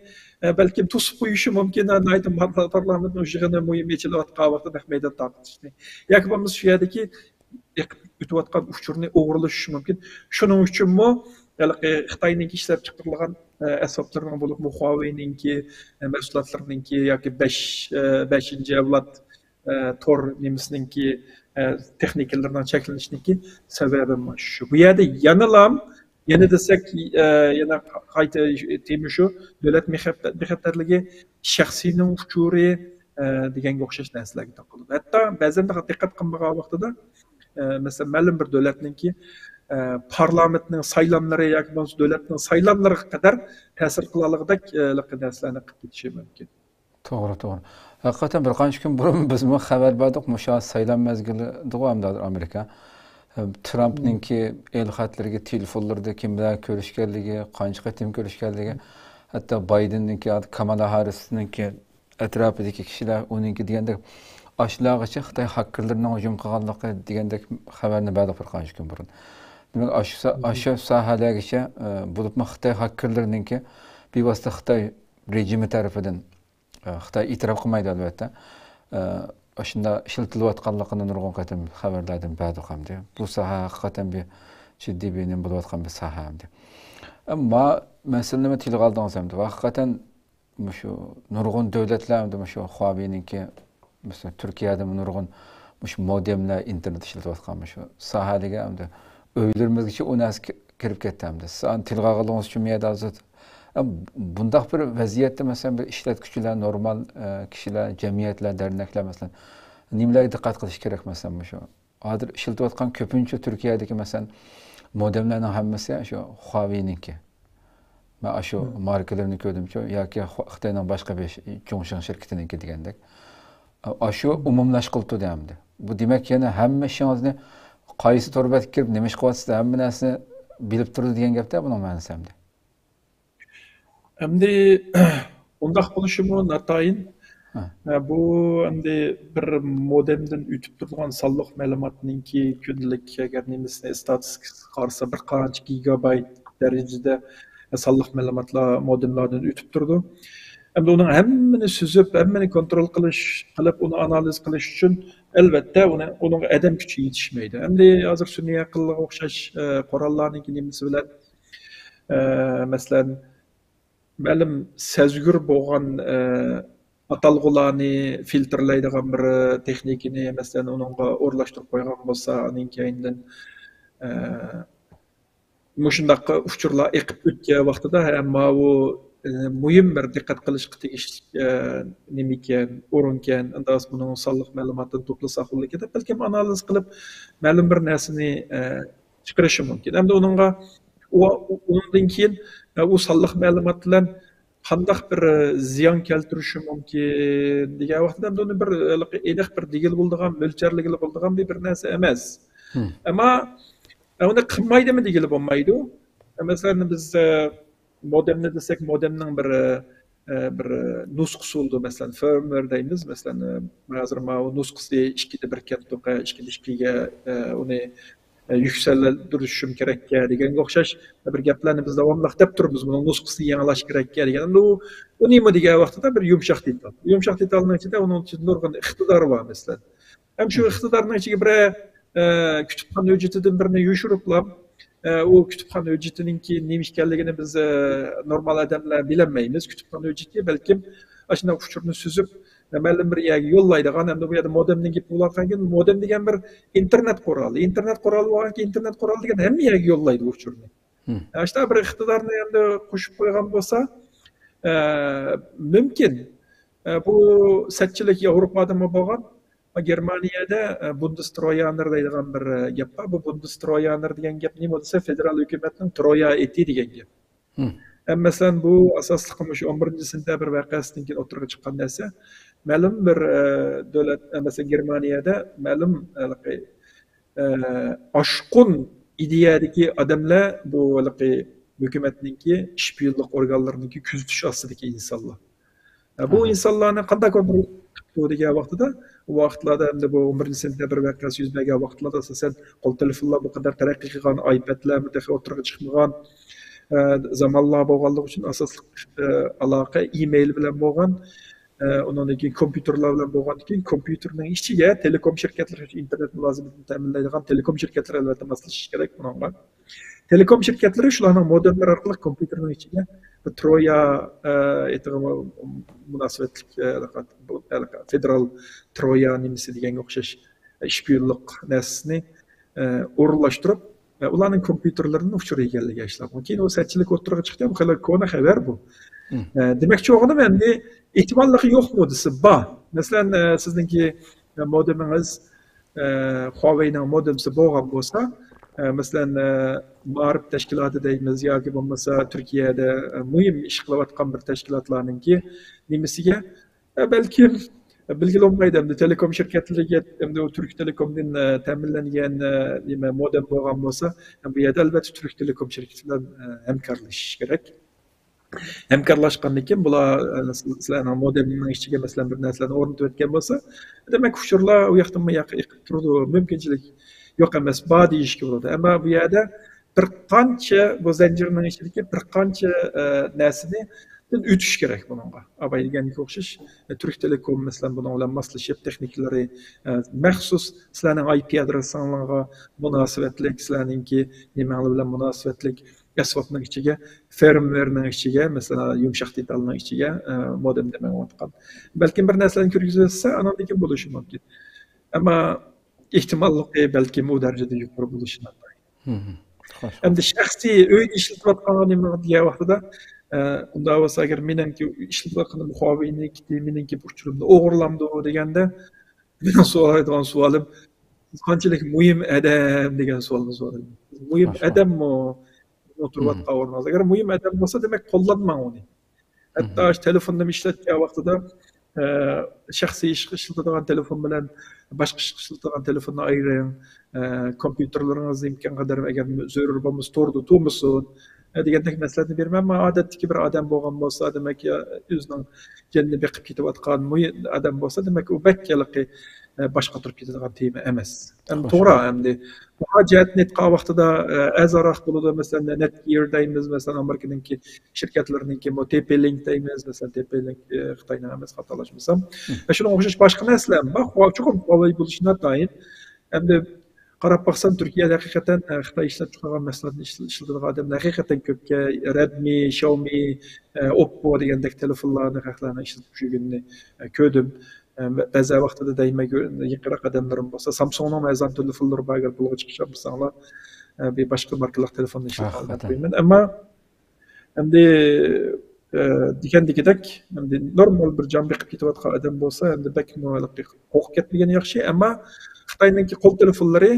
ئە، بەلكىم توسۇپ قويۇشى مۇمكىن. ناھايىتى پار-، پارلامېنتنىڭ يىغىنى مۇھىم ئېچىلىۋاتقان ۋاقىتتا نەق مەيدان تارقىتىشنى. ياكى بولمىسا شۇ يەردىكى ئېقىپ ئۆتۈۋاتقان ئۇچۇرنى ئوغرىلىشىشى مۇمكىن. شۇنىڭ ئۈچۈنمۇ ھېلىقى خىتاينىڭكى ئىشلەپچىقىرىلغان، ئە، ئەسۋابلىرىنىڭ، بولۇپمۇ خۇاۋېينىڭكى، ئە، مەھسۇلاتلىرىنىڭكى ياكى بەش، ئە، بەشىنچى ئەۋلاد، ئە، تور نېمىسىنىڭكى، ئە، تېخنىكىلىرىنىڭ چەكلىنىشىنىڭكى سەۋەبى مانا شۇ. بۇ يەردە يەنىلا، يەنە دېسەك، ئە، يەنە قايتا تېما شۇ، دۆلەت مېخەپ-، بىخەتەرلىكى، شەخسىينىڭ ئۇچۇرى، ئە، دېگەنگە ئوخشاش نەرسىلەرگە توختىلىدۇ. ھەتتا بەزەندە دىققەت قىلمىغان ۋاقتىدا، ئە، مەسىلەن، مەلۇم بىر دۆلەتنىڭكى، ئە، پارلامېنتنىڭ سايلاملىرى ياكى بولمىسا دۆلەتنىڭ سايلاملىرىغا قەدەر تەسىر قىلالىغۇدەك، ئە، نەرسىلەرنى قىلىپ كېتىشى مۇمكىن. توغرا، توغرا. ھەقىقەتەن بىر قانچە كۈن بۇرۇن بىزمۇ خەۋەر بەردۇق، مۇشۇ سايلام مەزگىلىدىغۇ ئەمدى ھازىر ئامېرىكا. ئە، ترامپنىڭكى ئېلخەتلىرىگە، تېلېفونلىرىدا كىم بىلەن كۆرۈشكەنلىكى، قانچە قېتىم كۆرۈشكەنلىكى، ھەتتا بايدېننىڭكى، كامالا ھاررىسنىڭكى ئەتراپىدىكى كىشىلەر ئۇنىڭكى دېگەندەك ئاشۇلارغىچە خىتاي ھاككېرلىرىنىڭ ھۇجۇم قىلغانلىقى دېگەندەك خەۋەرنى بەردۇق بىر قانچە كۈن بۇرۇن. دېمەك، ئاشۇ سا-، ئاشۇ ساھەلەرگىچە، ئە، بولۇپمۇ خىتاي ھاككېرلىرىنىڭكى بىۋاسىتە خىتاي رېجىمى تەرىپىدىن، ئە، خىتاي ئېتىراپ قىلمايدۇ، ئەلۋەتتە. ئە، ئاشۇنداق ئىشلىتىلىۋاتقانلىقىنى نۇرغۇن قېتىم خەۋەرلەردىن بەردۇق ئەمدى. بۇ ساھە ھەقىقەتەن بىر جىددىي بىر نېمە بولۇۋاتقان بىر ساھە ئەمدى. ئەمما مەسىلىنى تىلغا ئالدىڭىز ئەمدى. ھەقىقەتەن مۇشۇ نۇرغۇن دۆلەتلەر ئەمدى مۇشۇ خۇاۋېينىڭكى، مەسىلەن، تۈركىيەدىمۇ نۇرغۇن مۇشۇ مودېملەر، ئىنتېرنېت ئىشلىتىۋاتقان مۇشۇ ساھەدىكى ئەمدى ئۆيلىرىمىزگىچە ئۇ نەرسە كىرىپ كەتتى ئەمدى. سىز ئانى تىلغا ئالغىنىڭىز ئۈچۈن مۇ يەردە ھازىر، ئە، بۇنداق بىر ۋەزىيەتتە، مەسىلەن، بىر ئىشلەتكۈچىلەر، نورمال، ئە، كىشىلەر، جەمئىيەتلەر، دەرنەكلەر، مەسىلەن، نېمىلەرگە دىققەت قىلىش كېرەك، مەسىلەن، مۇشۇ ھازىر ئىشلىتىۋاتقان كۆپىنچە تۈركىيەدىكى، مەسىلەن، مودېملەرنىڭ ھەممىسى شۇ خۇاۋېينىڭكى. مەن ئاشۇ ماركىلىرىنى كۆردۈمچۇ، ياكى خۇ-، خىتاينىڭ باشقا بىر ش-، چۇڭشىڭ شىركىتىنىڭكى دېگەندەك. ئاشۇ ئومۇملاشقىلى تۇردى ئەمدى. بۇ دېمەك يەنە ھەممە ئىشىڭىزنى قايسى تور بەتكە كىرىپ نېمە ئىش قىلىۋاتىسىز، ھەممە نەرسىنى بىلىپ تۇرىدۇ دېگەن گەپتە بۇنىڭ مەنىسى ئەمدى. ئەمدى ئۇنداق بولۇشىمۇ ناتايىن. ھە. ئە، بۇ ئەمدى بىر مودېمدىن ئۆتۈپ تۇرىدىغان سانلىق مەلۇماتنىڭكى كۈندىلىك ئەگەر نېمىسىنى، ئىستاتىستىكىسىغا قارىسا، بىر قانچە گىگابايت، دەرىجىدە سانلىق مەلۇماتلار مودېملاردىن ئۆتۈپ تۇرىدۇ. ئەمدى ئۇنىڭ ھەممىنى سۈزۈپ، ھەممىنى كونترول قىلىش، قىلىپ، ئۇنى ئانالىز قىلىش ئۈچۈن، ئەلۋەتتە، ئۇنى، ئۇنىڭغا ئادەم كۈچى يېتىشمەيدۇ. ئەمدى ھازىر سۈنئىي ئەقىلگە ئوخشاش، ئە، قوراللارنىڭكى نېمىسى بىلەن، ئە، مەسىلەن، مەلۇم سەزگۈر بولغان، ئە، ئاتالغۇلارنى فىلتىرلەيدىغان بىر تېخنىكىنى، مەسىلەن، ئۇنىڭغا ئورۇنلاشتۇرۇپ قويغان بولسا، ئانىڭ كەينىدىن، ئە، مۇشۇنداق ئۇچۇرلار ئېقىپ ئۆتكەن ۋاقتىدا، ھە، ماۋۇ، ئە، مۇھىم بىر دىققەت قىلىشقا تېگىشلىك، ئە، نېمىكەن، ئورۇنكەن، ئەمدى بۇنىڭ سانلىق مەلۇماتتىن توپلىساق بولىدىكەن دەپ، بەلكىم ئانالىز قىلىپ، مەلۇم بىر نەرسىنى، ئە، چىقىرىشى مۇمكىن. ئەمدى ئۇنىڭغا، ئۇ، ئۇنىڭدىن كېيىن، ئە، ئۇ سانلىق مەلۇمات بىلەن قانداق بىر، ئە، زىيان كەلتۈرۈشى مۇمكىن دېگەن ۋاقىتتا، ئەمدى ئۇنى بىر، ئېنىق بىر دېگىلى بولىدىغان، مۆلچەرلىگىلى بولىدىغان بىر، بىر نەرسە ئەمەس. ئەمما، ئە، ئۇنى قىلمايدىمۇ دېگىلى بولمايدۇ. ئە، مەسىلەن، بىز، ئە، مودېمنى دېسەك، مودېمنىڭ بىر، ئە، بىر نۇسخىسى بولىدۇ. مەسىلەن، فىرمۋېر دەيمىز. مەسىلەن، ئە، ھازىر ماۋۇ نۇسخىسى ئىككىدە بىر كەلدى، ئىككىدە ئىككىگە، ئە، ئۇنى، ئە، يۈكسەلدۈرۈشۈم كېرەككە دېگەنگە ئوخشاش بىر گەپلەرنى بىز داۋاملىق دەپ تۇرىمىز. بۇنىڭ نۇسخىسىنى يېڭىلاش كېرەككە دېگەن. ئەمدى ئۇ، ئۇ نېمە دېگەن ۋاقتىدا بىر يۇمشاق دېتال. يۇمشاق دېتالنىڭ ئىچىدە ئۇنىڭ ئىچىدە نۇرغۇن ئىقتىدار بار، مەسىلەن. ھەم شۇ ئىقتىدارنىڭ ئىچىگە بىرەر، ئە، كۇتۇپخانا ھۆججىتىدىن بىرنى يوشۇرۇپلا، ئە، ئۇ كۇتۇپخانا ھۆججىتىنىڭكى نېمە ئىكەنلىكىنى بىز، ئە، نورمال ئادەملەر بىلەلمەيمىز. كۇتۇپخانا ھۆججىتى بەلكىم ئاشۇنداق ئۇچۇرنى سۈزۈپ، ئە، مەلۇم بىر يەرگە يوللايدىغان، ئەمدى بۇ يەردە مودېمدىن گەپ بولۇۋاتقان كېيىن، مودېم دېگەن بىر ئىنتېرنېت قورالى. ئىنتېرنېت قورالى بولغان كېيىن، ئىنتېرنېت قورالى دېگەن ھەممە يەرگە يوللايدۇ ئۇچۇرنى. ئاشۇنداق بىر ئىقتىدارنى ئەمدى قوشۇپ قويغان بولسا، ئە، مۇمكىن. ئە، بۇ سەتچىلىك ياۋروپادىمۇ بولغان، گېرمانىيەدە، ئە، بۇندېسترويانېر دەيدىغان بىر، ئە، گەپ بار. بۇ بۇندېسترويانېر دېگەن گەپ نېمە دېسە، فېدېرال ھۆكۈمەتنىڭ ترويا ئېتى دېگەن گەپ. ھەم، مەسىلەن، بۇ ئاساسلىقى مۇشۇ ئون بىرىنچى سېنتەبىر ۋەقەسىدىن كېيىن ئوتتۇرىغا چىققان نەرسە. مەلۇم بىر، ئە، دۆلەت، ئە، مەسىلەن، گېرمانىيەدە مەلۇم، ھېلىقى، ئە، ئاشقۇن ئىدىيەدىكى ئادەملەر بۇ ھېلىقى ھۆكۈمەتنىڭكى شپىيونلۇق ئورگانلىرىنىڭكى كۆزىتىش ئاستىدىكى ئىنسانلار. ئە، بۇ ئىنسانلارنى قانداق كونترول قىلىپتۇ دېگەن ۋاقتىدا، ئۇ ۋاقىتلاردا ئەمدى بۇ ئون بىرىنچى سېنتەبىر ۋەقەسى يۈز بەرگەن ۋاقىتلاردا ئاساسەن قول تېلېفونلار بۇ قەدەر تەرەققىي قىلغان، ئايپەدلەر بۇ تېخى ئوتتۇرىغا چىقمىغان، ئە، زامانلار بولغانلىقى ئۈچۈن ئاساسلىق، ئە، ئالاقە ئىمېيل بىلەن بولغان، ئە، ئۇنىڭدىن كېيىن كومپيۇتېرلار بىلەن بولغاندىن كېيىن كومپيۇتېرنىڭ ئىچىگە تېلېكوم شىركەتلىرى ئىنتېرنېت مۇلازىمىتىنى تەمىنلەيدىغان تېلېكوم شىركەتلىرى ئەلۋەتتە ماسلىشىشى كېرەك بۇنىڭغا. تېلېكوم شىركەتلىرى شۇلارنىڭ مودېملىرى ئارقىلىق كومپيۇتېرنىڭ ئىچىگە بىر ترويا، ئە، ئېتىغا مۇناسىۋەتلىك، ئە، فېدېرال ترويا نېمىسى دېگەنگە ئوخشاش شپىيونلۇق نەرسىسىنى، ئە، ئورۇنلاشتۇرۇپ، ئە، ئۇلارنىڭ كومپيۇتېرلىرىدىن ئۇچۇر ئىگىلىگەن ئىشلار. كېيىن ئۇ سەتچىلىك ئوتتۇرىغا چىقتى، بۇ خېلى كونا خەۋەر بۇ. ئە، دېمەكچى بولغىنىم ئەمدى ئېھتىماللىقى يوقمۇ دېسە، بار. مەسىلەن، ئە، سىزنىڭكى، ئە، مودېمىڭىز، ئە، خۇاۋېينىڭ مودېمسى بولغان بولسا، ئە، مەسىلەن، ئە، مائارىپ تەشكىلاتى دەيمىز ياكى بولمىسا تۈركىيەدە، ئە، مۇھىم ئىش قىلىۋاتقان بىر تەشكىلاتلارنىڭكى نېمىسىگە، ئە، بەلكىم بىلگىلى بولمايدۇ. ئەمدى تېلېكوم شىركەتلىرىگە، ئەمدى ئۇ تۈرك تېلېكومدىن، ئە، تەمىنلەنگەن، ئە، نېمە، مودېم بولغان بولسا، بۇ يەردە ئەلۋەتتە تۈرك تېلېكوم شىركىتى بىلەن، ئە، ھەمكارلىشىش كېرەك. ھەمكارلاشقاندىن كېيىن بۇلار، ئە، سىلەرنىڭ مودېمنىڭ ئىچىگە، مەسىلەن، بىر نەرسىلەرنى ئورنىتىۋەتكەن بولسا، دېمەك، ئۇچۇرلار ئۇ ياقتىن بۇ ياققا ئېقىپ تۇرىدۇ. مۇمكىنچىلىك يوق ئەمەس، بار دېيىشكە بولىدۇ. ئەمما بۇ يەردە بىر قانچە، بۇ زەنجىرنىڭ ئىچىدىكى بىر قانچە، ئە، نەرسىنى ئۆتۈش كېرەك بۇنىڭغا. ئاباي دېگەنگە ئوخشاش، ئە، تۈرك تېلېكوم، مەسىلەن، بۇنىڭ بىلەن ماسلىشىپ، تېخنىكلىرى، ئە، مەخسۇس سىلەرنىڭ ئاي پى ئادرېسىڭلارغا مۇناسىۋەتلىك، سىلەرنىڭكى نېمەڭلار بىلەن مۇناسىۋەتلىك، ئەسۋابنىڭ ئىچىگە، فىرمۋېرنىڭ ئىچىگە، مەسىلەن، يۇمشاق دېتالنىڭ ئىچىگە، ئە، مودېم دېمەڭلەۋاتقان. بەلكىم بىر نەرسىلەرنى كىرگۈزۈۋەتسە، ئاناندىن كېيىن بولۇشى مۇمكىن. ئەمما ئېھتىماللىقى بەلكىم ئۇ دەرىجىدە يۇقىرى بولۇشى ناتايىن. خوش. ئەمدى شەخسىي ئۆيدە ئىشلىتىۋاتقانغا نېمە دېگەن ۋاقتىدا، ئە، ئۇنداق بولسا، ئەگەر مېنىڭكى ئىشلىتىۋاتقىنىم خۇاۋېينىڭكى، مېنىڭكى ئۇچۇرۇمنى ئوغرىلاندۇ دېگەندە، مېنىڭ سورايدىغان سوئالىم، «سىز قانچىلىك مۇھىم ئادەم؟» دېگەن سوئالنى سورايمەن. مۇھىم ئادەممۇ ئولتۇرۇۋاتقان ئورنىڭىز. ئەگەر مۇھىم ئادەم بولسا، دېمەك، قوللانماڭ ئۇنى. ھەتتا ئاشۇ تېلېفوننى ئىشلەتكەن ۋاقتىدا، ئە، شەخسىي ئىشقا ئىشلىتىدىغان تېلېفون بىلەن باشقا ئىشقا ئىشلىتىدىغان تېلېفوننى ئايرىڭ. ئە، كومپيۇتېرلىرىڭىزنى ئىمكانقەدەر، ئەگەر زۆرۈر بولمىسا، توردا تۇرمىسۇن. دېگەندەك مەسلىھەتنى بېرىمەن. ئەمما ئادەتتىكى بىر ئادەم بولغان بولسا، دېمەك، يا ئۆزىنىڭ جېنىنى بېقىپ كېتىۋاتقان مۇ-، ئادەم بولسا، دېمەك، ئۇ بەك ھېلىقى، ئە، باش قاتۇرۇپ كېتىدىغان تېما ئەمەس. ئەمدى توغرا، ئەمدى بۇ جەھەتتىن ئېيتقان ۋاقتىدا، ئە، ئەرزانراق بولىدۇ. مەسىلەن، نېتگىر دەيمىز، مەسىلەن، ئامېرىكىنىڭكى شىركەتلىرىنىڭكى، بۇ تېپى لىنك دەيمىز، مەسىلەن، تېپى لىنك، ئە، خىتاينىڭ ئەمەس، خاتالاشمىسام. ئە، شۇنىڭغا ئوخشاش باشقا نەرسىلەر بار. چوقۇم ھاۋايى بولۇشى ناتايىن. ئەمدى قاراپ باقسام، تۈركىيەدە ھەقىقەتەن، ئە، خىتاي ئىشلەپ چىقارغان مەھسۇلاتنى ئىشل-، ئىشلىتىدىغان ئادەملەر ھەقىقەتەن كۆپكەن. رەدمى، شاۋمى، ئە، ئوپپو دېگەندەك تېلېفونلارنى خەقلەرنىڭ ئىشلىتىپ يۈرگىنىنى، ئە، كۆردۈم. ئە، بە-، بەزى ۋاقتىدا دەيمەن، گۆ-، يېقىنراق ئادەملىرىم بولسا، سامسۇڭنىڭ ئەرزان تېلېفونلىرى بار، ئەگەر پۇلغا چىقىشالمىساڭلار، ئە، بىر باشقا ماركىلىق تېلېفوننى ئىشلىتىۋالماق قويىمەن. ئەمما ئەمدى، ئە، دېگەندىكىدەك، ئەمدى نورمال بىر جان بېقىپ كېتىۋاتقان ئادەم بولسا، ئەمدى بەكمۇ ھېلىقى قورقۇپ كەتمىگىنى ياخشى. ئەمما خىتاينىڭكى قول تېلېفونلىرى،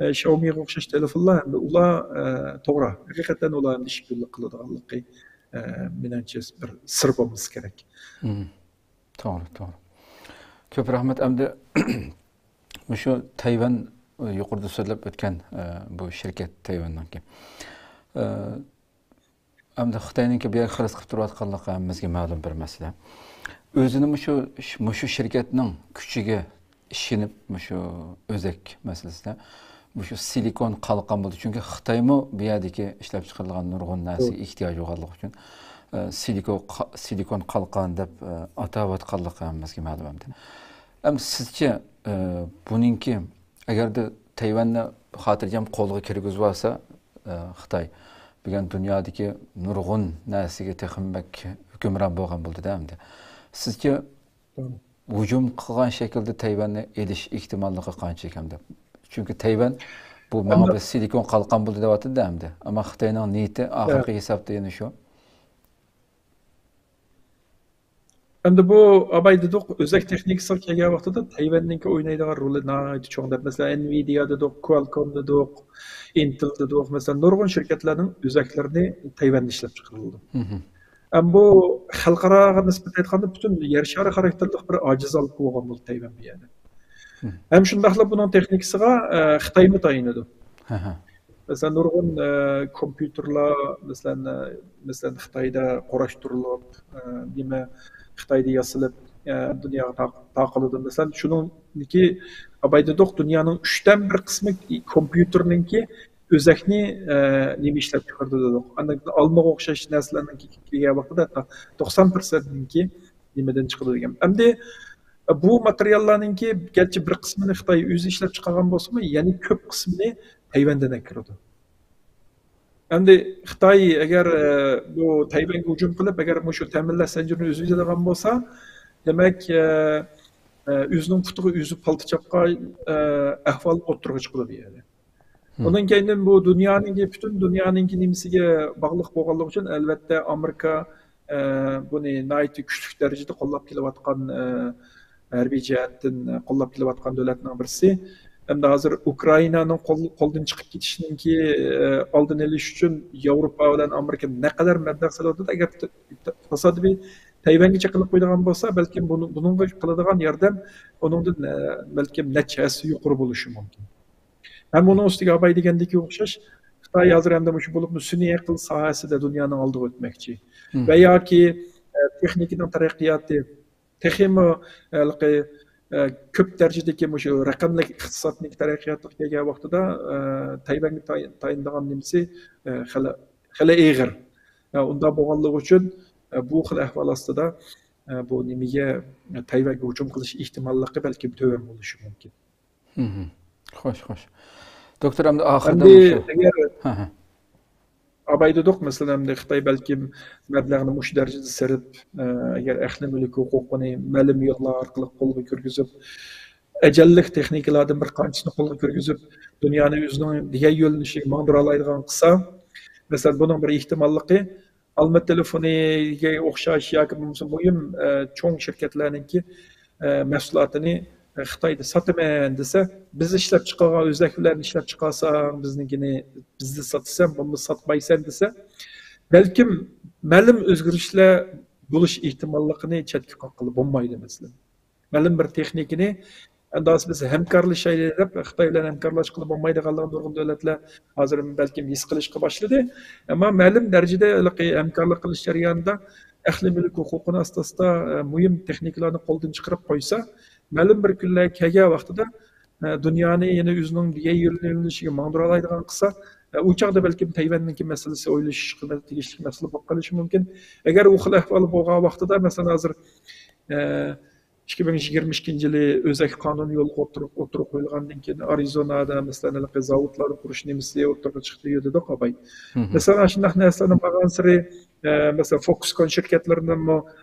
ئە، شاۋمىغا ئوخشاش تېلېفونلار، ئەمدى ئۇلار، ئە، توغرا، ھەقىقەتەن ئۇلار ئەمدى شپىيونلۇق قىلىدىغانلىقى، ئە، مېنىڭچە بىر سىر بولمىسا كېرەك. مم. توغرا، توغرا. كۆپ رەھمەت. ئەمدى مۇشۇ تەيۋەن، ئە، يۇقىرىدا سۆزلەپ ئۆتكەن، ئە، بۇ شىركەت تەيۋەننىڭكى. ئە، ئەمدى خىتاينىڭكى بۇ يەرگە خىرىس قىلىپ تۇرۇۋاتقانلىقى ھەممىمىزگە مەلۇم بىر مەسىلە. ئۆزىنى مۇشۇ، مۇشۇ شىركەتنىڭ كۈچىگە ئىشىنىپ، مۇشۇ ئۆزەك مەسىلىسىدە مۇشۇ سىلىكون قالقان بولدى. چۈنكى خىتايمۇ بۇ يەردىكى ئىشلەپ چىقىرىلغان نۇرغۇن نەرسىگە ئېھتىياجى بولغانلىقى ئۈچۈن، ئە، سىلىكو-، قا-، سىلىكون قالقان دەپ، ئە، ئاتاۋاتقانلىقى ھەممىمىزگە مەلۇم ئەمدى. ئەمدى سىزچە، ئە، بۇنىڭكى ئەگەردە تەيۋەننى خاتىرجەم قولىغا كىرگۈزۈۋالسا، ئە، خىتاي، بۈگۈن دۇنيادىكى نۇرغۇن نەرسىگە تېخىمۇ بەك ھۆكۈمران بولغان بولدى-دە ئەمدى. سىزچە ھۇجۇم قىلغان شەكىلدە تەيۋەننى ئېلىش ئېھتىماللىقى قانچىلىك ئەمدى؟ چۈنكى تەيۋەن بۇ ماڭا بىر سىلىكون قالقان بولدى دەۋاتىدۇ-دە ئەمدى. ئەمما خىتاينىڭ نىيىتى ئاخىرقى ھېسابتا يەنە شۇ. ئەمدى بۇ ئاباي دېدۇق، ئۆزەك تېخنىكىسىغا كەلگەن ۋاقتىدا تەيۋەننىڭكى ئوينايدىغان رولى ناھايىتى چوڭ دەپ، مەسىلەن، ئېنۋىدىيا دېدۇق، كوالكوم دېدۇق، ئىنتېل دېدۇق، مەسىلەن، نۇرغۇن شىركەتلەرنىڭ ئۆزەكلىرىنى تەيۋەندە ئىشلەپ چىقىرىلىدۇ. ئەمما بۇ خەلقئاراغا نىسبەت ئېيتقاندا پۈتۈن يەر شارى خاراكتېرلىك بىر ئاجىز ھالقا بولغان بولدى تەيۋەن بۇ يەردە. ھەم شۇنداقلا بۇنىڭ تېخنىكىسىغا، ئە، خىتايمۇ تايىنىدۇ. مەسىلەن، نۇرغۇن، ئە، كومپيۇتېرلار، مەسىلەن، ئە، مەسىلەن، خىتايدا قۇراشتۇرۇلۇپ، ئە، نېمە، خىتايدا ياسىلىپ، ئە، دۇنياغا تار-، تارقىلىدۇ. مەسىلەن، شۇنىڭدىكى ئاباي دېدۇق، دۇنيانىڭ ئۈچتىن بىر قىسمى كومپيۇتېرنىڭكى ئۆزەكنى، ئە، نېمە ئىشلەپ چىقىرىدۇ دېدۇق. ئاندىن كېيىن ئالمىغا ئوخشاش نەرسىلەرنىڭكى كەلگەن ۋاقتىدا ھەتتا توقسان پىرسەنتنىڭكى نېمىدىن چىقىدۇ دېگەن. ئەمدى بۇ ماتېرىياللارنىڭكى گەرچە بىر قىسمىنى خىتاي ئۆزى ئىشلەپ چىقارغان بولسىمۇ، يەنە كۆپ قىسمىنى تەيۋەندىن ئەكىرىدۇ. ئەمدى خىتاي ئەگەر، ئە، بۇ تەيۋەنگە ھۇجۇم قىلىپ، ئەگەر مۇشۇ تەمىنلەش زەنجىرىنى ئۈزۈۋېتىدىغان بولسا، دېمەك، ئە، ئە، ئۆزىنىڭ پۇتىغا ئۆزى پالتا چاپقان، ئە، ئەھۋال ئوتتۇرىغا چىقىدۇ بۇ يەردە. ئۇنىڭ كەينىدىن بۇ دۇنيانىڭكى، پۈتۈن دۇنيانىڭكى نېمىسىگە باغلىق بولغانلىقى ئۈچۈن، ئەلۋەتتە، ئامېرىكا، ئە، بۇنى ناھايىتى كۈچلۈك دەرىجىدە قوللاپ كېلىۋاتقان، ئە، ھەربىي جەھەتتىن قوللاپ كېلىۋاتقان دۆلەتنىڭ بىرسى. ھەمدە ھازىر ئۇكرائىنانىڭ قول-، قولدىن چىقىپ كېتىشىنىڭكى، ئە، ئالدىنى ئېلىش ئۈچۈن ياۋروپا بىلەن ئامېرىكا نەقەدەر مەبلەغ سېلىۋاتىدۇ. ئەگەر ت-، ت-، تاسادىپىي تەيۋەنگە چېقىلىپ قويىدىغان بولسا، بەلكىم بۇنىڭ، بۇنىڭغا قىلىدىغان ياردەم ئۇنىڭدىن، ئە، بەلكىم نەچچە ھەسسە يۇقىرى بولۇشى مۇمكىن. ھەم ئۇنىڭ ئۈستىگە ئاباي دېگەندىكى ئوخشاش، خىتاي ھازىر ئەمدى مۇشۇ بولۇپمۇ سۈنئىي ئەقىل ساھەسىدە دۇنيانىڭ ئالدىغا ئۆتمەكچى. ۋە ياكى، ئە، تېخنىكىنىڭ تەرەققىياتى تېخىمۇ ھېلىقى، ئە، كۆپ دەرىجىدىكى مۇشۇ رەقەملىك ئىقتىسادنىڭ تەرەققىياتىغا كەلگەن ۋاقتىدا، ئە، تەيۋەنگە تاي-، تايىنىدىغان نېمىسى، ئە، خېلى، خېلى ئېغىر. ئە، ئۇنداق بولغانلىقى ئۈچۈن، ئە، بۇ خىل ئەھۋال ئاستىدا، ئە، بۇ نېمىگە، تەيۋەنگە ھۇجۇم قىلىش ئېھتىماللىقى بەلكىم تۆۋەن بولۇشى مۇمكىن. خوش، خوش. دوكتور، ئەمدى ئاخىردا ئەمدى مۇشۇ. ئەگەر ھە، ھە. ئاباي دېدۇق، مەسىلەن، ئەمدى خىتاي بەلكىم مەبلەغنى مۇشۇ دەرىجىدە سېلىپ، ئە، ئەگەر ئەقلىي مۈلۈك ھوقۇقىنى مەلۇم يوللار ئارقىلىق قولغا كىرگۈزۈپ، ئەجەللىك تېخنىكىلاردىن بىر قانچىسىنى قولغا كىرگۈزۈپ، دۇنيانى ئۆزىنىڭ دېگەن يۆنىلىشىگە ماڭدۇرالايدىغان قىلسا، مەسىلەن، بۇنىڭ بىر ئېھتىماللىقى ئالما تېلېفونىگە ئوخشاش ياكى بولمىسا مۇھىم، ئە، چوڭ شىركەتلەرنىڭكى، ئە، مەھسۇلاتىنى، ئە، خىتايدا ساتىمەن دېسە، بىز ئىشلەپ چىقارغان ئۆزەك بىلەن ئىشلەپ چىقارساڭ، بىزنىڭكىنى بىزدە ساتىسەن، بولمىسا ساتمايسەن دېسە، بەلكىم مەلۇم ئۆزگىرىشلەر بولۇش ئېھتىماللىقىنى چەتكە قاققىلى بولمايدۇ، مەسىلەن. مەلۇم بىر تېخنىكىنى ئەندى ھازىر بىز ھەمكارلىشايلى دەپ، خىتاي بىلەن ھەمكارلاشقىلى بولمايدىغانلىقىنى نۇرغۇن دۆلەتلەر ھازىر بەلكىم ھېس قىلىشقا باشلىدى. ئەمما مەلۇم دەرىجىدە ھېلىقى ھەمكارلىق قىلىش جەريانىدا ئەھلى مۈلۈك ھوقۇقىنى ئاستا-ئاستا، ئە، مۇھىم تېخنىكىلارنى قولدىن چىقىرىپ قويسا، مەلۇم بىر كۈنلەر كەلگەن ۋاقتىدا، ئە، دۇنيانى يەنە ئۆزىنىڭ دېگەن يۆنىلىشىگە ماڭدۇرالايدىغان قىلسا، ئە، ئۇ چاغدا بەلكىم تەيۋەننىڭكى مەسىلىسى ئويلىشىشقا تېگىشلىك مەسىلە بولۇپ قېلىشى مۇمكىن. ئەگەر ئۇ خىل ئەھۋال بولغان ۋاقتىدا، مەسىلەن، ھازىر، ئە، ئىككى مىڭ يىگىرمە ئىككىنچى يىلى ئۆزەك قانۇنى يولغا ئوتتۇرا، ئوتتۇرىغا قويۇلغاندىن كېيىن، ئارىزونادا، مەسىلەن، ھېلىقى زاۋۇتلارنى قۇرۇش نېمىسى ئوتتۇرىغا چىقتى دېدۇق، ئاباي. مەسىلەن، ئاشۇنداق نەرسىلەرنى بارغانسېرى، ئە، مەسىلەن، فوكسكون شىركەتلىرىنىمۇ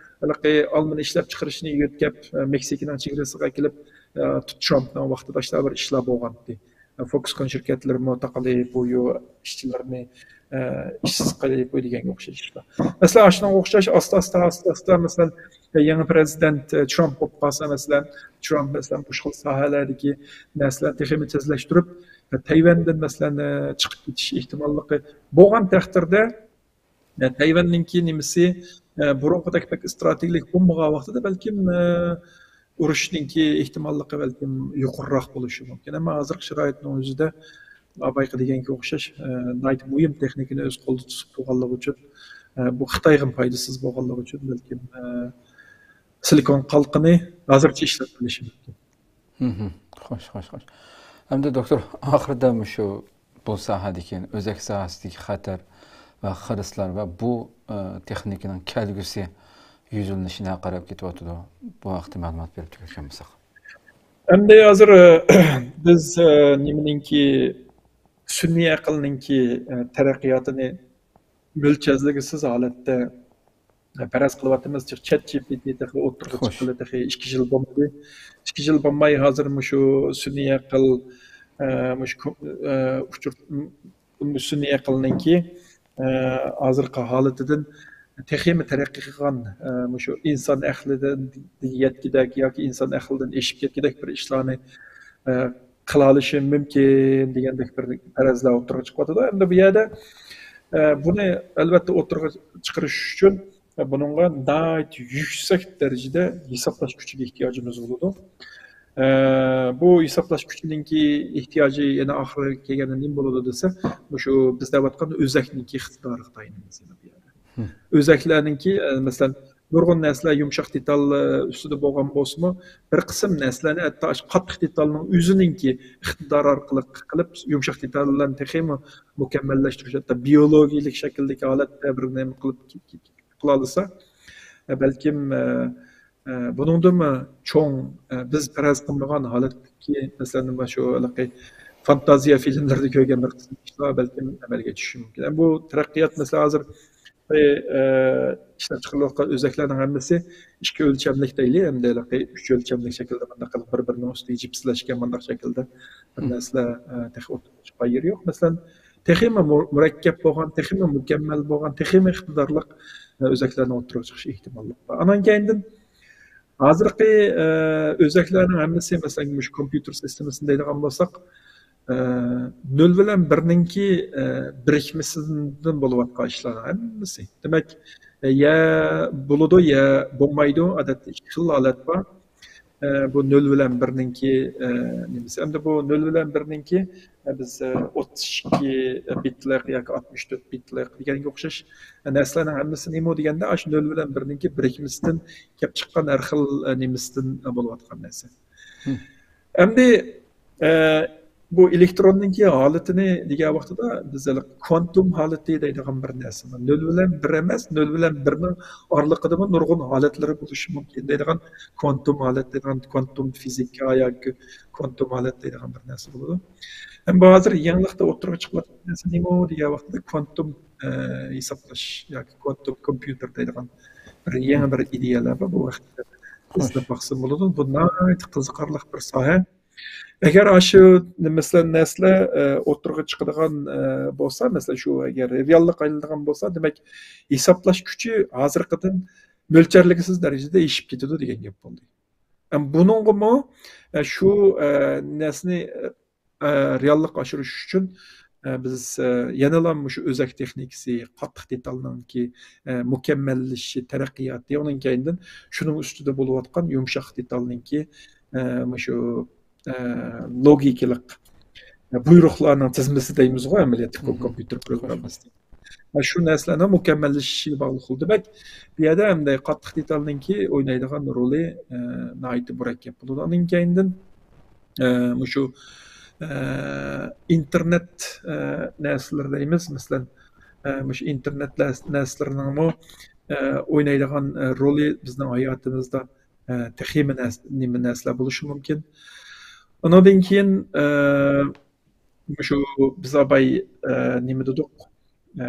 ھېلىقى ئالمىنى ئىشلەپ چىقىرىشنى يۆتكەپ، ئە، مېكسىكىنىڭ چېگرىسىغا ئەكېلىپ، ئە، ترامپنىڭ ۋاقتىدا شۇنداق بىر ئىشلار بولغانىدى. فوكسكون شىركەتلىرىمۇ تاقىلى بويۇ ئىشچىلىرىنى، ئە، ئىشسىز قىلىپ دېگەنگە ئوخشاش ئىشلار. مەسىلەن، ئاشۇنىڭغا ئوخشاش ئاستا-ئاستا، ئاستا-ئاستا، مەسىلەن، يېڭى پىرېزىدېنت، ئە، ترامپ بولۇپ قالسا، مەسىلەن، ترامپ، مەسىلەن، مۇشۇ خىل ساھەلەردىكى نەرسىلەرنى تېخىمۇ تېزلەشتۈرۈپ، ئە، تەيۋەندىن، مەسىلەن، ئە، چىقىپ كېتىش ئېھتىماللىقى بولغان تەقدىردە، ئە، تەيۋەننىڭكى نېمىسى، ئە، بۇرۇنقىدەك بەك ئىستراتېگىيەلىك بولمىغان ۋاقتىدا بەلكىم، ئە، ئۇرۇشنىڭكى ئېھتىماللىقى بەلكىم يۇقىرىراق بولۇشى مۇمكىن. ئەمما ھازىرقى شارائىتنىڭ ئۆزىدە ئابايقى دېگەنگە ئوخشاش، ئە، ناھايىتى مۇھىم تېخنىكىنى ئۆز قولىدا تۇتۇپ تۇرغانلىقى ئۈچۈن، ئە، بۇ خىتايغىمۇ پايدىسىز بولغانلىقى ئۈچۈن بەلكىم، ئە، سىلىكون قالقىنى ھازىرچە ئىشلەتمىلىشى مۇمكىن. خوش، خوش، خوش. ئەمدى دوكتور، ئاخىرىدا مۇشۇ بۇ ساھەدىكى، ئۆزەك ساھەسىدىكى خەتەر ۋە خىرىسلار ۋە بۇ، ئە، تېخنىكىنىڭ كەلگۈسى يۈزلىنىشى نەگە قاراپ كېتىۋاتىدۇ؟ بۇ ھەقتە مەلۇمات بېرىپ تۈگەتكەن بولساق. ئەمدى ھازىر، ئە، بىز، ئە، نېمىنىڭكى، سۈنئىي ئەقىلنىڭكى، ئە، تەرەققىياتىنى مۆلچەرلىگۈسىز ھالەتتە، ئە، پەرەز قىلىۋاتىمىز. چات جى پى تى تېخى ئوتتۇرىغا چىققىلى تېخى ئىككى يىل بولمىدى. ئىككى يىل بولماي ھازىر مۇشۇ سۈنئىي ئەقىل، ئە، مۇشۇ كو-، ئە، ئۇچۇر، سۈنئىي ئەقىلنىڭكى، ئە، ھازىرقى ھالىتىدىن تېخىمۇ تەرەققىي قىلغان، ئە، مۇشۇ ئىنسان ئەقلىدىن يەتكۈدەك ياكى ئىنسان ئەقلىدىن ئېشىپ كەتكۈدەك بىر ئىشلارنى، ئە، قىلالىشى مۇمكىن دېگەندەك بىر پەرەزلەر ئوتتۇرىغا چىقىۋاتىدۇ. ئەمدى بۇ يەردە، ئە، بۇنى ئەلۋەتتە ئوتتۇرىغا چىقىرىش ئۈچۈن، ئە، بۇنىڭغا ناھايىتى يۈكسەك دەرىجىدە ھېسابلاش كۈچىگە ئېھتىياجىمىز بولىدۇ. ئە، بۇ ھېسابلاش كۈچىنىڭكى ئېھتىياجى يەنە ئاخىرى كەلگەندە نېمە بولىدۇ دېسە، مۇشۇ بىز دەۋاتقان ئۆزەكنىڭكى ئىقتىدارىغا تايىنىمىز يەنە بۇ يەردە. ئۆزەكلەرنىڭكى، ئە، مەسىلەن، نۇرغۇن نەرسىلەر يۇمشاق دېتال، ئە، ئۈستىدە بولغان بولسىمۇ، بىر قىسىم نەرسىلەرنى ھەتتا ئاشۇ قاتتىق دېتالنىڭ ئۆزىنىڭكى ئىقتىدارى ئارقىلىق قىلىپ، يۇمشاق دېتاللارنى تېخىمۇ مۇكەممەللەشتۈرۈش، ھەتتا بىيولوگىيەلىك شەكىلدىكى ھالەتتە بىر نېمە قىلىپ، قىلالىسا، ئە، بەلكىم، ئە، ئە، بۇنىڭدىنمۇ چوڭ، ئە، بىز پەرەز قىلمىغان ھالەتتىكى، مەسىلەن، مانا شۇ ھېلىقى فانتازىيە فىلىملىرىدە كۆرگەن بىر قىسىم ئىشلار بەلكىم ئەمەلگە چۈشۈشى مۇمكىن. ئەمما بۇ تەرەققىيات، مەسىلەن، ھازىر، ئە، ئىشلەپ چىقىرىلىۋاتقان ئۆزەكلەرنىڭ ھەممىسى ئىككى ئۆلچەملىك دەيلى، ئەمدى ھېلىقى ئۈچ ئۆلچەملىك شەكىلدە مۇنداق قىلىپ بىر-بىرىنىڭ ئۈستىگە جىپسلەشكەن مۇنداق شەكىلدە بىر نەرسىلەر، ئە، تېخى ئوتتۇرىغا چىققان يېرى يوق. مەسىلەن، تېخىمۇ مۇ-، مۇرەككەپ بولغان، تېخىمۇ مۇكەممەل بولغان، تېخىمۇ ئىقتىدارلىق، ئە، ئۆزەكلەرنىڭ ئوتتۇرىغا چىقىش ئېھتىماللىقى بار. ئانان كەينىدىن ھازىرقى، ئە، ئۆزەكلەرنىڭ ھەممىسى، مەسىلەن، مۇشۇ كومپيۇتېر سىستېمىسىنى دەيدىغان بولساق، ئە، نۆل بىلەن بىرنىڭكى، ئە، بىرىكمىسىدىن بولۇۋاتقان ئىشلارنىڭ ھەممىسى. دېمەك، ئە، يە بولىدۇ، يە بولمايدۇ. ئادەتتە ئىككى خىل ھالەت بار. ئە، بۇ نۆل بىلەن بىرنىڭكى، ئە، نېمىسى. ئەمدى بۇ نۆل بىلەن بىرنىڭكى، ئە، بىز، ئە، ئوتتۇز ئىككى بىتلىق ياكى ئاتمىش تۆت بىتلىق دېگەنگە ئوخشاش، ئە، نەرسىلەرنىڭ ھەممىسى نېمە دېگەندە، ئاشۇ نۆل بىلەن بىرنىڭكى بىرىكمىسىدىن كەپ چىققان ھەر خىل، ئە، نېمىسىدىن، ئە، بولۇۋاتقان نەرسە. ئەمدى، ئە، بۇ ئېلېكتروننىڭكى ھالىتىنى دېگەن ۋاقتىدا بىز ھېلىقى كۋانتوم ھالىتى دەيدىغان بىر نەرسە بار. نۆل بىلەن بىر ئەمەس، نۆل بىلەن بىرنىڭ ئارىلىقىدىمۇ نۇرغۇن ھالەتلىرى بولۇشى مۇمكىن دەيدىغان كۋانتوم ھالەت دەيدىغان، كۋانتوم فىزىكا ياكى كۋانتوم ھالەت دەيدىغان بىر نەرسە بولىدۇ. ئەمما بۇ ھازىر يېڭىلىقتا ئوتتۇرىغا چىقىۋاتقان نەرسە نېمە دېگەن ۋاقتىدا كۋانتوم، ئە، ھېسابلاش ياكى كۋانتوم كومپيۇتېر دەيدىغان بىر يېڭى بىر ئىدىيەلەر بار. بۇ ۋاقىتتا ئىزدەپ باقسا بولىدۇ. بۇ ناھايىتى قىزىقارلىق بىر ساھە. ئەگەر ئاشۇ، مەسىلەن، نەرسىلەر، ئە، ئوتتۇرىغا چىقىدىغان، ئە، بولسا، مەسىلەن، شۇ ئەگەر رېئاللىققا ئايلىنىدىغان بولسا، دېمەك، ھېسابلاش كۈچى ھازىرقىدىن مۆلچەرلىگۈسىز دەرىجىدە ئېشىپ كېتىدۇ دېگەن گەپ بولدى. ئەم، بۇنىڭغىمۇ، ئە، شۇ، ئە، نەرسىنى، ئە، رېئاللىققا ئاشۇرۇش ئۈچۈن، ئە، بىز، ئە، يەنىلا مۇشۇ ئۆزەك تېخنىكىسى، قاتتىق دېتالنىڭكى، ئە، مۇكەممەللىشىشى، تەرەققىياتى، ئۇنىڭ كەينىدىن شۇنىڭ ئۈستىدە بولۇۋاتقان يۇمشاق دېتالنىڭكى، ئە، مۇشۇ ئە، لوگىكىلىق، ئە، بۇيرۇقلارنىڭ تىزمىسى دەيمىزغۇ ئەمەلىيەتتە كومپيۇتېر پروگراممىسى. ئە، شۇ نەرسىلەرنىڭ مۇكەممەللىشىشىگە باغلىق بولىدۇ. دېمەك، بۇ يەردە ئەمدى قاتتىق دېتالنىڭكى ئوينايدىغان رولى، ئە، ناھايىتى مۇرەككەپ بولىدۇ. ئاندىن كەينىدىن، ئە، مۇشۇ، ئە، ئىنتېرنېت، ئە، نەرسىلىرى دەيمىز، مەسىلەن، ئە، مۇشۇ ئىنتېرنېت نەرس-، نەرسىلىرىنىڭمۇ، ئە، ئوينايدىغان، ئە، رولى بىزنىڭ ھاياتىمىزدا، ئە، تېخىمۇ نەرس-، نېمە نەرسىلەر بولۇشى مۇمكىن. ئۇنىڭدىن كېيىن، ئە، مۇشۇ بىز ئاباي، ئە، نېمە دېدۇق؟ ئە،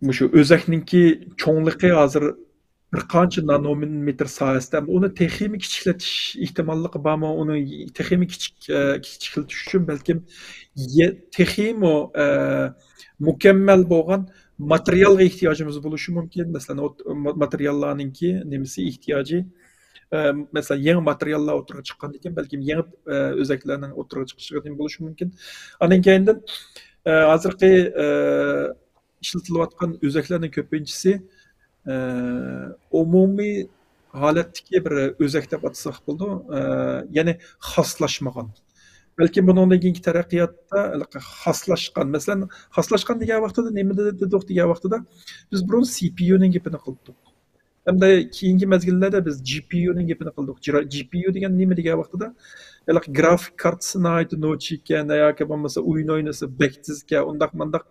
مۇشۇ ئۆزەكنىڭكى چوڭلۇقى ھازىر بىر قانچە نانومېتىر ساھەسىدە، ئۇنى تېخىمۇ كىچىكلىتىش ئېھتىماللىقى بارمۇ؟ ئۇنى تېخىمۇ كىچىك، ئە، كىچىكلىتىش ئۈچۈن بەلكىم يە-، تېخىمۇ، ئە، مۇكەممەل بولغان ماتېرىيالغا ئېھتىياجىمىز بولۇشى مۇمكىن. مەسىلەن، ئوت-، ما-، ماتېرىياللارنىڭكى نېمىسى ئېھتىياجى، ئە، مەسىلەن، يېڭى ماتېرىياللار ئوتتۇرىغا چىققاندىن كېيىن بەلكىم يېڭى، ئە، ئۆزەكلەرنىڭ ئوتتۇرىغا چىقىشىغا نېمە بولۇشى مۇمكىن. ئاندىن كەينىدىن، ئە، ھازىرقى، ئە، ئىشلىتىلىۋاتقان ئۆزەكلەرنىڭ كۆپىنچىسى، ئە، ئومۇمىي ھالەتتىكى بىر ئۆزەك دەپ ئاتىساق بولىدۇ. ئە، يەنى خاسلاشمىغان. بەلكىم بۇنىڭدىن كېيىنكى تەرەققىياتتا ھېلىقى خاسلاشقان، مەسىلەن، خاسلاشقان دېگەن ۋاقتىدا نېمە دېدۇق دېگەن ۋاقتىدا، بىز بۇرۇن سى پى يۇنىڭ گېپىنى قىلدۇق. ھەمدە كېيىنكى مەزگىللەردە بىز جى پى يۇنىڭ گېپىنى قىلدۇق. جىرا-، جى پى يۇ دېگەن نېمە دېگەن ۋاقتىدا، ھېلىقى گرافىك كارتىسى ناھايىتى نوچى ئىكەن، ياكى بولمىسا ئويۇن ئوينىسا بەك تېز ئىكەن، ئۇنداق مۇنداق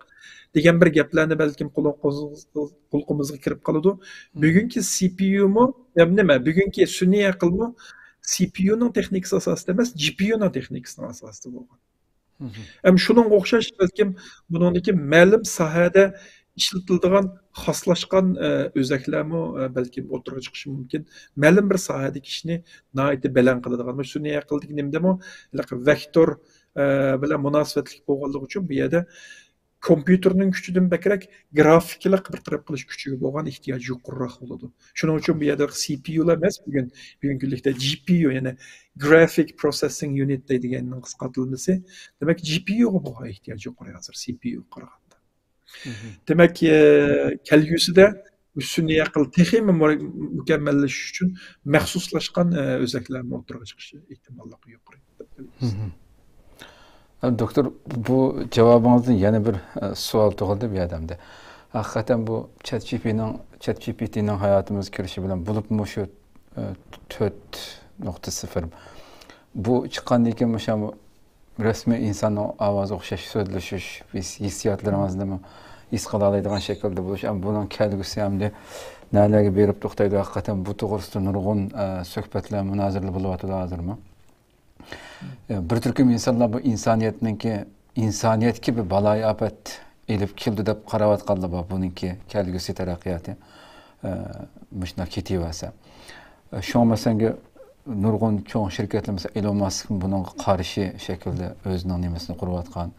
دېگەن بىر گەپلەرنى بەلكىم قۇلىقىمىزغا، قۇلىقىمىزغا كىرىپ قالىدۇ. بۈگۈنكى سى پى يۇمۇ، ھەم نېمە، بۈگۈنكى سۈنئىي ئەقىلمۇ سى پى يۇنىڭ تېخنىكىسى ئاساسىدا ئەمەس، جى پى يۇنىڭ تېخنىكىسىنىڭ ئاساسىدا بولغان. ھەم شۇنىڭغا ئوخشاش بەلكىم بۇنىڭدىكى مەلۇم ساھەدە ئىشلىتىلىدىغان خاسلاشقان، ئە، ئۆزەكلەرمۇ، ئە، بەلكىم ئوتتۇرىغا چىقىشى مۇمكىن. مەلۇم بىر ساھەدىكى ئىشنى ناھايىتى بەلەن قىلىدىغان. مۇشۇ سۈنئىي ئەقىلدىكى نېمىدىمۇ ھېلىقى ۋېكتور، ئە، بىلەن مۇناسىۋەتلىك بولغانلىقى ئۈچۈن بۇ يەردە كومپيۇتېرنىڭ كۈچىدىن بەكرەك گرافىكىلىق بىر تەرەپ قىلىش كۈچىگە بولغان ئېھتىياج يۇقىرىراق بولىدۇ. شۇنىڭ ئۈچۈن بۇ يەردە سى پى يۇلار ئەمەس، بۈگۈن، بۈگۈنكى كۈنلۈكتە جى پى يۇ، يەنى گرافىك پروسېسسىنگ يۇنىت دەيدىغاننىڭ قىسقارتىلمىسى. دېمەك، جى پى يۇغا بولغان ئېھتىياج يۇقىرى ھازىر سى پى يۇغا قارىغاندا. دېمەك، ئە، كەلگۈسىدە سۈنئىي ئەقىل تېخىمۇ مۇ-، مۇكەممەللىشىش ئۈچۈن مەخسۇسلاشقان، ئە، ئۆزەكلەرمۇ ئوتتۇرىغا چىقىشى ئېھتىماللىقى يۇقىرى دەپ بىلىمىز. ھە، دوكتور، بۇ جاۋابىڭىزدىن يەنە بىر، ئە، سوئال تۇغۇلدى بۇ يەردە ئەمدى. ھەقىقەتەن بۇ چات جى پى نىڭ، چات جى پى تى نىڭ ھاياتىمىزغا كىرىشى بىلەن، بولۇپمۇ شۇ، ئە، تۆت نۇقتە سىفىر، بۇ چىققاندىن كېيىن مۇشۇ رەسمىي ئىنساننىڭ ئاۋازىغا ئوخشاش سۆزلىشىش، ھېس-، ھېسسىياتلىرىڭىزنىمۇ ھېس قىلالايدىغان شەكىلدە بولۇش، ئەمما بۇنىڭ كەلگۈسى ئەمدى نەلەرگە بېرىپ توختايدۇ؟ ھەقىقەتەن بۇ توغرىسىدا نۇرغۇن، ئە، سۆھبەتلەر، مۇنازىرىلەر بولۇۋاتىدۇ ھازىرمۇ. ئە، بىر تۈركۈم ئىنسانلار بۇ ئىنسانىيەتنىڭكى، ئىنسانىيەتكە بىر بالايىئاپەت ئېلىپ كېلىدۇ دەپ قاراۋاتقانلار بار، بۇنىڭكى كەلگۈسى تەرەققىياتى، ئە، مۇشۇنداق كېتىۋەرسە. ئە، شۇڭا مەسىلەن، نۇرغۇن چوڭ شىركەتلەر، مەسىلەن، ئېلون ماسك بۇنىڭغا قارشى شەكىلدە ئۆزىنىڭ نېمىسىنى قۇرۇۋاتقان،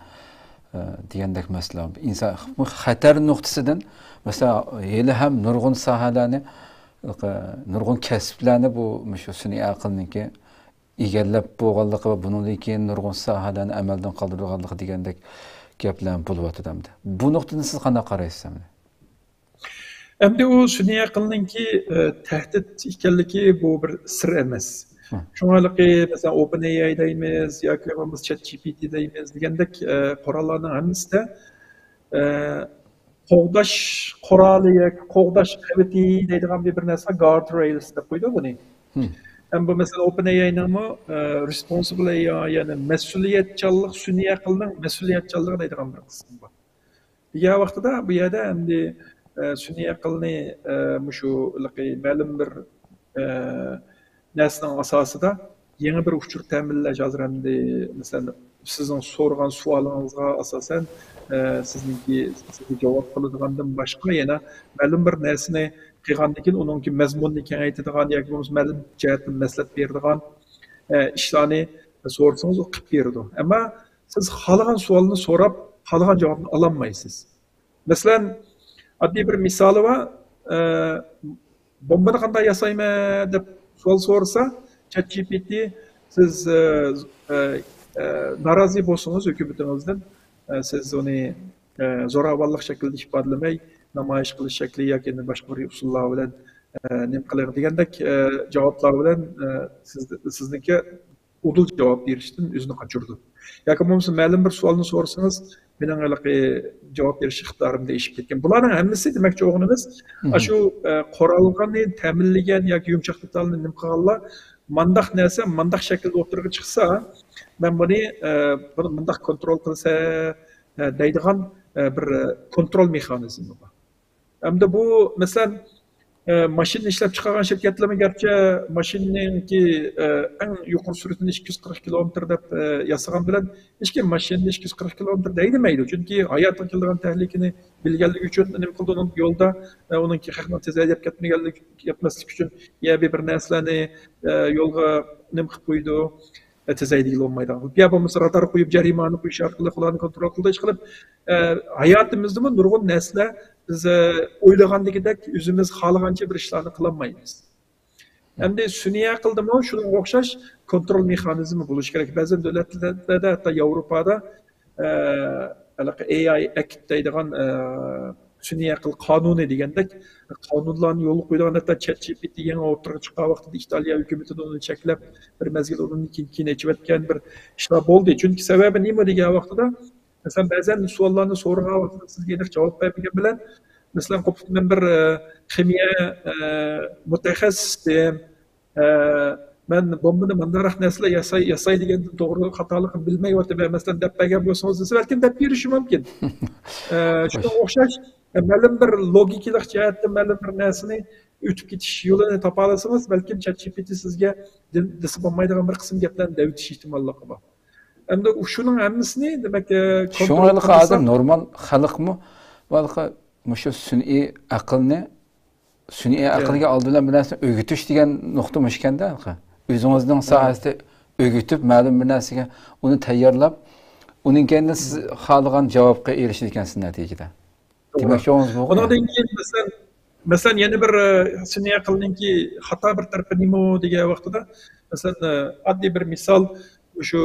ئە، دېگەندەك مەسىلە. ئىنسان، بۇ خەتەر نۇقتىسىدىن، مەسىلەن، ھېلىھەم نۇرغۇن ساھەلەرنى، نۇرغۇن كەسىپلەرنى بۇ، مۇشۇ سۈنئىي ئەقىلنىڭكى ئىگىلەپ بولغانلىقى ۋە بۇنىڭدىن كېيىن نۇرغۇن ساھەلەرنى ئەمەلدىن قالدۇرىدىغانلىقى دېگەندەك گەپلەر بولۇۋاتىدۇ ئەمدى. بۇ نۇقتىدىن سىز قانداق قارايسىز ئەمدى؟ ئەمدى ئۇ سۈنئىي ئەقىلنىڭكى، ئە، تەھدىت ئىكەنلىكى بۇ بىر سىر ئەمەس. ھە. شۇڭا ھېلىقى، مەسىلەن، ئوپېن ئېي ئاي دەيمىز ياكى بولمىسا چات جى پى تى دەيمىز دېگەندەك، ئە، قوراللارنىڭ ھەممىسىدە، ئە، قوغداش قورالى ياكى قوغداش قەۋىتى دەيدىغان بىر، بىر نەرسە، گارد رېيلز دەپ قويىدۇ بۇنى. ھە. ھەم بۇ، مەسىلەن، ئوپېن ئېي ئاينىڭمۇ، ئە، رېسپونسىبىل ئېي ئاي، يەنى مەسئۇلىيەتچانلىق، سۈنئىي ئەقىلنىڭ مەسئۇلىيەتچانلىقى دەيدىغان بىر قىسمى بار. دېگەن ۋاقتىدا بۇ يەردە ئەمدى، ئە، سۈنئىي ئەقىلنى، ئە، مۇشۇ ھېلىقى مەلۇم بىر، ئە، نەرسىنىڭ ئاساسىدا يېڭى بىر ئۇچۇر تەمىنلەش ھازىر ئەمدى، مەسىلەن، سىزنىڭ سورىغان سوئالىڭىزغا ئاساسەن، ئە، سىزنىڭكى، سىزگە جاۋاب قىلىدىغاندىن باشقا يەنە مەلۇم بىر نەرسىنى قىلغاندىن كېيىن ئۇنىڭكى مەزمۇنىنى كېڭەيتىدىغان ياكى بولمىسا مەلۇم جەھەتتىن مەسلىھەت بېرىدىغان، ئە، ئىشلارنى سورىسىڭىز ئۇ قىلىپ بېرىدۇ. ئەمما سىز خالىغان سوئالنى سوراپ، خالىغان جاۋابنى ئالالمايسىز. مەسىلەن، ئاددىي بىر مىسالى بار. ئە، بومبىنى قانداق ياسايمەن دەپ سوئال سورىسا، چات جى پى تى، سىز، ئە، ئە، ئە، نارازى بولسىڭىز ھۆكۈمىتىڭىزدىن، ئە، سىز ئۇنى، ئە، زوراۋانلىق شەكلىدە ئىپادىلىمەي، نامايىش قىلىش شەكلى ياكى باشقا بىر ئۇسۇللار بىلەن، نېمە قىلىڭ دېگەندەك جاۋابلار بىلەن سىز، سىزنىڭكى ئۇدۇل جاۋاب بېرىشتىن ئۆزىنى قاچۇرىدۇ. ياكى بولمىسا مەلۇم بىر سوئالنى سورىسىڭىز، مېنىڭ ھېلىقى جاۋاب بېرىش ئىقتىدارىمدىن ئېشىپ كەتكەن. بۇلارنىڭ ھەممىسى دېمەكچى بولغىنىمىز، ئاشۇ قورالغىنى تەمىنلىگەن ياكى يۇمشاق دېتالنى نېمە قىلغانلار، مانداق نەرسە مانداق شەكىلدە ئوتتۇرىغا چىقسا، مەن بۇنى، بۇنى مۇنداق كونترول قىلسا دەيدىغان بىر كونترول مېخانىزمى بار. ھەمدە بۇ، مەسىلەن، ماشىنا ئىشلەپ چىقارغان شىركەتلەرمۇ گەرچە ماشىنىنىڭكى ئەڭ يۇقىرى سۈرئىتىنى ئىككى يۈز قىرىق كىلومېتىر دەپ ياسىغان بىلەن، ھېچكىم ماشىنىنى ئىككى يۈز قىرىق كىلومېتىر ھەيدىمەيدۇ. چۈنكى ھاياتىغا كېلىدىغان تەھلىكىنى بىلگەنلىكى ئۈچۈن نېمە قىلىدۇ، ئۇنىڭ يولدا ئۇنىڭكى خەقنىڭ تېز ھەيدەپ كەتمىگەنلىكى، كەتمەسلىكى ئۈچۈن يا بىر نەرسىلەرنى يولغا نېمە قىلىپ قويىدۇ، تېز ھەيدىگىلى بولمايدىغان قىلىپ، يا بولمىسا رادار قويۇپ، جەرىمانە قويۇش ئارقىلىق ئۇلارنى كونترول قىلىدۇ. ئىشقىلىپ، ھاياتىمىزدىمۇ نۇرغۇن نەرسىلەر بىز ئويلىغاندىكىدەك ئۆزىمىز خالىغانچە بىر ئىشلارنى قىلالمايمىز. ئەمدى سۈنئىي ئەقىلدىمۇ شۇنىڭغا ئوخشاش كونترول مېخانىزمى بولۇشى كېرەك. بەزى دۆلەتلەردە، ھەتتا ياۋروپادا، ئە، ھېلىقى ئەي ئاي ئەكت دەيدىغان، ئە، سۈنئىي ئەقىل قانۇنى دېگەندەك قانۇنلارنى يولغا قويىدىغان، ھەتتا چات جى پى تى يېڭى ئوتتۇرىغا چىققان ۋاقتىدا ئىتالىيە ھۆكۈمىتىدە ئۇنى چەكلەپ، بىر مەزگىل ئۇنى كېيىن، كېيىن ئېچىۋەتكەن بىر ئىشلار بولدى. چۈنكى سەۋەبى نېمە دېگەن ۋاقتىدا، مەسىلەن، بەزەن سوئاللارنى سورىغان ۋاقتىدا سىزگە ئېنىق جاۋاب بەرمىگەن بىلەن، مەسىلەن، قوپۇپ مەن بىر، ئە، خىمىيە، ئە، مۇتەخەسسىسى، ئە، مەن بومبىنى مۇنداقراق نەرسىلەر ياساي، ياساي دېگەندىن توغرىلىق خاتالىقىنى بىلمەيۋاتىمەن، مەسىلەن، دەپ بەرگەن بولسىڭىز دېسە، بەلكىم دەپ بېرىشى مۇمكىن. ئە، شۇنىڭغا ئوخشاش، ئە، مەلۇم بىر لوگىكىلىق جەھەتتىن مەلۇم بىر نەرسىنى ئۆتۈپ كېتىش يولىنى تاپالىسىڭىز، بەلكىم چات جى پى تى سىزگە دې-، دېسە بولمايدىغان بىر قىسىم گەپلەرنى دەۋېتىش ئېھتىماللىقى بار. ئەمدى شۇنىڭ ھەممىسىنى، دېمەك، ئە، شۇڭا كونترول ھېلىقى ھازىر قىلمىسا نورمال خەلقمۇ، ھېلىقى مۇشۇ سۈنئىي ئەقىلنى، سۈنئىي ئەقىلگە ئالدى بىلەن بىر نەرسىنى ئۆگىتىش دېگەن نۇقتا مۇشۇ ئىكەندە، ھېلىقى. ئۆزىڭىزنىڭ ساھەسىدە ئۆگىتىپ، مەلۇم بىر نەرسىگە ئۇنى تەييارلاپ، ئۇنىڭ كەينىدىن سىز خالىغان جاۋابقا ئېرىشىدىكەنسىز نەتىجىدە. توغرا. دېمەكچى بولغىنىمىز بۇ. ئۇنىڭدىن كېيىن، مەسىلەن، مەسىلەن، يەنە بىر، ئە، سۈنئىي ئەقىلنىڭكى خاتا بىر تەرىپى نېمە دېگەن ۋاقتىدا، مەسىلەن، ئە، ئاددىي بىر مىسال، مۇشۇ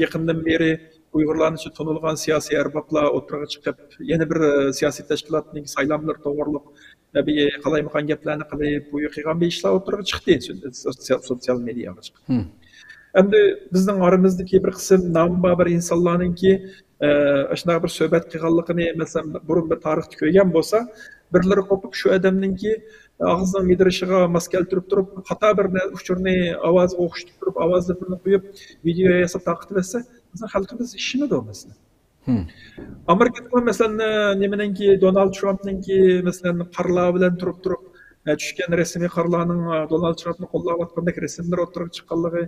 يېقىندىن بېرى ئۇيغۇرلارنى تونۇلغان سىياسىي ئەربابلار ئوتتۇرىغا چىقىپ، يەنە بىر، ئە، سىياسىي تەشكىلاتنىڭ سايلاملىرى توغرۇلۇق، ئە، بىر قالايمىقان گەپلەرنى قىلىپ، بۇ قىلغان بىر ئىشلار ئوتتۇرىغا چىقتى سوتسىيال، سوتسىيال مېدىياغا چىقىپ. ئەمدى بىزنىڭ ئارىمىزدىكى بىر قىسىم نامى بار بىر ئىنسانلارنىڭكى، ئە، ئاشۇنداق بىر سۆھبەت قىلغانلىقىنى، مەسىلەن، بۇرۇن بىر تارىختا كۆرگەن بولسا، بىرلىرى قوپۇپ شۇ ئادەمنىڭكى ئاغزىنىڭ مىدىرىشىغا ماس كەلتۈرۈپ تۇرۇپ، خاتا بىر نە-، ئۇچۇرنى ئاۋازىغا ئوخشىتىپ تۇرۇپ، ئاۋازلىرىنى قويۇپ، ۋىدېئو ياساپ تارقىتىۋەتسە، بىزنىڭ خەلقىمىز ئىشىنىدۇ، مەسىلەن. ئامېرىكىدىمۇ، مەسىلەن، نېمىنىڭكى، دونالد ترامپنىڭكى، مەسىلەن، قارلار بىلەن تۇرۇپ تۇرۇپ، ئە، چۈشكەن رەسىمى قارلارنىڭ، ئە، دونالد ترامپنى قوللاۋاتقاندەك رەسىملەر ئوتتۇرىغا چىققانلىقى،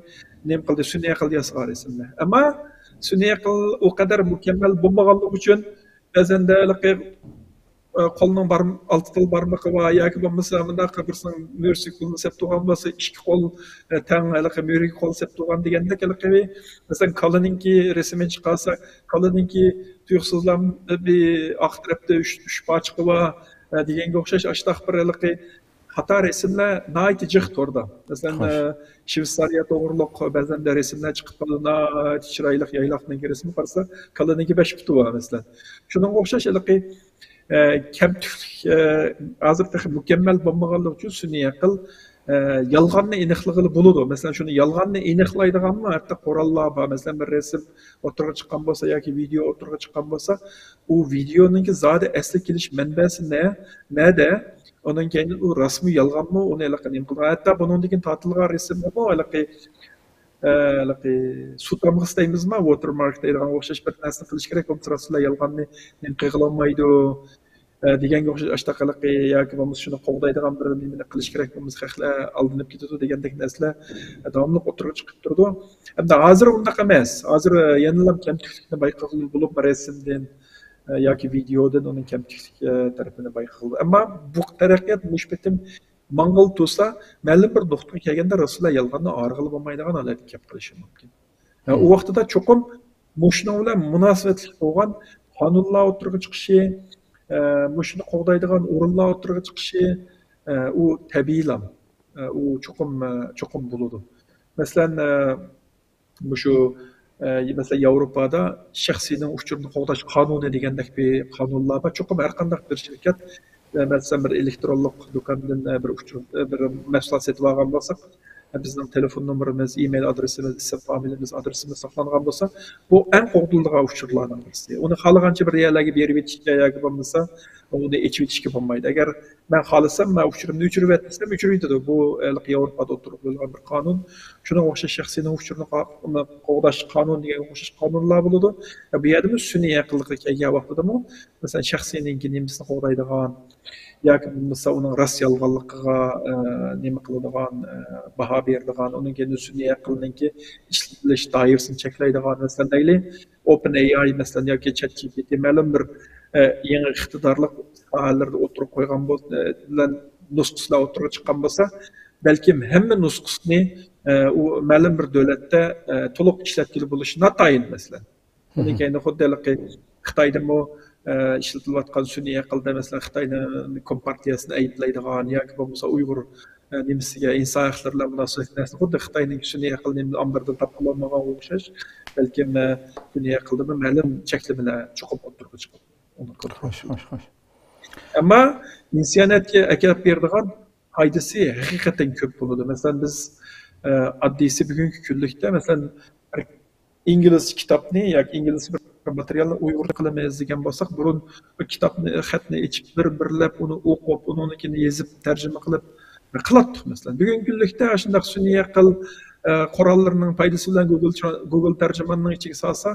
نېمە قىلدى، سۈنئىي ئەقىل ياسىغان رەسىملەر. ئەمما سۈنئىي ئەقىل ئۇ قەدەر مۇكەممەل بولمىغانلىقى ئۈچۈن، بەزەندە ھېلىقى، ئە، قولنىڭ بار-، ئالتە تال بارمىقى بار ياكى بولمىسا مۇنداق بىرسىنىڭ مۈرىسىگە قولنى سەپ تۇرغان بولسا، ئىككى قول، ئە، تەڭ ھېلىقى مۈرىگە قول سەپ تۇرغان دېگەندەك ھېلىقى، مەسىلەن، كالىنىڭكى رەسىمىنى چىقارسا، كالىنىڭكى تۇيۇقسىزلا بىر ئارقا تەرەپتە ئۈچ، ئۈچ پارچىقى بار، ئە، دېگەنگە ئوخشاش ئاشتاق بىر ھېلىقى خاتا رەسىملەر ناھايىتى جىق توردا. مەسىلەن، ئە، شۋېتسارىيە توغرۇلۇق بەزەندە رەسىملەر چىقىپ قالىدۇ، ناھايىتى چىرايلىق يايلاقنىڭكى رەسىمى، قارىسا، كالىنىڭكى بەش پۇتى بار، مەسىلەن. شۇنىڭغا ئوخشاش ھېلىقى، ئە، كەمتۈكلۈك، ئە، ھازىر تېخى مۇكەممەل بولمىغانلىقى ئۈچۈن سۈنئىي ئەقىل، ئە، يالغاننى ئېنىقلىغىلى بولىدۇ. مەسىلەن، شۇنى يالغاننى ئېنىقلايدىغانمۇ ھەتتا قوراللار بار. مەسىلەن، بىر رەسىم ئوتتۇرىغا چىققان بولسا ياكى ۋىدېئو ئوتتۇرىغا چىققان بولسا، ئۇ ۋىدېئونىڭكى زادى ئەسلى كېلىش مەنبەسى نە-، نەدە؟ ئۇنىڭ كەينىدىن ئۇ راستمۇ، يالغانمۇ، ئۇنى ھېلىقى نېمە قىلىدىغان. ھەتتا بۇنىڭدىن كېيىن تارتىلغان رەسىملەرمۇ ھېلىقى، ئە، ھېلىقى سۇ تامغىسى دەيمىزما، ۋوتېرمارك دەيدىغان ئوخشاش بىر نەرسىنى قىلىش كېرەك، بولمىسا راستلا يالغاننى نېمە قىلالمايدۇ، ئە، دېگەنگە ئوخشاش ئاشتاق ھېلىقى ياكى بولمىسا شۇنى قوغدايدىغان بىر نېمىنى قىلىش كېرەك، بولمىسا خەقلەر ئالدىنىپ كېتىدۇ دېگەندەك نەرسىلەر داۋاملىق ئوتتۇرىغا چىقىپ تۇرىدۇ. ئەمدى ھازىر ئۇنداق ئەمەس. ھازىر، ئە، يەنىلا كەمتۈكلۈكنى بايقىغىلى بولۇپ، رەسىمدىن، ئە، ياكى ۋىدېودىن ئۇنىڭ كەمتۈكلۈك، ئە، تەرىپىنى بايقىغىلى. ئەمما بۇ تەرەققىيات مۇشۇ پېتىم ماڭغىلى تۇرسا، مەلۇم بىر نۇقتىغا كەلگەندە رەسۇلۇللا يالغاندىن ئايرىلغىلى بولمايدىغان ھالەتكە كەپ قېلىشى مۇمكىن. ئە، ئۇ ۋاقتىدا چوقۇم مۇشۇنىڭ بىلەن مۇناسىۋەتلىك بولغان قانۇنلار ئوتتۇرىغا چىقىشى، ئە، مۇشۇنى قوغدايدىغان ئورۇنلار ئوتتۇرىغا چىقىشى، ئە، ئۇ تەبىئىيلا، ئە، ئۇ چوقۇم، ئە، چوقۇم بولىدۇ. مەسىلەن، ئە، مۇشۇ، ئە، مەسىلەن، ياۋروپادا شەخسىينىڭ ئۇچۇرىنى قوغداش قانۇنى دېگەندەك بىر قانۇنلار بار. چوقۇم ھەر قانداق بىر شىركەت مەسىلەن، بىر ئېلېكترونلۇق دۇكاندىن بىر ئۇچۇر، بىر مەھسۇلات سېتىپ ئالغان بولساق، بىزنىڭ تېلېفون نومۇرىمىز، ئىمېيل ئادرېسىمىز، ئىسىم فامىلىمىز، ئادرېسىمىز ساقلانغان بولسا، بۇ ئەڭ قوغدىلىدىغان ئۇچۇرلارنىڭ بىرسى. ئۇنى خالىغانچە بىر يەرلەرگە بېرىۋېتىشكە ياكى بولمىسا ئۇنى ئېچىۋېتىشكە بولمايدۇ. ئەگەر مەن خالىسام، مەن ئۇچۇرۇمنى ئۆچۈرۈۋەت دېسەم، ئۆچۈرۈۋېتىدۇ. بۇ ھېلىقى ياۋروپادا ئوتتۇرىغا قويۇلغان بىر قانۇن. شۇنىڭغا ئوخشاش شەخسىينىڭ ئۇچۇرىنى قا-، قوغداش قانۇنى دېگەنگە ئوخشاش قانۇنلار بولىدۇ. بۇ يەردىمۇ سۈنئىي ئەقىلگە كەلگەن ۋاقتىدىمۇ، مەسىلەن، شەخسىينىڭكى نېمىسىنى قوغدايدىغان ياكى بولمىسا ئۇنىڭ راست يالغانلىقىغا، ئە، نېمە قىلىدىغان، ئە، باھا بېرىدىغان، ئۇنىڭ كەينىدىن سۈنئىي ئەقىلنىڭكى ئىشلىتىلىش دائىرىسىنى چەكلەيدىغان، مەسىلەن، دەيلى، ئوپېن ئەي ئاي، مەسىلەن، ياكى چات جى پى تى مەلۇم بىر، ئە، يېڭى ئىقتىدارلىق ساھەلەردە ئوتتۇرىغا قويغان بول-، ئە، بىلەن نۇسخىسىدا ئوتتۇرىغا چىققان بولسا، بەلكىم ھەممە نۇسخىسىنى، ئە، ئۇ مەلۇم بىر دۆلەتتە، ئە، تولۇق ئىشلەتكىلى بولۇشى ناتايىن، مەسىلەن. ئۇنىڭ كەينىدە خۇددى ھېلىقى خىتايدىمۇ، ئە، ئىشلىتىلىۋاتقان سۈنئىي ئەقىلدە، مەسىلەن، خىتاينىڭ كومپارتىيەسىنى ئەيىبلەيدىغان ياكى بولمىسا ئۇيغۇر، ئە، نېمىسىگە، ئىنسان ھەقلىرى بىلەن مۇناسىۋەتلىك نەرسىنى خۇددى خىتاينىڭ سۈنئىي ئەقىل نېمە ئامبىرىدىن تاپقىلى بولمىغانغا ئوخشاش، بەلكىم، ئە، سۈنئىي ئەقىلدىمۇ مەلۇم چەكلىمىلەر چوقۇم ئوتتۇرىغا چىقىدۇ. خوش، خوش، خوش. ئەمما ئىنسانىيەتكە ئەكەلىپ بېرىدىغان پايدىسى ھەقىقەتەن كۆپ بولىدۇ. مەسىلەن، بىز، ئە، ئاددىيسى بۈگۈنكى كۈنلۈكتە، مەسىلەن، بىر ئىنگلىزچە كىتابنى ياكى ئىنگلىزچە بىر ماتېرىيالنى ئۇيغۇرچە قىلىمىز دېگەن بولساق، بۇرۇن بۇ كىتابنى، خەتنى ئېچىپ، بىر بىرلەپ ئۇنى ئوقۇپ، ئۇنىڭدىن كېيىن يېزىپ، تەرجىمە قىلىپ، قىلاتتۇق، مەسىلەن. بۈگۈنكى كۈنلۈكتە ئاشۇنداق سۈنئىي ئەقىل، ئە، قوراللىرىنىڭ پايدىسى بىلەن گۇگل تر-، گۇگل تەرجىماننىڭ ئىچىگە سالسا،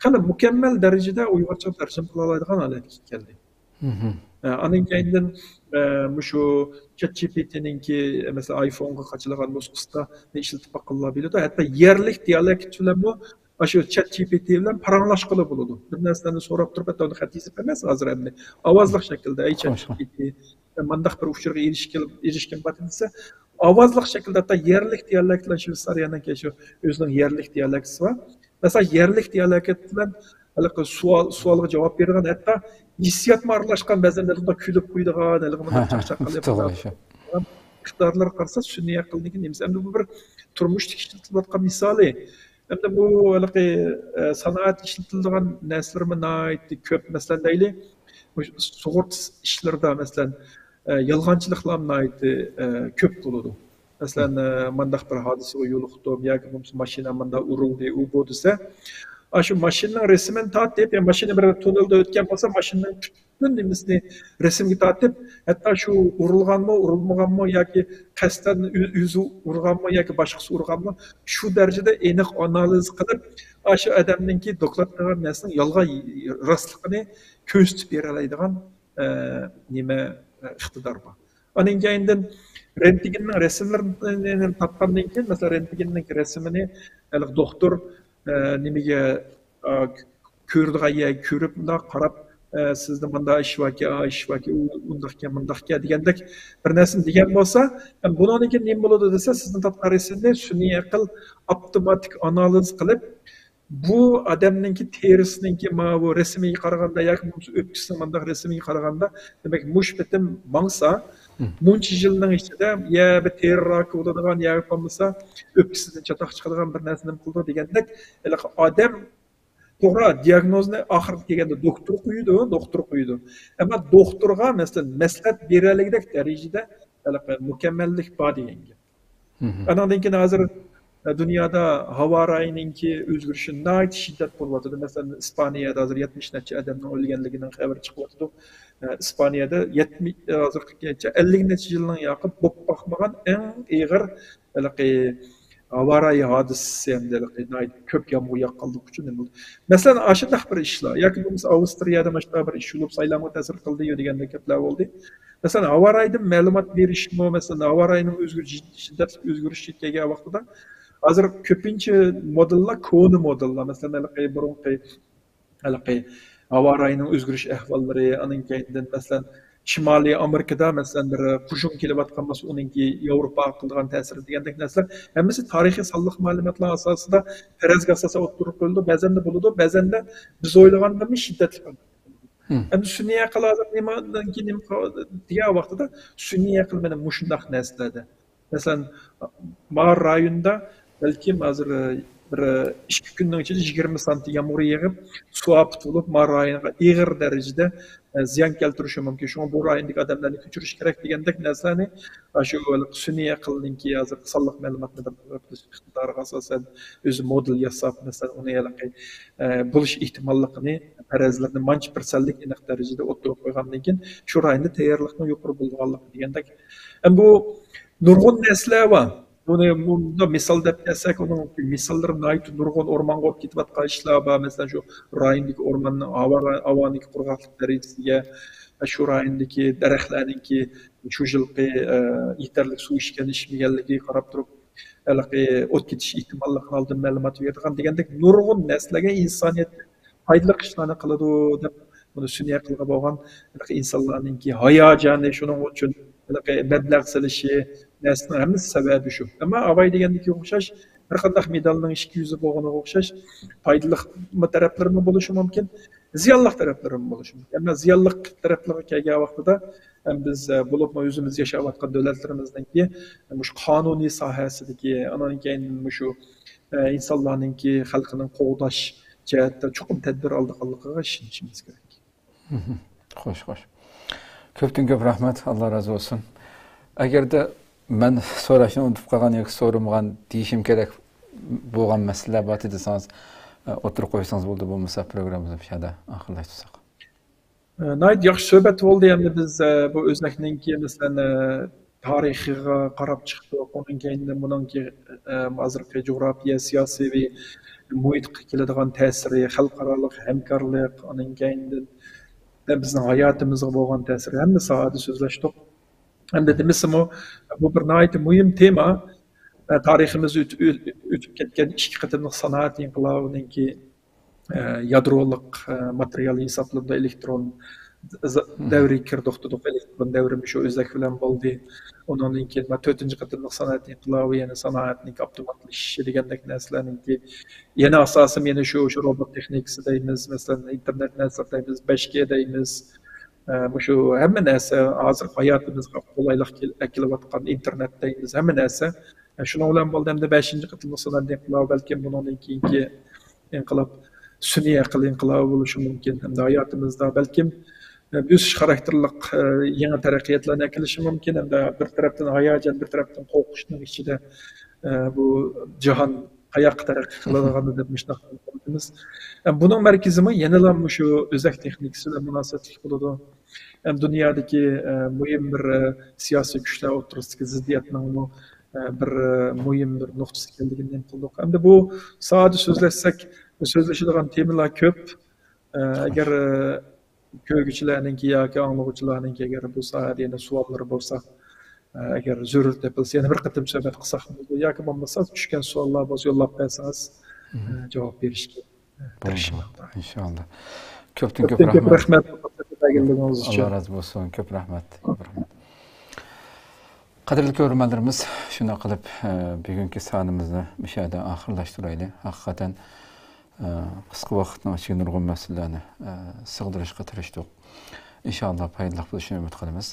خېلى مۇكەممەل دەرىجىدە ئۇيغۇرچە تەرجىمە قىلالايدىغان ھالەتكە كەلدى. ئە، ئانىڭ كەينىدىن، ئە، مۇشۇ چات جى پى تىنىڭكى، مەسىلەن، ئايفونغا قاچىلىغان نۇسخىسىدا ئىشلىتىپ باققانلار بىلىدۇ. ھەتتا يەرلىك دىيالېكت بىلەنمۇ ئاشۇ چات جى پى تى بىلەن پاراڭلاشقىلى بولىدۇ. بىر نەرسىلەرنى سوراپ تۇرۇپ، ھەتتا ئۇنى خەت يېزىپ ئەمەس، ھازىر ئەمدى ئاۋازلىق شەكىلدە، «ئەي چات جى پى تى، مەن مانداق بىر ئۇچۇرغا ئېرىشكىلى-، ئېرىشكىلى بولاتتىم» دېسە، ئاۋازلىق شەكىلدە، ھەتتا يەرلىك دىيالېكت بىلەن، شۋېتسارىيەنىڭكى شۇ ئۆزىنىڭ يەرلىك دىيالېكتى بار. مەسىلەن، يەرلىك دىيالېكت بىلەن ھېلىقى سوئال، سوئالغا جاۋاب بېرىدىغان، ھەتتا ھېسسىياتمۇ ئارىلاشقان، بەزەن ھېلىقى كۈلۈپ قويىدىغان، ھېلىقى مۇنداق چاقچاق قىلىپ توغرا، شۇ. ئىقتىدارلىرىغا قارىسا، سۈنئىي ئەقىلنىڭكى نېمىسى. ئەمدى بۇ بىر تۇرمۇشتىكى ئىشلىتىلىۋاتقان مىسالى. ئەمدى بۇ ھېلىقى، ئە، سانائەتتە ئىشلىتىلىدىغان نەرسىلەرمۇ ناھايىتى كۆپ. مەسىلەن، دەيلى، مۇشۇ سۇغۇرتا ئىشلىرىدا، مەسىلەن، ئە، يالغانچىلىقلار ناھايىتى، ئە، كۆپ بولىدۇ. مەسىلەن، ئە، مانداق بىر ھادىسىگە يولۇقتۇم ياكى بولمىسا ماشىنا ماندا ئۇرۇلدى، ئۇ بۇ دېسە، ئاشۇ ماشىنىنىڭ رەسىمىنى تارتىپ، يا ماشىنا بىر توننېلدا ئۆتكەن بولسا، ماشىنىنىڭ پۈتۈن نېمىسىنى رەسىمگە تارتىپ، ھەتتا شۇ ئۇرۇلغانمۇ، ئۇرۇلمىغانمۇ ياكى قەستەن ئۆ-، ئۆزى ئۇرغانمۇ ياكى باشقىسى ئۇرغانمۇ، شۇ دەرىجىدە ئېنىق ئانالىز قىلىپ، ئاشۇ ئادەمنىڭكى دوكلات قىلغان نەرسىنىڭ يالغان راستلىقىنى كۆرسىتىپ بېرەلەيدىغان، ئە، نېمە، ئە، ئىقتىدار بار. ئاندىن كېيىندىن رېنتگېننىڭ رەسىملىرىنى تارتقاندىن كېيىن، مەسىلەن، رېنتگېننىڭ رەسىمىنى ھېلىقى دوختۇر، ئە، نېمىگە، ئا، كۆرىدىغان يەرگە كۆرۈپ، مۇنداق قاراپ، ئە، سىزدە مۇنداق ئىش باركەن، ئا، ئىش باركەن، ئۇ ئۇنداقكەن، مۇنداقكەن دېگەندەك بىر نەرسىنى دېگەن بولسا، بۇنىڭدىن كېيىن نېمە بولىدۇ دېسە، سىزنىڭ تارتقان رەسىمنى سۈنئىي ئەقىل ئاپتوماتىك ئانالىز قىلىپ، بۇ ئادەمنىڭكى تېرىسىنىڭكى ماۋۇ رەسىمىگە قارىغاندا ياكى بولمىسا ئۆپكىسىنىڭ مانداق رەسىمىگە قارىغاندا، دېمەك، مۇشۇ پېتىم ماڭسا، مۇنچە يىلنىڭ ئىچىدە يا بىر تېرە راكى بولىدىغان، يا بولمىسا ئۆپكىسىدىن چاتاق چىقىدىغان بىر نەرسە نېمە قىلىدۇ دېگەندەك، ھېلىقى ئادەم توغرا دىياگنوزنى ئاخىرىدا كەلگەندە دوختۇر قويىدۇ، دوختۇر قويىدۇ. ئەمما دوختۇرغا، مەسىلەن، مەسلىھەت بېرەلىگۈدەك دەرىجىدە ھېلىقى مۇكەممەللىك بار دېگەن گەپ. ئانىڭدىن كېيىن ھازىر، ئە، دۇنيادا ھاۋا رايىنىڭكى ئۆزگىرىشى ناھايىتى شىددەت بولۇۋاتىدۇ. مەسىلەن، ئىسپانىيەدە ھازىر يەتمىش نەچچە ئادەمنىڭ ئۆلگەنلىكىنىڭ خەۋىرى چىقىۋاتىدۇ. ئە، ئىسپانىيەدە يەتمىش، ھازىرغىچە ئەللىك نەچچە يىلنىڭ ياقى بولۇپ باقمىغان ئەڭ ئېغىر ھېلىقى ھاۋا رايى ھادىسىسى ھەمدە ھېلىقى ناھايىتى كۆپ يامغۇر ياغقانلىقى ئۈچۈن نېمە بولدى. مەسىلەن، ئاشۇنداق بىر ئىشلار ياكى بولمىسا ئاۋسترىيەدە ماشۇنداق بىر ئىش بولۇپ سايلامغا تەسىر قىلدى دېگەندەك گەپلەر بولدى. مەسىلەن، ھاۋا رايىدىن مەلۇمات بېرىشمۇ، مەسىلەن، ھاۋا رايىنىڭ ئۆزگىرىشى، شىددەتلىك ئۆزگىرىشى كەلگەن ۋاقتىدا، ھازىر كۆپىنچە مودېللار كونا مودېللار، مەسىلەن، ھېلىقى بۇرۇنقى، ھېلىقى ھاۋا رايىنىڭ ئۆزگىرىش ئەھۋاللىرى، ئانىڭ كەينىدىن، مەسىلەن، شىمالىي ئامېرىكىدا، مەسىلەن، بىر قوشۇن كېلىۋاتقان بولسا، ئۇنىڭكى ياۋروپاغا قىلىدىغان تەسىرى دېگەندەك نەرسىلەر ھەممىسى تارىخىي سانلىق مەلۇماتلار ئاساسىدا پەرەزگە ئاساسەن ئوتتۇرىغا قويۇلىدۇ. بەزەندە بولىدۇ، بەزەندە بىز ئويلىغاندىنمۇ شىددەتلىك. ئەمدى سۈنئىي ئەقىل ھازىر نېمىدىن كېيىن نېمە قىل-، دېگەن ۋاقتىدا، سۈنئىي ئەقىل مانا مۇشۇنداق نەرسىلەردە. مەسىلەن، ما رايوندا بەلكىم ھازىر، ئە، بىر ئىككى كۈننىڭ ئىچىدە يىگىرمە سانتى يامغۇر يېغىپ، سۇ ئاپىتى بولۇپ، ما رايونغا ئېغىر دەرىجىدە، ئە، زىيان كەلتۈرۈشى مۇمكىن. شۇڭا بۇ رايوندىكى ئادەملەرنى كۆچۈرۈش كېرەك دېگەندەك نەرسىلەرنى، ئە، شۇ سۈنئىي ئەقىلنىڭكى ھازىرقى سانلىق مەلۇماتنى بىر قىلىپ بېرىش ئىقتىدارىغا ئاساسەن ئۆزى مودېل ياساپ، مەسىلەن، ئۇنى ھېلىقى، ئە، بولۇش ئېھتىماللىقىنى، پەرەزلىرىنى مانچە پىرسەنتلىك ئېنىق دەرىجىدە ئوتتۇرىغا قويغاندىن كېيىن، شۇ رايوندا تەييارلىقنىڭ يۇقىرى بولىدىغانلىقى دېگەندەك. ئەمما بۇ نۇرغۇن نەرسىلەر بار. بۇنى مۇنداق مىسال دەپ كەلسەك، ئۇنىڭ مىساللىرى ناھايىتى نۇرغۇن. ئورمانغا ئۆرۈپ كېتىۋاتقان ئىشلار بار. مەسىلەن، شۇ رايوندىكى ئورماننىڭ ھاۋا، ھاۋانىڭكى قۇرغاقلىق دەرىجىسىگە، شۇ رايوندىكى دەرەخلەرنىڭكى شۇ يىلقى، ئە، يېتەرلىك سۇ ئىچكەن، ئىچمىگەنلىكىگە قاراپ تۇرۇپ، ھېلىقى ئوت كېتىش ئېھتىماللىقىنى ئالدىن مەلۇمات بېرىدىغان دېگەندەك نۇرغۇن نەرسىلەرگە ئىنسانىيەت پايدىلىق ئىشلارنى قىلىدۇ دەپ بۇنى سۈنئىي ئەقىلگە بولغان ھېلىقى ئىنسانلارنىڭكى ھاياجانى، شۇنىڭ ئۈچۈن ھېلىقى مەبلەغ سېلىشى، نەرسىنىڭ ھەممىسى سەۋەبى شۇ. ئەمما ئاۋاي دېگەندىكى ئوخشاش، ھەر قانداق مېدالنىڭ ئىككى يۈزى بولغىنىغا ئوخشاش، پايدىلىق تەرەپلىرىمۇ بولۇشى مۇمكىن، زىيانلىق تەرەپلىرىمۇ بولۇشى مۇمكىن. ئەمما زىيانلىق تەرەپلىرىگە كەلگەن ۋاقتىدا، ھەم بىز، ئە، بولۇپمۇ ئۆزىمىز ياشاۋاتقان دۆلەتلىرىمىزنىڭكى مۇشۇ قانۇنىي ساھەسىدىكى، ئانان كېيىن مۇشۇ، ئە، ئىنسانلارنىڭكى خەلقىنىڭ قوغداش جەھەتتە چوقۇم تەدبىر ئالىدىغانلىقىغا ئىشىنىشىمىز كېرەك. خوش، خوش. كۆپتىن كۆپ رەھمەت، ئاللا رازى بولسۇن. ئەگەردە مەن سوراشنى ئۇنتۇپ قالغان ياكى سورىمىغان دېيىشىم كېرەك بولغان مەسىلىلەر بار دېسىڭىز، ئوتتۇرىغا قويسىڭىز بولدى، بولمىسا پروگراممىمىزنى مۇشۇ يەردە ئاخىرلاشتۇرساق. ناھايىتى ياخشى سۆھبەت بولدى. ئەمدى بىز، ئە، بۇ ئۆزەكنىڭكى، مەسىلەن، ئە، تارىخىغا قاراپ چىقتۇق. ئۇنىڭ كەينىدىن بۇنىڭكى، ئە، ھازىرقى جۇغراپىيە، سىياسىي مۇھىتقا كېلىدىغان تەسىرى، خەلقئارالىق ھەمكارلىق، ئۇنىڭ كەينىدىن، ئە، بىزنىڭ ھاياتىمىزغا بولغان تەسىرى، ھەممە ساھەدە سۆزلەشتۇق. ئەمدى دېمىسىمۇ، بۇ بىر ناھايىتى مۇھىم تېما. ئە، تارىخىمىزدا ئۆت-، ئۆ-، ئۆتۈپ كەتكەن ئىككى قېتىملىق سانائەت ئىنقىلابىنىڭكى، ئە، يادرولۇق، ئە، ماتېرىيال ھېسابلىنىدۇ، ئېلېكترون ز-، دەۋرىگە كىردۇق دېدۇق، ئېلېكترون دەۋرى مۇشۇ ئۆزەك بىلەن بولدى. ئۇنىڭدىن كېيىن مانا تۆتىنچى قېتىملىق سانائەت ئىنقىلابى، يەنى سانائەتنىڭكى ئاپتوماتلىشىشى دېگەندەك نەرسىلەرنىڭكى يەنە ئاساسىي يەنە شۇ، شۇ روبوت تېخنىكىسى دەيمىز، مەسىلەن، ئىنتېرنېت نەرسىلىرى دەيمىز، بەش گې دەيمىز. ئە، مۇشۇ ھەممە نەرسە ھازىرقى ھاياتىمىزغا قولايلىق كېل-، ئەكېلىۋاتقان ئىنتېرنېت دەيمىز، ھەممە نەرسە. ئە، شۇنىڭ بىلەن بولدى ئەمدى بەشىنچى قېتىملىق سانائەت ئىنقىلابى بەلكىم بۇنىڭدىن كېيىنكى ئىنقىلاب سۈنئىي ئەقىل ئىنقىلابى بولۇشى مۇمكىن. ھەمدە ھاياتىمىزدا بەلكىم، ئە، ئۆسۈش خاراكتېرلىق، ئە، يېڭى تەرەققىياتلارنى ئەكېلىشى مۇمكىن. ھەمدە بىر تەرەپتىن ھاياجان، بىر تەرەپتىن قورقۇشنىڭ ئىچىدە، ئە، بۇ جاھان قاياققا تەرەققىي قىلىدىغاننى دەپ مۇشۇنداق قىلىمىز. ئە، بۇنىڭ مەركىزىمۇ يەنىلا مۇشۇ ئۆزەك تېخنىكىسى بىلەن مۇناسىۋەتلىك بولىدۇ. ھەم دۇنيادىكى، ئە، مۇھىم بىر، ئە، سىياسىي كۈچلەر ئوتتۇرىسىدىكى زىددىيەتنىڭمۇ، ئە، بىر، ئە، مۇھىم بىر نۇقتىسى ئىكەنلىكىنى نېمە قىلدۇق. ئەمدى بۇ ساھەدە سۆزلەشسەك، سۆزلىشىدىغان تېمىلار كۆپ. ئە، ئەگەر، ئە، كۆرگۈچىلەرنىڭكى ياكى ئاڭلىغۇچىلارنىڭكى ئەگەر بۇ ساھەدە يەنە سوئاللىرى بولسا، ئە، ئەگەر زۆرۈر تېپىلسا يەنە بىر قېتىم سۆھبەت قىلساق بولىدۇ. ياكى بولمىسا چۈشكەن سوئاللار بولسا يوللاپ بەرسىڭىز، ئە، جاۋاب بېرىشكە، ئە، تىرىشىمەن. ئىنشاللا. كۆپتىن كۆپ كۆپتىن كۆپ رەھمەت. رەھمەت بۇ پۇرسەتنى بەرگەنلىكىڭىز ئۈچۈن. ئاللا رازى بولسۇن. كۆپ رەھمەت. كۆپ رەھمەت. قەدىرلىك كۆرۈرمەنلىرىمىز، شۇنداق قىلىپ، ئە، بۈگۈنكى سانىمىزنى مۇشۇ يەردە ئاخىرلاشتۇرايلى. ھەقىقەتەن، ئە، قىسقا ۋاقىتنىڭ ئىچىگە نۇرغۇن مەسىلىلەرنى، ئە، سىغدۇرۇشقا تىرىشتۇق. ئىنشاللا پايدىلىق بولۇشىنى ئۈمىد قىلىمىز.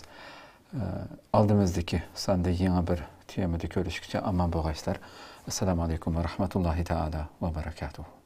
ئە، ئالدىمىزدىكى ساندا يېڭى بىر تېمىدا كۆرۈشكىچە ئامان بولغايسىلەر. ئەسسالامۇ ئەلەيكۇم ۋە رەھمەتۇللاھى تائالا ۋە بەرەكاتۇھۇ.